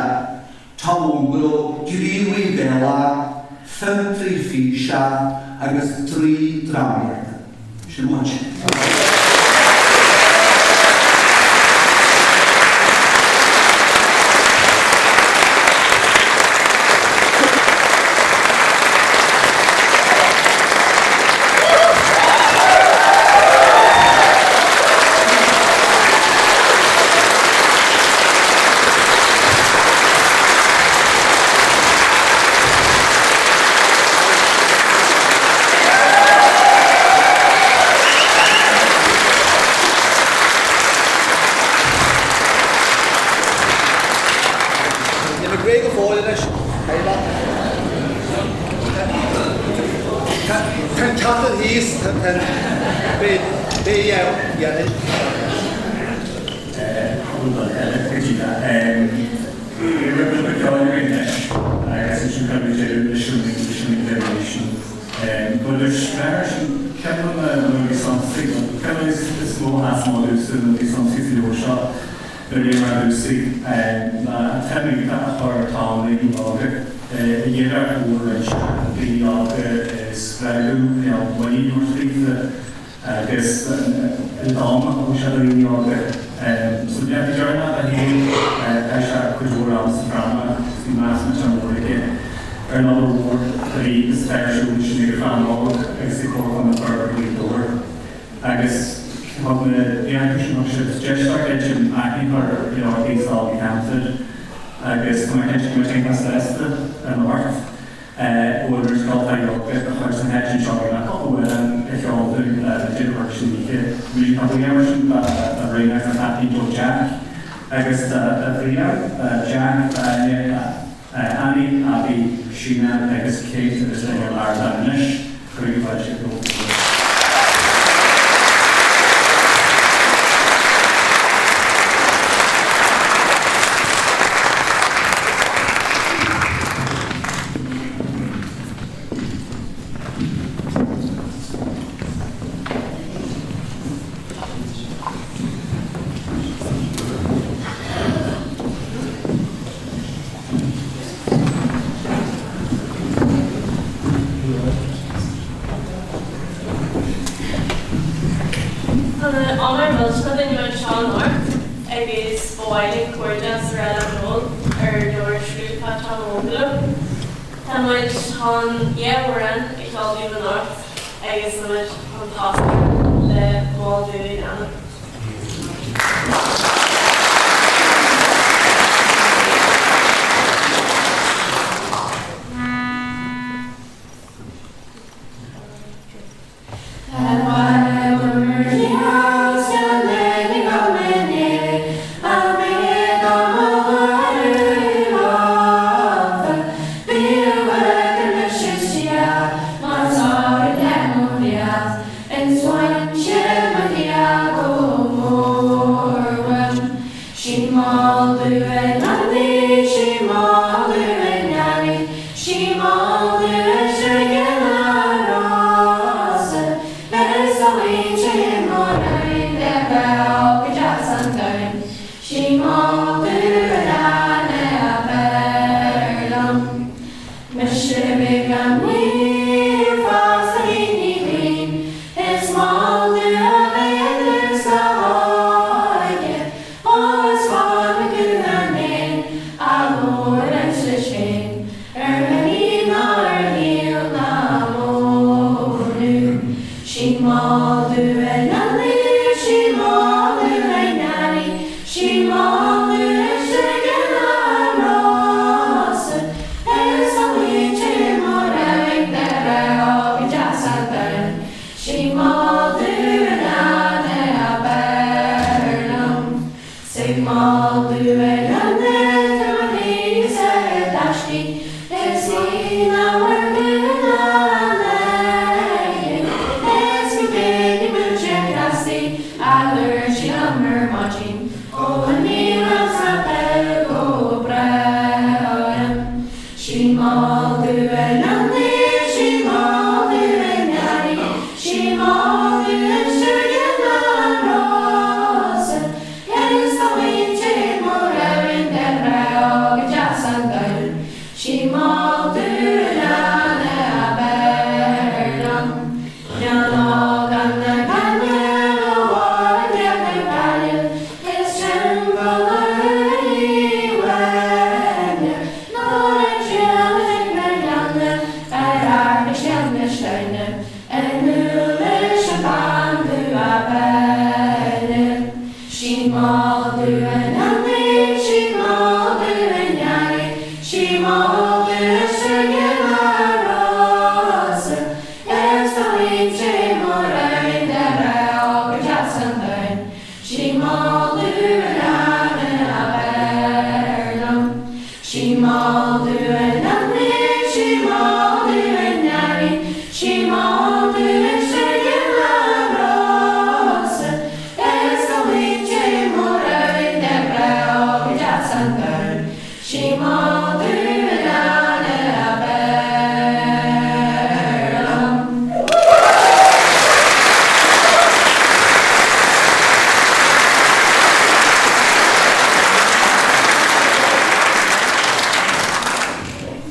Tom Mongro, gníomhaí Gaelach, fiontraí físe agus draoi drámaíochta. Sin mo chuid. Níl mé réidh go fóill anois. Tá an cathair thíos, beidh, beidh, yeah. Rud eile go dtí Beidh rud beag ceoil againn anois agus ansin cuirfimid deireadh leis an leis an oíche. But leis mear sin ceann de na rudaí suntasaí nó ceann de is mó a sheas amach domhsa na rudaí suntasaí sa leabhar seo nuair a léigh mé ar dtús é ná an tsuim iontach a chuir Tom i ndaoine óga, a iarracht mhór a rinne sé daoine óga a spreagadh, muinín a thabhairt daofa. agus an t-am a thug sé do dhaoine óga. Sna blianta deireanacha dá shaol, chaith sé cuid mhór ama sa dráma agus bhí meas millteach mór aige ar an obair mhór a bhí agus atá ar siúl ansin ag an Chrann Óg agus ag Comharchumann Forbartha Ghaoth Dobhair. Agus thug na blianta sin, thug siad deis dó creidim aithne a chur ar go leor d'aos óg an cheantair agus tá mé cinnte go mbeidh sé iontach sásta anocht. Bhuamar Scoil Thaidhg de chuid na háite anseo le cúpla amhrán a cheol dúinn le déanamh san oíche. Arís tá buíochas mar sin do Ríona agus do Phaidí Joe Jack agus do Bhrian, Jack, Áine, Annie, Abby, Síne agus Kate agus linn ar an ardán anois. Cuireadh fáilte romhaibh. Tá an-onóir millteanach dúinn a bheith anseo anocht agus ba mhaith linn comhghairdeas a rá le Noel ar leabhar scríofa Tá Mo Bhualadh. Tá muid chun dhá amhrán a cheol daoibh anocht agus tá muid chun tosú le Mol Dubh a Leanbh.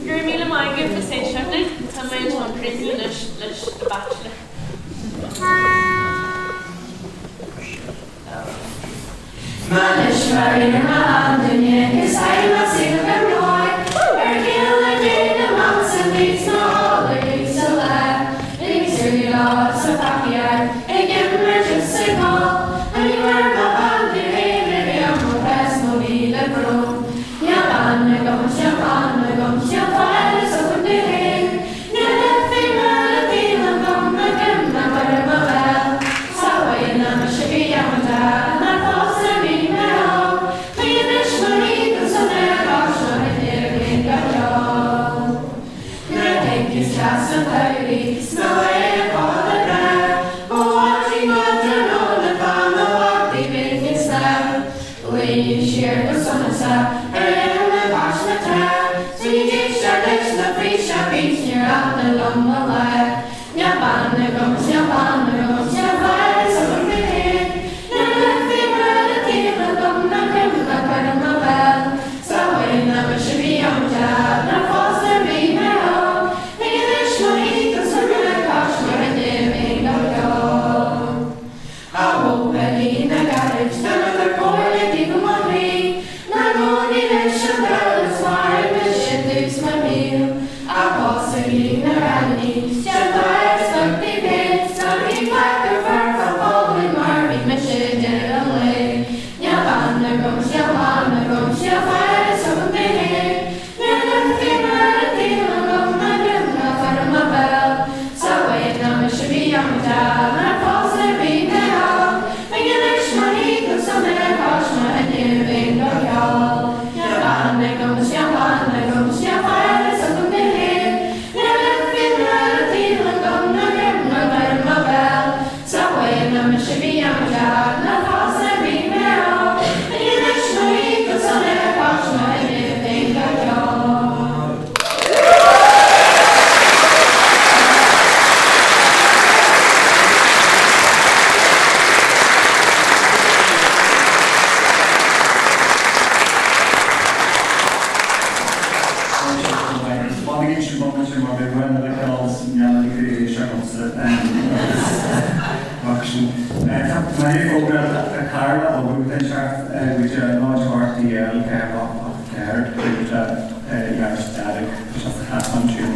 Go raibh míle maith agaibh as éisteacht linn. Tá muid chun críochnú anois leis The Bachelor. deas an tsamhraidh 's mo laoch fada breá Ó mhaidin go tráthnóna fá mo bhataí binn ag snámh Luím siar go sona ar leithéal bhais na trá 's bhí éisteacht leis na foraoise bís níor fhada liom mo lá Níl bean agam 's níl bean agam 's níl fear fhios agam mé féin Nuair a leigfí rud a taobh agam ná greim le cur i mo bhéal 'S a dhuine mise bhí amaideach nuair a phós nuair bhí mé óg Ag anois mo thí go sona cois mo rinne mé go ceol. A bhuachaillí na gairid, tugadar comhairle daoibh i mo chroí, Ná gabhaigí leis an dream is mharaigh mise tús mo shaoil. A pósaigí na raithní, déan fear is thug daoibh féin, 's ná bí faic ar fear fá foluain mar bhí mise deireadh an lae. Níl bean agam, 's níl bean agam, 's níl fear fhios agam mé féin, Nuair a leigfí rud a taobh agam ná greim le cur i mo bhéal 's a dhuine mise bhí amaideach nuair a phós nuair bhí mé óg Ag anois mo thí go sona cois mo thine bhinn go ceol Níl bean agam is níl bean agam 's níl fear fhios agam mé féin Nuair a leigfí rud a taobh agam ná greim le cur i mo bhéal 's a dhuine mise bhí amaideach nuair a phós nuair bhí mé óg Ag anois mo thí go sona cois mo thine bhinn go ceol. Fanaigí ansin bomaite mar beidh amhrán eile ceoil is mealladh ag éisteacht liomsa agus mar sin. Tá mé ag fógra tá carr le bogadh den teacht go dtí 0 8 DL 4 8 8 4 Toyota Yaris dearg tá sé sa chathlán ansin.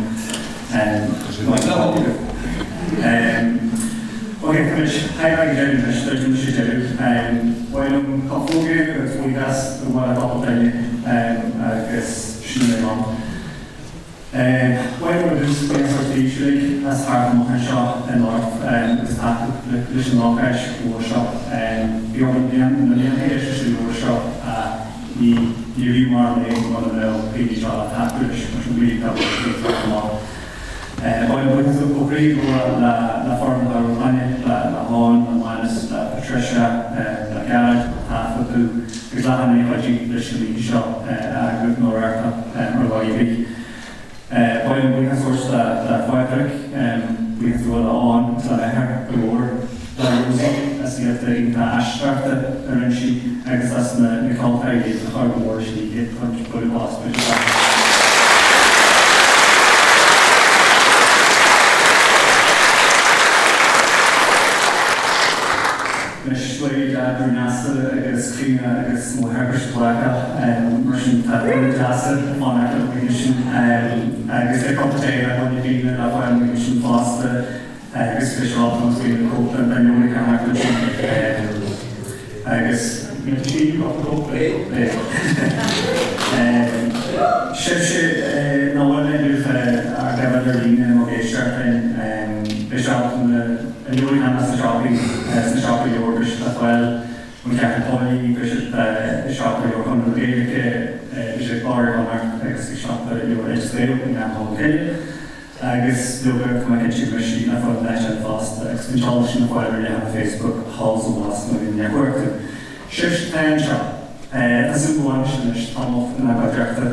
Ok tá muid thar ag deireadh anois druidim leis an deireadh. Ba mhaith liom cupóg a dhéanamh agus buíochas a ghabháil le cúpla duine agus sin é liom. Ba mhaith liom ar dtús buíochas a thabhairt daoibh uilig as theacht amach anseo anocht agus tacú leis an ócáid mhór seo. Bhí orm na blianta ag éisteacht leis an leabhar seo ach ní ní raibh mar an é mura mbeadh daoine seo le tacú leis, mar sin really tá buíochas ag teacht amach. Ba mhaith liom buíochas ó chroí a ghabháil le le foireann na hamharclainne, le le hEoin, le Manus, le Patricia, le Gearóid, le taifeadadh agus le hAnna a chuidigh leis an oíche seo a eagrú nó a reáchtáil ar dhóigh ar bith. Ba mhaith liom buíochas a thabhairt le Pádraig, buíochas a ghabháil le Eoin agus le Meher go mór, le Rosie as ucht a iontach aisteoireachta a rinne sí agus as na ceoltóirí a chuir go mór leis an oíche, chun bualadh bos b'fhéidir. Anois, léirigh Deacair Neasa agus Críona agus mo sheirbhís ghlactha, mar sin tá daoine deasa ag fanacht an oíche sin agus beidh cúpla tae le dhuine daoine le fáil an oíche sin fosta agus beidh sé ábalta an scaoileadh cóip den leabhar ag thart ansin agus Sibhse nach bhfuil inniu ár gcoimhéad ar líne nó ag éisteacht linn, beidh sé ábalta na leabhair cheana sna siopaí, sna siopaí leabhar, beidh siad le fáil ón Cheathrú Póilí, beidh siad i siopa leabhar Chonradh na Gaeilge, beidh siad ag Clár Iar-Chonnacht agus ag siopa leabhar Oideas Gael i nGleann Cholm Cille. Agus leoga, tá mé cinnte go mbeidh sí le fáil in áit eile fosta, agus bíonn eolas sin le fáil ar leathanach Facebook thall is abhus nó i ndeich tú. Sibhse atá anseo, tá súil go bhfanfaidh sibh anois tamall inár gcuideachta,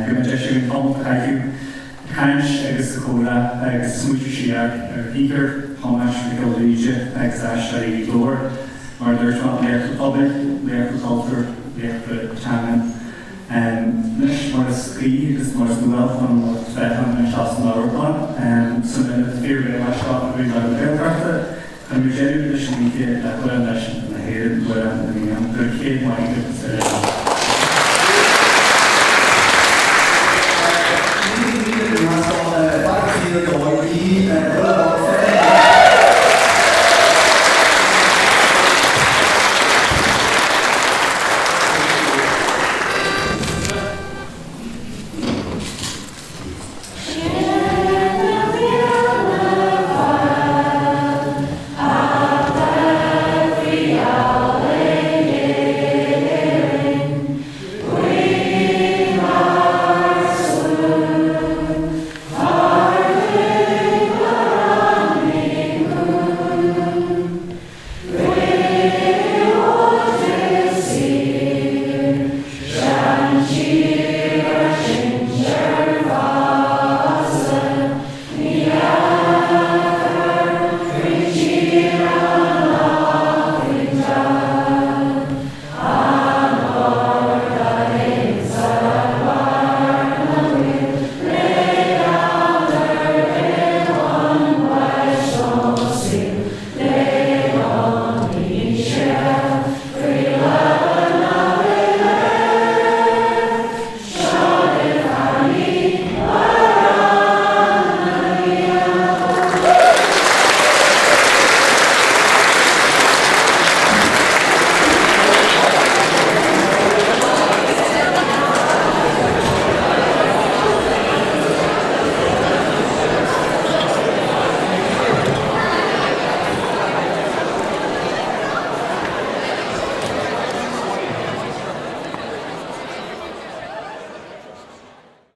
go mbeidh deis againn tamall a chaitheamh ag caint agus ag comhrá agus ag smaoitiú siar ar shaothar Thomáis Mhic Giolla Bhríde agus Aisteoirí Ghaoth Dobhair, mar a dúirt mé, laochra pobail, laochra cultúir, laochra teangan. Anois, mar is cuí agus mar is dual don lucht féachana anseo san amharclann, san ionad fíor-réalach seo i gcroílár na Gaeltachta, cuirfimid deireadh leis an oíche le hAmhrán Náisiúnta na hÉireann, Amhrán na bhFiann. Go raibh céad maith agaibh as uile. Míle míle buíochas do Bhí.